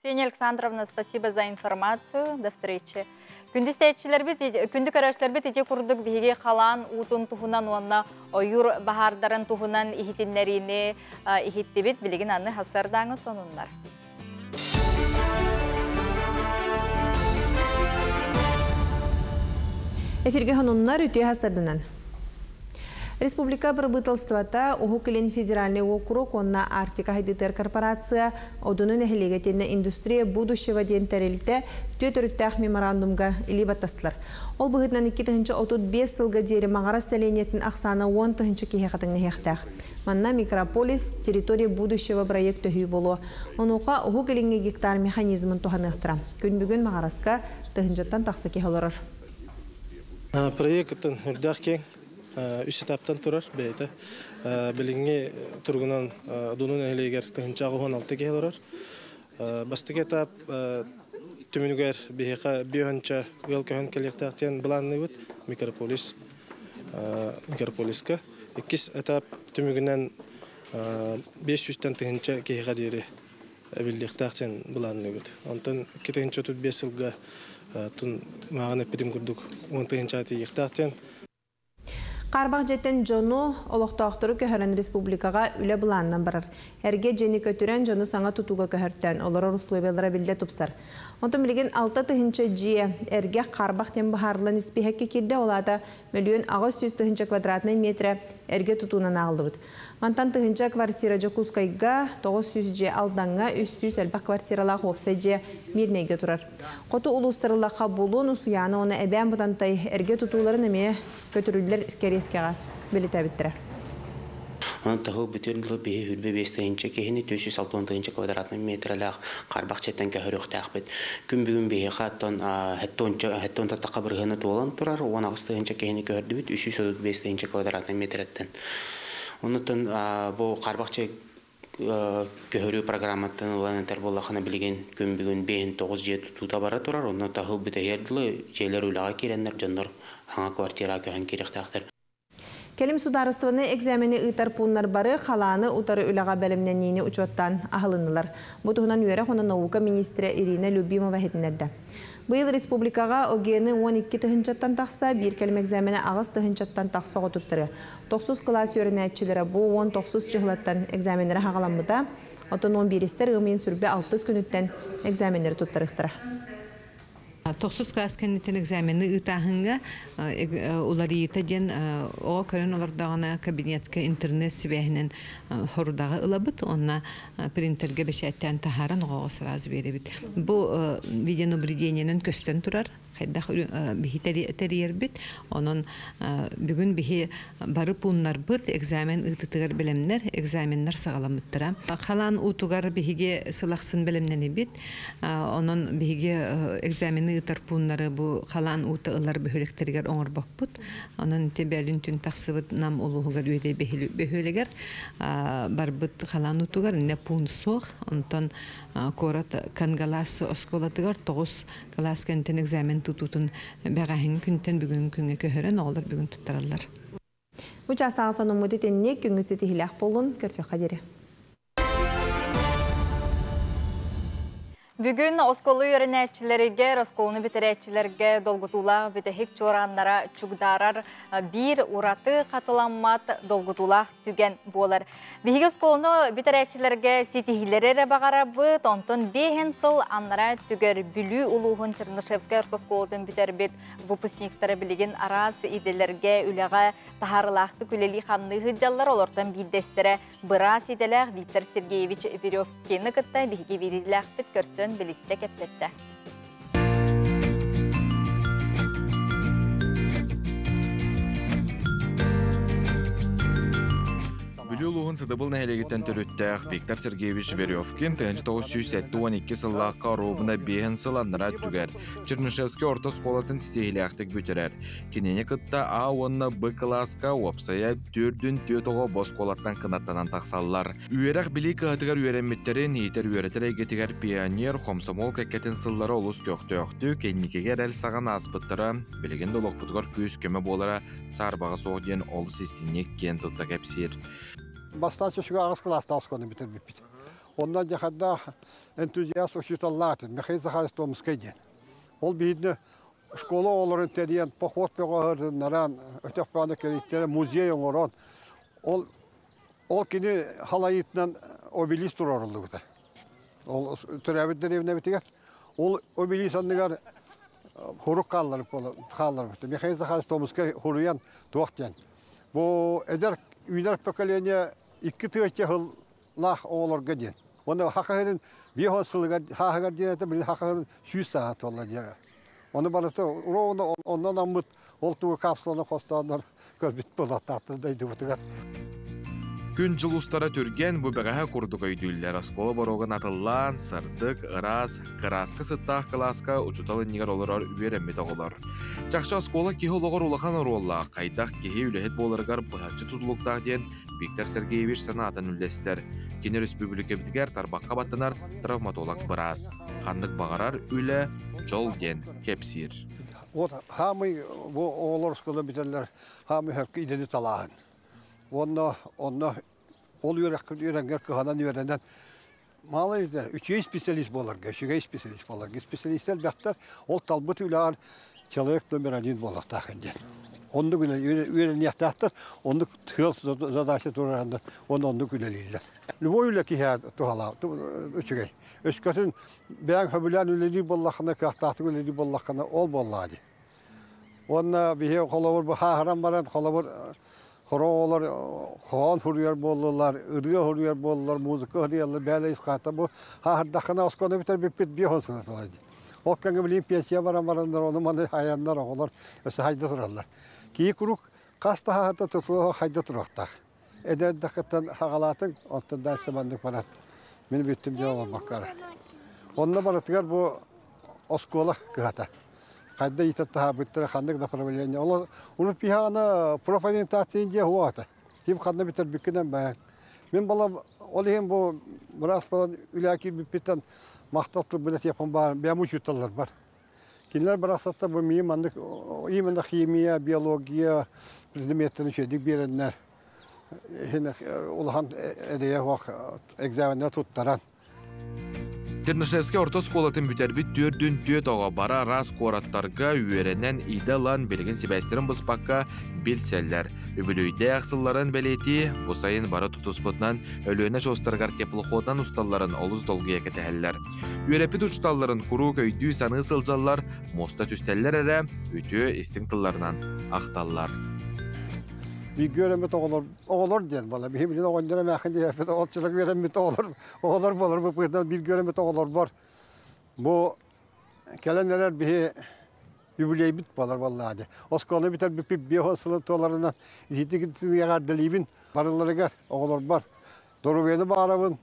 Ксения Александровна, спасибо за информацию. До встречи. Күндү истээччилэрбит, күндү көрөөччүлэрбит ити курдук биһиги халаан уутун туһунан уонна ойуур баһаардарын туһунан иһитиннэриини иһиттибит. Билигин аны сарсыардааҥы сонуннар. Эфиргэ сонуннар үтүө сарсыарданан. Республика бырабыыталыстыбата Уһук Илин федеральнай уокурук уонна Арктика сайдыытыгар корпорация Одуну нэһилиэгэ итиэннэ Индустрия будущего диэн тэрилтэ түөрт өрүттээх меморандумга илии баттастылар. Ол быһыытынан 2035 сылга диэри Маҥырас сэлиэнньэтин ахсаана 10 тыһыынча киһиэхэ тэҥнэһиэхтээх. Манна Микрополис территория будущего проект төһүү буолуо. Онуоха Уһук Илиҥҥи гектар механизмын туһаныахтара. Күн бүгүн Маҥыраска тыһыынчаттан тахса киһи олорор. Проект үрдээх киэҥ үс этаптан турар бэйэтэ. Билиҥҥи туругунан Одуну нэһилиэгэр 1086 киһи олорор. Бастакы этап түмүгэр биһиэхэ 500 ыал көһөн кэлиэхтээх диэн былаанныыбыт микрополис микрополиска. Иккис этап түмүгүнэн 500-тэн 1000 киһиэхэ диэри эбиллиэхтээх диэн былаанныыбыт. Онтон 2035 сылга тун мааҕын эппитим курдук 10 тыһыынча тиийиэхтээх диэн. Хаарбах дьиэттэн дьону олохтоохтору көһөрөн республикаҕа үлэ былаанынан барар. Эргэ дьиэни көтүрэн дьону саҥа тутууга көһөртөөн олорор условиялара биллэ тупсар. Онтон билигин 6 тыһыынча дьиэ эргэ хаарбах диэн быһаарыллан испииһэккэ киирдэ ол аата 1 800 000 квадратнай метрэ эргэ тутуунан ааҕыллыбыт. Мантан 1000 квартира Дьокуускайга, 900 дьиэ Алдаҥҥа, 300 элбэх квартиралаах уопсай дьиэ Миирнэйгэ турар. Хоту улуустары ыллахха Булуҥ, Усуйаана уонна Эбээн Бытантай эргэ тутууларын эмиэ көтүрүллэр кэриэскэҕэ бэлиэтээбиттэрэ. Онон таһы бүтүн дылы биһи 25 тыһыынча киһини 460 тыһыынча квадратный метрэлээх хаарбах дьиэттэн көһөрүөхтээхпит. Күн бүгүн биһиэхэ оттон 70 тахха бырыһыана туолан турар, 18 тыһыынча киһини көһөрдүбүт 335 тыһыынча квадратный метрэттэн. Оннуттан бу хаарбах дьиэ көһөрүү программаттан ылан этэр буоллаххына билигин күн бүгүн 59 дьиэ тутуута бара турар, онно таһыл бүтэһиэр дылы дьиэлэр үлэҕэ киирэннэр дьоннор хаҥа квартира көһөн киириэхтээхтэр. Кэлим судаарыстыбаннай экзамени ыытар пууннар бары халааны утары үлэҕэ бэлэмнэниини учуоттаан аһылыннылар. Бу туһунан үөрэх уонна наука министрэ Ирина Любимова иһитиннэрдэ. Быйыл республикаҕа ОГЭ-ны 12 тыһыынчаттан тахса, биир кэлим экзамени 8 тыһыынчаттан тахса оҕо туттарыа. Тохсус кылаас үөрэнээччилэрэ бу 19 чыһылаттан экзаменнэрэ саҕаламмыта. Оттон 11-истэр ыам ыйын 26 күнүттэн экзаменнэри туттарыахтара. Тохсус класс кэнниттэн экзамены ыытааһыҥҥа уларыйыыта диэн оҕо көрөн олордоҕуна кабинетка интернет сибээһинэн хорудаҕы ылабыт уонна принтергэ бэчээттээн таһааран оҕоҕо сразу биэрэбит. Бу видеонаблюдениенэн көстөн турар хайдах биһи тэрийэрбит. Онон бүгүн биһи бары пууннарбыт экзамен ыытытыгар бэлэмнэр, экзаменнар саҕаламмыттара. Халаан уутугар биһиги сыл ахсын бэлэмнэнэбит. Онон биһиги экзамены ыытар пууннары бу халаан уута ылар бөһүөлэктэригэр оҥорбоппут. Онон бөөлүүн түүн тахсыбыт Нам улууһугар Үөдэй бөһүөлэгэр барбыт халаан уутугар инне пуун суох. Онтон куорат Кангалас оскуолатыгар 9 класс кэнниттэн экзамен тутуутун бэҕэһээҥҥи күнтэн бүгүҥҥү күҥҥэ көһөрөн оҕолор бүгүн туттараллар. Бу чаастааҕы сонуммут итинник күҥҥүт ситиһиилээх буоллун көрсүөххэ диэри. Бүгүн оскуола үөрэнээччилэригэр, оскуоланы бүтэрээччилэргэ долгутуулаах бүтэһик чуорааннара чугдаарар биир ураты хатыламмат долгутуулаах түгэн буолар. Биһиги оскуоланы бүтэрээччилэргэ ситиһиилэри эрэ баҕарабыт, онтон 5 сыл аннараа өттүгэр Бүлүү улууһун Чернышевскай орто оскуолатын бүтэрбит выпускниктара билигин араас идэлэргэ үлэҕэ таһаарыылаахтык үлэлии-хамныы сылдьаллар. Олортон биирдэстэрэ быраас идэлээх Виктор Сергеевич Веревкины кытта биһиги биириилээхпит көрсөн билистэ кэпсэттэ. Бүлүү улууһун Сыдыбыл нэһилиэгиттэн төрүттээх Виктор Сергеевич Веревкин 1972 сыллаахха оруобуна биэһин сыл аннараа өттүгэр Чернышевский орто оскуолатын ситиһиилээхтик бүтэрэр. Кинини кытта А уонна Б кылааска уопсайа төрдүн түөрт оҕо бу оскуолаттан кынаттанан тахсаллар. Үөрэх-билии кыһатыгар үөрэммиттэрин иитэр-үөрэтэр эйгэтигэр пионер, хомсомуол кэккэтин сыллара олус көхтөөхтүк, инникигэ эрэл саҕан ааспыттара, билигин да олохпутугар күүс-көмө буолара саарбаҕа суох диэн олус истиҥник киэн тутта кэпсиир. Бастаан чөчүгө аҕыс кылаастаах оскуоланы бүтэрбиппит. Онно дьахардаах энтузиаст учууталлаах Михаил Захарович Томскай диэн. Ол биһидне школа оҕолорун тэрийэн, поход бөҕөһөрдүннэрэн, өтөх бөҕөнү кэрийтэрэн, музей оҥорон, ол ол кини халайыытынан обелиск туруоруллубута. Ол төрөөбүт дэриэбинэбитигэр. Ол обелиск анныгар хурук хаалларбыт. Михаил Захарович Томскай хуруйан туох диэн. Бу эдэр үүнэр поколение икки тыһыынча сыллаах оҕолорго диэн. Уонна хахаһырын биэс сылыгар хааһыгар диэн этэ, били хахаһырын сүүс сааһа туолла диэҕэ. Ону барыта ровно оннон аммыт ол тугу капсуланы хостооннор көрбүт буолуохтаахтар дойдубутугар. Күн-дьыл устара түргэн бу бэҕэһээ курдук өйдүүллэр. Оскуола боруогун атыллаан, сырдык, ыраас, кырааска сыттаах кылааска учуутал иннигэр олорор үөрэммит оҕолор. Чахчы оскуола киһи олоҕор улахан оруоллаах, хайдах киһи үлэһит буоларыгар быһаччы тутулуктаах диэн Виктор Сергеевич санаатын үллэстэр. Кини өрөспүүбүлүкэбитигэр тарбахха баттанар травматолог быраас. Ханнык баҕарар үлэ дьол диэн кэпсиир. Вот хаамый бу оҕолор оскуола бүтэллэр хаамый хөккө идэни талааһын. Уонна онно ол үөрэххэ үөрэнгэр кыһанан үөрэнэн малый үчүгэй специалист буоларга, үчүгэй специалист буоларга. Специалистер элбэхтэр, ол талбыт үлэҕэр человек номер один буолуохтаах диэн. Оннук үөрэниэхтээхтэр, оннук тыал задача туруораннар, уонна оннук үлэлииллэр. Любой үлэ киһи туһалаах, үчүгэй. Өскөтүн бэйэҥ сөбүлээн үлэлиир буоллаххына, кыахтаахтык үлэлиир буоллаххына, ол буоллаҕа дии. Уонна биһи холобур бу хааһыран баран холобур хороҕолор хоһоон суруйар буоллулар, ырыа суруйар буоллулар, музыка суруйаллар, бэйэлэ ис бу хааһырдаххына оскуола бүтэрбиппит биир хон сына дии. Ол кэмҥэ билигин пенсия баран бараннар ону маны айаннар оҕолор өссө хайда тураллар. Кии куруук хас да хаһата тутуоһу хайда туруохтаах. Эдэрдэххиттэн хаҕалаатыҥ, оттон дальше маннык баран мин бүттүм дьэ олорбокко Онно барытыгар бу оскуола кыһата. Хайда иитэ таһаарбыттара ханнык направление. Ол урут пиһаана профориентация диэ хуата. Ким ханна бүтэрбиккинэн баан. Мин бала ол иһин бу быраас балан үлэ киирбиппиттэн махтал тылбын этиэхпин баар бэйэм учууталлар бар. Кинилэр барахсаттар бу миин маннык именно химия, биология предметтэрин үчүгэйдик биэрэннэр улахан эрэйэ суох экзаменнар туттаран Чернышевскай орто оскуолатын бүтэрбит түөрдүн түөрт оҕо бары араас куораттарга үөрэнэн идэ ылан билигин сибээстэрин быспакка билсэллэр. Үбүлүөйдээх сылларын бэлиэтии бу сайын бары тутуспутунан Өлүөнэ очуостарыгар теплоходунан усталларын олус долгуйа кэтэһэллэр. Үөрэппит учууталларын куруук өйдүү-саныы сылдьаллар, муоста түстэллэр эрэ үтүө истиҥ тылларынан ахталлар. Бииргэ үөрэммит оҕолор, оҕолор диэн буолла. Биһи билин оҕонньор эмээххин диэппит, оччолорго үөрэммит оҕолор, оҕолор буолар быһыытынан бииргэ үөрэммит оҕолорбор бу кэлэн эрэр биһи юбилейбит буолар буоллаҕа дии. Оскуола бүтэрбиппит биэс сылын туоларынан ититик эҕэрдэлиибин барыларыгар, оҕолорбор доруобуйаны баҕарабын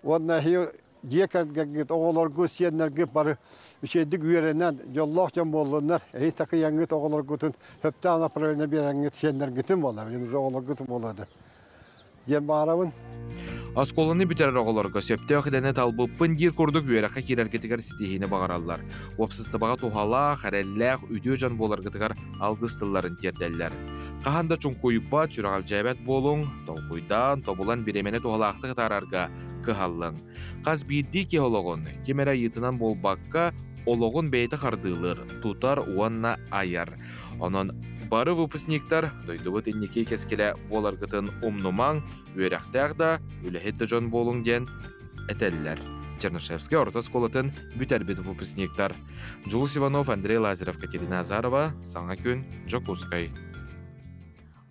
уонна эһиги дьиэ кэргэҥҥит, оҕолоргут, сиэннэргит бары үчүгэйдик үөрэнэн, дьоллоох дьон буоллуннар, эһиги такыйаҥҥыт оҕолоргутун сөптөөх направление биэрэҥҥит сиэннэргитин буолар, уже оҕолоргутун буолуо диэн баҕарабын. Оскуоланы бүтэрэр оҕолорго сөптөөх идэни талбыппын диир курдук үөрэххэ киирэргитигэр ситиһиини баҕараллар. Уопсастыбаҕа туһалаах, эрэллээх, үтүө дьон буоларгытыгар алгыс тылларын тиэрдэллэр. Хаһан да чуҥкуйбат, сүрэҕэлдьээбэт буолуҥ, толкуйдаан, тобулан бириэмэни туһалаахтык атаарарга кыһаллыҥ. Хас биирдии киһи олоҕун ким эрэ ыйыытынан буолбакка, олоҕун бэйэтэ хардыылыыр, тутар уонна айар. Онон бары выпускниктар дойдубут инники кэскилэ буоларгытын умнумаҥ, үөрэхтээх да, үлэһит да дьон буолуҥ диэн этэллэр. Чернышевскай орто оскуолатын бүтэрбит выпускниктар. Джулус Иванов, Андрей Лазарев, Катерина Азарова, Саҥа күн, Дьокуускай.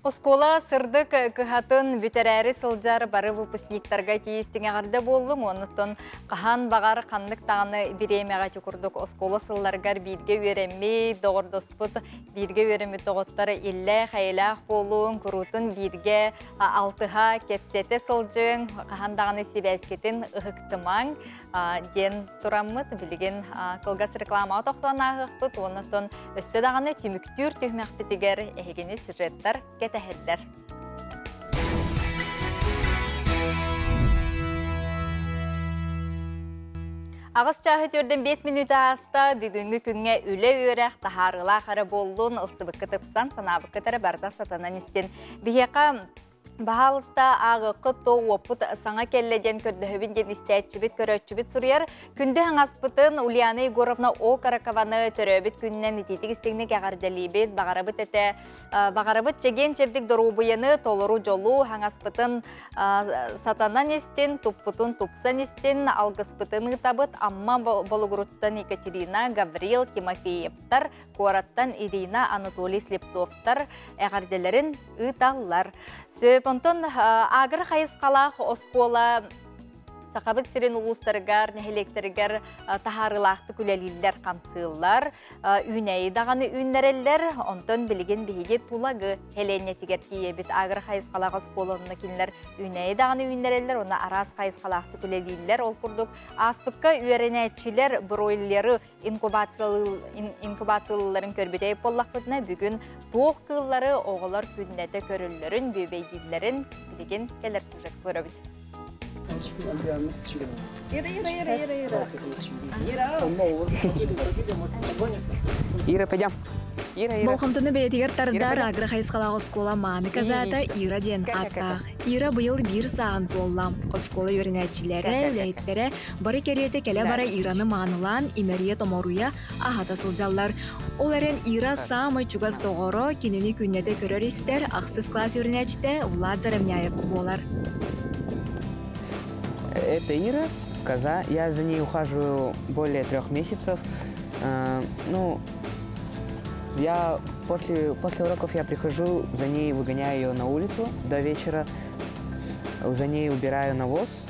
Оскуола сырдык кыһатын бүтэрээри сылдьар бары выпускниктарга тиийистиҥ эҕэрдэ буоллум. Оннуттан хаһан баҕар ханнык даҕаны бириэмэҕэ ити курдук оскуола сылларыгар бииргэ үөрэммит, доҕордоспут, бииргэ үөрэммит доҕоттор иллээх-эйэлээх буолуҥ, куруутун бииргэ алтыһа, кэпсэтэ сылдьыҥ, хаһан даҕаны сибээскитин ыһыктымаҥ диэн тураммыт билигин кылгас рекламаҕа тохтоон ааһыахпыт уонна оттон өссө даҕаны түмүктүүр түһүмэхпитигэр эһигини сюжеттар кэтэһэллэр. Аҕыс чааһы төрдөн 5 мүнүүтэ ааста. Бүгүҥҥү күҥҥэ үлэ-үөрэх таһаарыылаах эрэ буоллун, ылсыбыкка тыпсан, санаабыккыт эрэ барыта сатанан истин. Биһиэхэ Баһаалыста ааҕыаххыт то уоппут саҥа кэллэ диэн көрдөһөбүн диэн истээччибит, көрөөччүбүт суруйар. Күндү хаҥаспытын Ульяна Егоровна Окорокованы төрөөбүт күнүнэн итиитик истиҥник эҕэрдэлиибит, баҕарабыт этэ. Баҕарабыт чэгиэн-чэбдик доруобуйаны, толору дьолу, хаҥаспытын сатанан истин, туппутун тупсан истин, алгыспытын ыытабыт. Амма Болугуруттан Екатерина, Гаврил Тимофеевтар, куораттан Ирина, Анатолий Слепцовтар эҕэрдэлэрин ыыталлар. Сөп, онтон агро хайысхалаах оскуола Сахабыт сирин улуустарыгар, нэһилиэктэригэр таһаарыылаахтык үлэлииллэр, хамсыыллар, үүнээйи даҕаны үүннэрэллэр. Онтон билигин биһиги Тулагы сэлиэнньэтигэр тиийэбит. Агро хайысхалаах оскуола онно кинилэр үүнээйи даҕаны үүннэрэллэр, уонна араас хайысхалаахтык үлэлииллэр. Ол курдук ааспыкка үөрэнээччилэр бройлеры инкубациялыылларын көрбүтэй буоллахпытына, бүгүн туох кыыллары оҕолор күннэтэ көрөллөрүн, бүөбэйдииллэрин билигин кэлэр сюжет көрөбүт. Ира, Ира, Ира, Ира, Ира. Ира. Ира, пойдем. Болҕомтону бэйэтигэр тардар агро хайысхалаах оскуола мааны казаата Ира диэн ааттаах. Ира быйыл биир сааһын туолла. Оскуола үөрэнээччилэрэ, үлэһиттэрэ бары кэриэтэ кэлэ-бара Ираны маанылаан, имэрийэ-томоруйа аһата сылдьаллар. Ол эрэн Ира саамай чугас доҕоро, кинини күннэтэ көрөр-истэр ахсыс класс үөрэнээччитэ Влад Заровняев буолар. Это Ира, коза. Я за ней ухаживаю более 3 месяцев. Ну, я после уроков я прихожу, за ней выгоняю ее на улицу до вечера, за ней убираю навоз,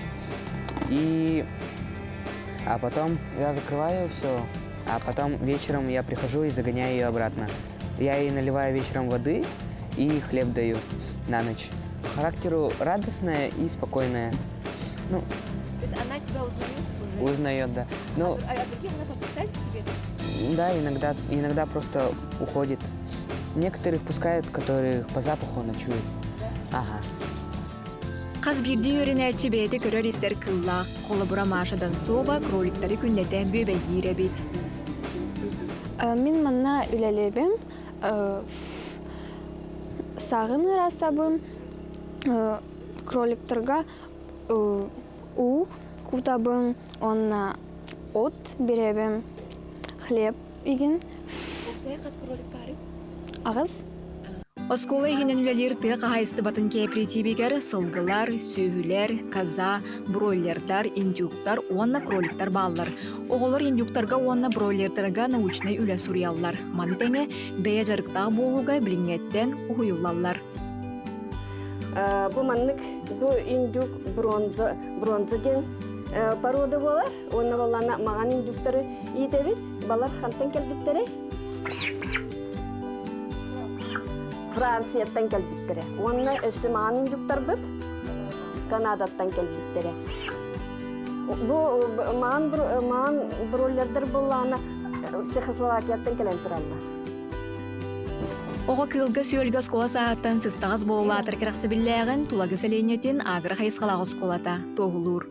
а потом я закрываю все, а потом вечером я прихожу и загоняю ее обратно. Я ей наливаю вечером воды и хлеб даю на ночь. По характеру радостная и спокойная. Ну, То есть она тебя узнает? Узнает, да. Ну, А других она подпускает к себе? Да, иногда, иногда просто уходит. Некоторых пускают, которых по запаху она чует. Ага. Хас биирдии үөрэнээччи бэйэтэ көрөр-истэр кыыллаах. Холобура Маша Донцова кроликтары күннэтэ бүөбэйдиир эбит. Мин манна үлэлиибин, саҕын ыраастыыбын, кроликтарга уу кутабын, онно от биэрэбин, хлеб игин. Хас кролик баарый? Аҕыс. Оскуола иһинэн үлэлиир тыа хаһаайыстыбатын кээпэрэтиибигэр сылгылар, сүөһүлэр, коза, бройлердар, индюктар уонна кроликтар бааллар. Оҕолор индюктарга уонна бройлердарга научнай үлэ суруйаллар. Маны тэҥэ бэйэ дьарыктаах буолууга билиҥҥэттэн уһуйуллаллар. Бу маннык бу индюк бронза бронза диэн порода буолар. Уонна буоллаҕына маҥан индюктары иитэбит. Балар хантан кэлбиттэрэй? Францияттан кэлбиттэрэ. Уонна өссө маҥан индюктарбыт Канадаттан кэлбиттэрэ. Бу маҥан маҥан бройлердар буоллаҕына Чехословакияттан кэлэн тураллар. Оҕо кыылга-сүөлгэ оскуола сааһыттан сыстаҕас буолулаатар кэрэхсэбиллээҕин Тулагы сэлиэнньэтин агро хайысхалаах оскуолата туоһулуур.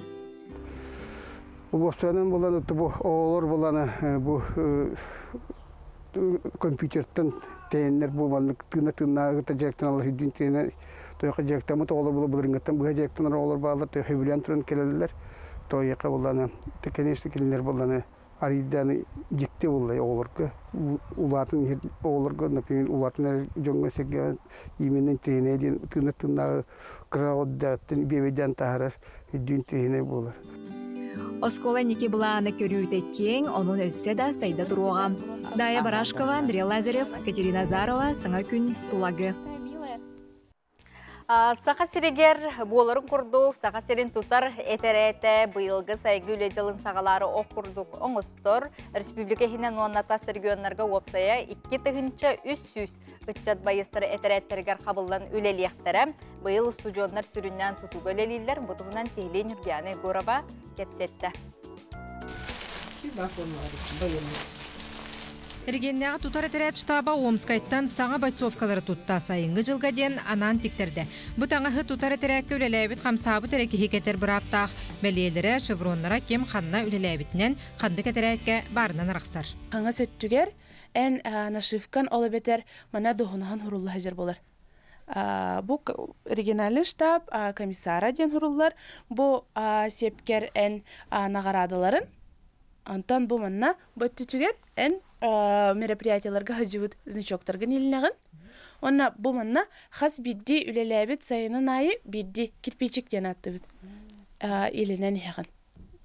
Уопсайынан буолан бу оҕолор буолан бу компьютертан тэйэннэр бу маннык тыына тыыннааҕыта дьарыктаналлар үрдүн тренер тойоха дьарыктаммыт оҕолор була былырыҥҥыттан быһа дьарыктанар оҕолор бааллар тойоха сөбүлээн туран кэлэллэр тойоха буоллана конечно кинилэр буоллана арыйдааны дьикти буолла оҕолорго улаатан иһэр оҕолорго например улаатан эрэр дьоҥҥо сэргэҕэ именно тренер диэн тыына тыыннааҕы кыра оҕо биэбэйдээн таһаарар үрдүн тренер буолар. Оскуола инники былаана көрүүтэ киэҥ, онон өссө да сайда туруоҕа. Дая Барашкова, Андрей Лазарев, Катерина Азарова, Саҥа күн, Тулагы. Саха сиригэр буоларын курдук, Саха сирин тутар этэрээтэ быйылгы сайгы үлэ дьылын саҕалаары ох курдук оҥостор. Республика иһинэн уонна тас регионнарга уопсайа 2300 ыччат байыастары этэрээттэригэр хабыллан үлэлиэхтэрэ. Быйыл устудьуоннар сүрүннээн тутууга үлэлииллэр. Бу туһунан сиһилии Ньургуяна Егорова кэпсэттэ. Регионнааҕы тутар этэрээт штаба Омскайтан саҥа бойцовкалары тутта сайыҥҥы дьылга диэн анаан тиктэрдэ. Бу таҥаһы тутар этэрээккэ үлэлээбит хамсаабыт эрэ киһи кэтэр бырааптаах. Бэлиэлэрэ, шевроннара ким ханна үлэлээбитинэн, ханнык этэрээккэ баарынан арахсар. Хаҥас өттүгэр эн нашивкан ол эбэтэр мана доһунаһан хурулла сылдьар буолар. Бу региональный штаб комиссара диэн хуруллар. Бу сиэпкэр эн наҕараадаларын. Онтон бу манна бу өттүтүгэр эн мероприятияларга сылдьыбыт значоктаргын илинэҕин. Уонна бу манна хас биирдии үлэлээбит сайынын аайы биирдии кирпичик диэн ааттыыбыт. Илинэн иһэҕин.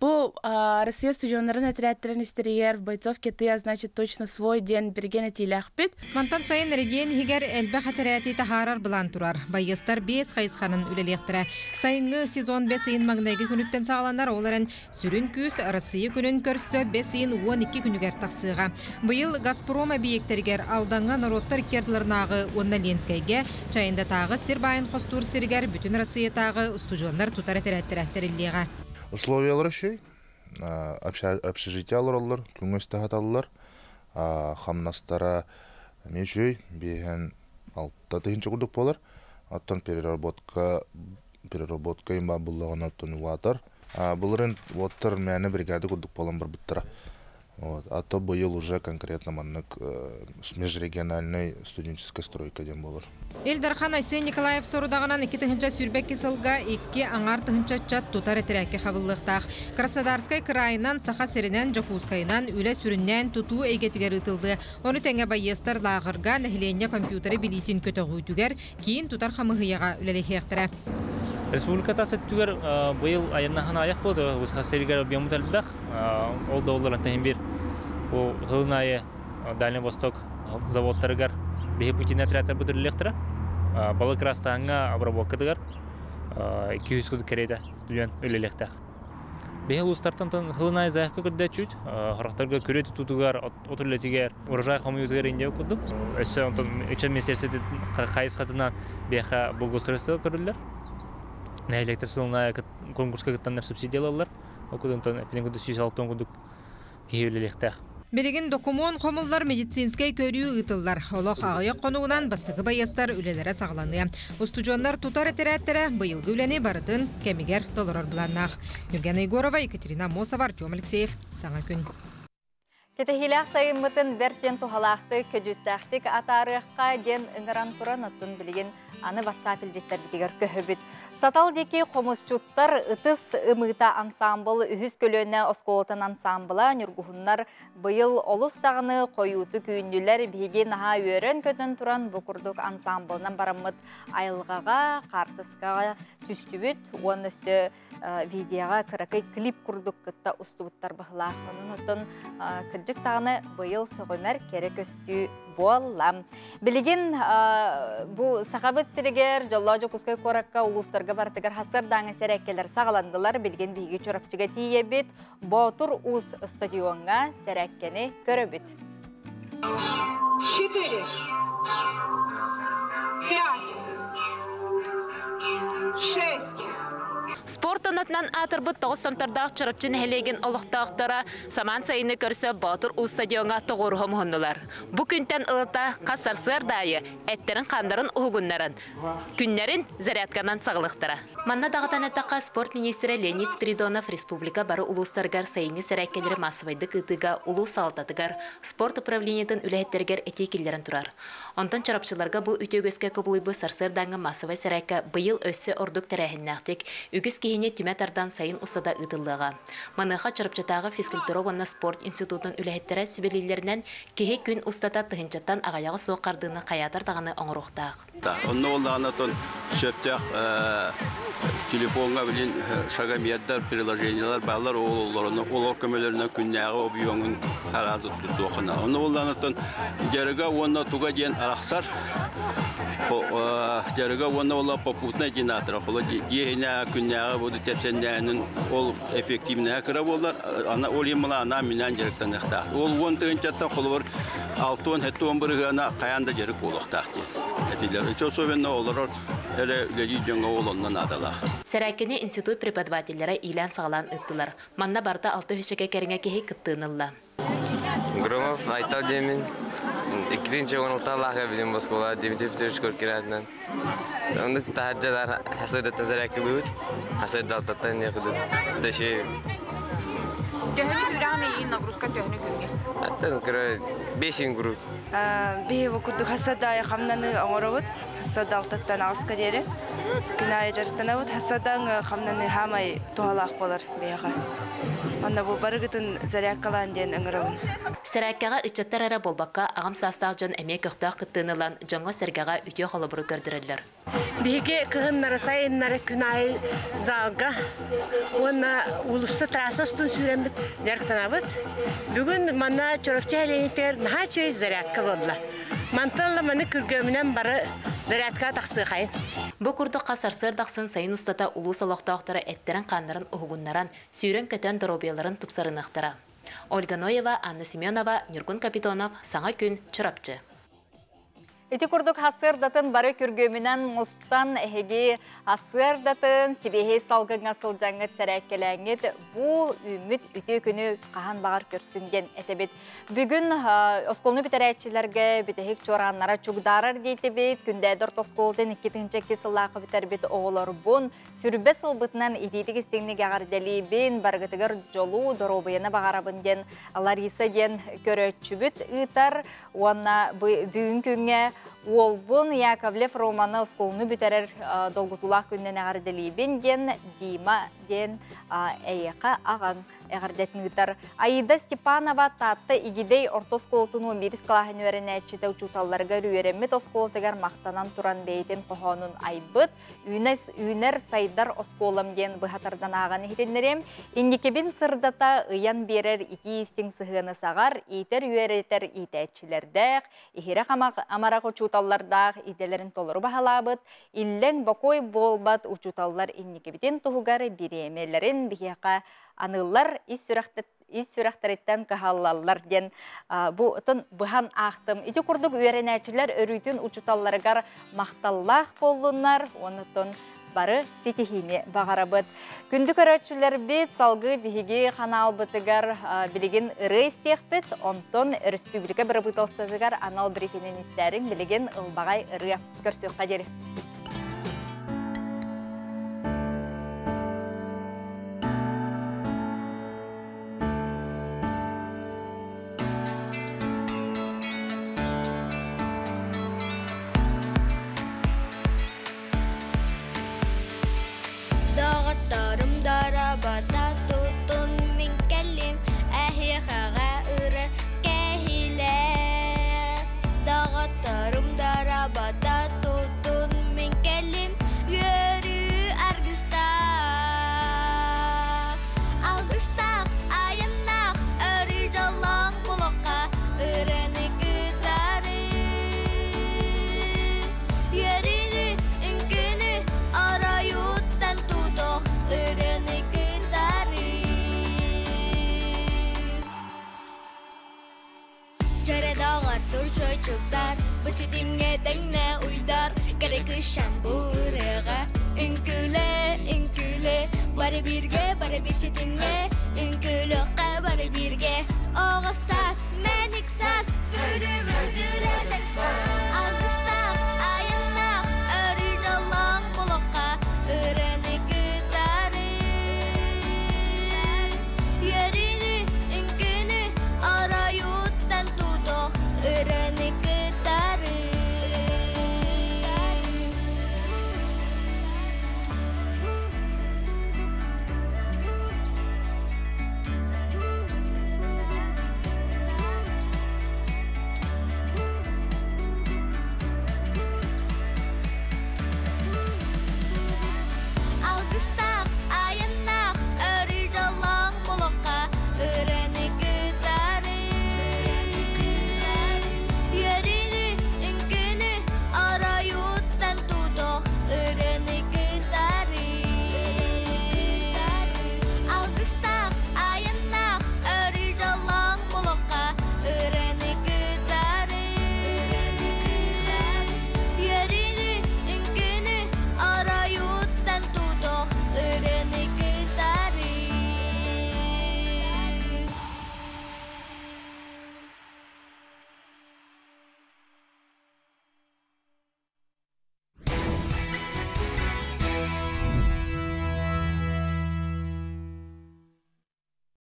Бу Россия студеннарын этэрээттэрин истэригэр бойцов киты, значит точно свой диэн бирген этиилээхпит. Мантан сайын регион иһигэр элбэх этэрээти таһаарар былаан турар. Байыастар биэс хайысханан үлэлиэхтэрэ. Сайыҥҥы сезон бэс ыйын маҥнайгы күнүттэн саҕаланар, ол эрэн сүрүн күүс Россия күнүн көрсө бэс ыйын 12 күнүгэр тахсыаҕа. Быйыл Газпром эбийиэктэригэр Алдаҥҥа норуоттар икки ардыларынааҕы уонна Ленскэйгэ Чайындатааҕы сир баайын хостуур сиригэр бүтүн Россиятааҕы устудьуоннар тутар этэрээттэрэ тэриллиэҕэ. Условиялара үчүгэй. Общежитие олороллор, күҥҥэ таһаталлар. Хамнастара эмиэ үчүгэй, 56 тыһыынча курдук буолар. Оттон переработка переработка им буллаҕына оттон улаатар. Былырын уоттар мээнэ бригада курдук буолан барбыттара. Вот. А то быйыл уже конкретно маннык межрегиональный студенческая стройка диэн буолар. Ил Дархан Айсен Николаев сорудаҕынан 2022 сылга 2,5 тыһыынча ыччат тутар этэрээккэ хабыллыахтаах. Краснодарскай кыраайынан, Саха сиринэн, Дьокуускайынан үлэ сүрүннээн тутуу эйгэтигэр ыытыллыа. Ону тэҥэ байыастар лааҕырга нэһилиэнньэ компьютери билиитин көтөҕүүтүгэр киин тутар хамыыһыйаҕа үлэлэһиэхтэрэ. Республика тас өттүгэр быйыл айаннаһан аҕыйах буолду. Саха сиригэр объемут элбэх. Ол да буоллар онтон бир бу сылын аайы Дальний Восток заводтарыгар биһи путин отрядтар бутүрүллүөхтэрэ. Балык ырастааҥҥа обработкатыгар 200 курдук кэриэтэ студент үлэлиэхтээх. Биһи улуустартан сылын аайы заявка көрдөөччүбүт. Сорохторго күрүө тутуутугар, от үлэтигэр, урожай хомуйуутугар индия курдук. Өссө онтон ыччат министерствотын хайысхатынан биэхэ благоустройство көрүллэр. Нэһилиэктэр сылын аайы конкурска кыттаннар субсидиялаллар. Ол курдук онтон 160 курдук киһи үлэлиэхтээх. Билигин докумуон хомуллар, медицинскэй көрүү ыытыллар. Олох аҕыйах хонугунан бастакы байыастар үлэлэрэ саҕаланыа. Устудьуоннар тутар этэрээттэрэ быйылгы үлэни барытын кэмигэр толорор былааннаах. Нюргена Егорова, Екатерина Амосова, Артем Алексеев. Саҥа күн. Кэтэһиилээх сайыммытын бэрт диэн туһалаахтык, көдьүүстээхтик атаарыахха диэн ыҥыран туран, оттон билигин аны WhatsApp илдьиттэрбитигэр көһөбүт. Сатал диэки хомусчуттар ытыс ымыыта ансаамбыл үһүс көлүөнэ оскуолатын ансаамбыла Ньургуһуннар быйыл олус даҕаны хойуутук үүннүлэр. Биһиги наһаа үөрэн-көтөн туран бу курдук ансаамбылынан бараммыт айылҕаҕа, хаартыскаҕа түстүбүт уонна өссө видеоҕа кыракый клип курдук кытта устубуттар быһылаах. Онон оттон кырдьык даҕаны быйыл сөҕүмэр кэрэ көстүү буолла. Билигин бу Сахабыт сиригэр, Дьоллоо Дьокуускай куоракка, улуустарга барытыгар хасырдааҥы сэрээккэлэр саҕаландылар. Билигин биһиги Чурапчыга тиийэбит. Боотур Уус стадиоҥҥа сэрээккэни көрөбүт. Четыре, пять, шесть. Спорт онатынан аатырбыт тоҕус сомтордоох Чурапчы нэһилиэгин олохтоохторо самаан сайыны көрсө Боотур Уус стадиоҥҥа тоҕуоруһа муһуннулар. Бу күнтэн ылата хас сарсыарда аайы эттэрин-хааннарын уһугуннаран, күннэрин зарядканан саҕалыахтара. Манна даҕатан эттэххэ, спорт министрэ Леонид Спиридонов республика бары улуустарыгар сайыҥҥы сэрээккэлэри маассабайдык ыытыыга улуус салалтатыгар, спорт управлениетын үлэһиттэригэр этии киллэрэн турар. Онтон чурапчыларга бу үтүө үгэскэ кубулуйбут сарсыардааҥҥы маассабай сэрээккэ быйыл өссө ордук тэрээһиннээхтик, үгүс киһини түмэ тардан сайын устата ыытыллыаҕа. Маныаха Чурапчытааҕы физкультура уонна спорт институтун үлэһиттэрэ сүбэлииллэринэн, киһи күн устата тыһыынчаттан аҕыйаҕа суох хардыыны хайаатар даҕаны оҥоруохтаах. Онно буоллаҕына оттон сөптөөх телефоҥҥа билин шагомердар, приложениелар бааллар, ол олор көмөлөрүнэн күннээҕи объемун хараады тутуоххуна. Онно буоллаҕына оттон дьарыга уонна туга диэн арахсар. Жарыга уонна ола попутная динатора, хола диэһинэ күннээҕи буду тепсеннээнин ол эффективнэһэ кыра буолар, ана ол иммала ана минэн жарыктаныахтаах. Ол уон тыһынчаттан холобур алтуон хеттуон бырыһыана хайаан да жарык буолуохтаах диэн этилэр. Ити особенно олорор эрэ үлэлии дьоҥҥо ол онно наадалаах. Сэрээккэни институт преподавателлэрэ иилээн-саҕалаан ыыттылар. Манна барыта алта үһүчэкэ кэриҥэ киһи кыттыыны ылла. Громов Айтал диэмин иккитинчи оҥорултаалаах эбитин оскуола Дмитрий Петрович Коркинатынан. Оннук таһырдьалар хасырдаттан сэрээккилибит, хасырдалтаттан некудут. Дэши Төһөнү күрэҕин ыйыы нагрузка төһөнү күҥҥэ? Аттан кыра бесин куруук. Биһи бу курдук хасадаайы хамнаны оҥоробут. Хасадалтаттан аҕыска диэри. Күн аайы дьарыктанабыт. Хасадаҥ хамнаны хаамай туһалаах буолар биһиэхэ. Онно бу барыгытын зарядкалаан диэн ыҥырабын. Сэрээккэҕэ ыччаттар эрэ буолбакка, аҕам саастаах дьон эмиэ көхтөөх кыттыыны ылан, дьоҥҥо-сэргэҕэ үтүө холобуру көрдөрөллөр. Биһиги кыһыннары сайыннары күн аайы залга уонна уулусса трасса устун сүүрэммит дьарыктанабыт. Бүгүн манна Чурапчы нэһилиэнньэтигэр наһаа үчүгэй зарядка буолла. Мантан ыла маны күргүөмүнэн бары зарядкаҕа тахсыахайын. Бу курдук хас сарсыарда ахсын сайын устата улуус олохтоохторо эттэрин-хааннарын уһугуннаран, сүүрэн-көтөн доруобуйаларын тупсарыныахтара. Ольга Ноева, Анна Семенова, Ньургун Капитонов, Саҥа күн, Чурапчы. Ити курдук хасыардатын бары күргүөмүнэн мустан эһиги асыардатын сибиэһэй салгыҥҥа сылдьаҥҥыт сэрээккэлээҥҥит бу үүммүт үтүө күнү хаһан баҕар көрсүн диэн этэбит. Бүгүн оскуоланы бүтэрээччилэргэ бүтэһик чуорааннара чугдаарар диэтибит. Күндээдэ орто оскуолатын 2002 сыллаахы бүтэрбит оҕолорбун сүрбэ сылбытынан итиитик истиҥник эҕэрдэлиибин, барыгытыгар дьолу, доруобуйаны баҕарабын диэн Лариса диэн көрөөччүбүт ыытар. Уонна бүгүн күҥҥэ уолбун Яковлев Романы оскуоланы бүтэрэр долгутуулаах күннэн эҕэрдэлиибин диэн Дима диэн эйиэхэ аҕаҥ эҕэрдэтин ыытар. Аида Степанова Таатта Игидэй орто оскуолатын 11 кылааһын үөрэнээччитэ учууталларыгар үөрэммит оскуолатыгар махтанан туран бэйэтин хоһоонун айбыт. Үүнэр сайдар оскуолам диэн быһа тардан ааҕан иһитиннэриэм. Инникибин сырдата ыйан биэрэр итии истиҥ сыһыаны саҕар, иитэр-үөрэтэр иитээччилэрдээх, иһирэх амарах учууталлардаах идэлэрин толору баһылаабыт, иллэҥ бокуой буолбат учууталлар инникибитин туһугар бириэмэлэрин биһиэхэ аныыллар, ис ис сүрэхтэриттэн кыһаллаллар диэн бу тын быһан аахтым. Ити курдук үөрэнээччилэр өрүүтүн учууталларыгар махталлаах буоллуннар, онутун бары ситиһиини баҕарабыт. Күндү көрөөччүлэрбит, салгыы биһиги ханаалбытыгар билигин ырыа истиэхпит, онтон республика бырабыыталыстыбатыгар анал брифинин истээриҥ билигин ылбаҕай ырыа көрсүөххэ диэри. Доҕотторум дорабата тутун мин кэллим эһиэхэҕэ ыры кэһилээх. Доҕотторум дорабата тутун мин кэллим үөрүү аргыстаах. Алгыстаах, айаннаах, өрүү дьоллоох буолуохха ырыаны кытары. Үөрүүнү, үҥкүүнү оройуттан тутуох ырыаны кытары. Чэрэ доҕор турчуйчуктар, бу ситимҥэ тэҥнэ уйдар, кэрэ кыысчаан бу ырыаҕа үҥкүүлэ, үҥкүүлэ, бары бииргэ, бары биир ситимҥэ.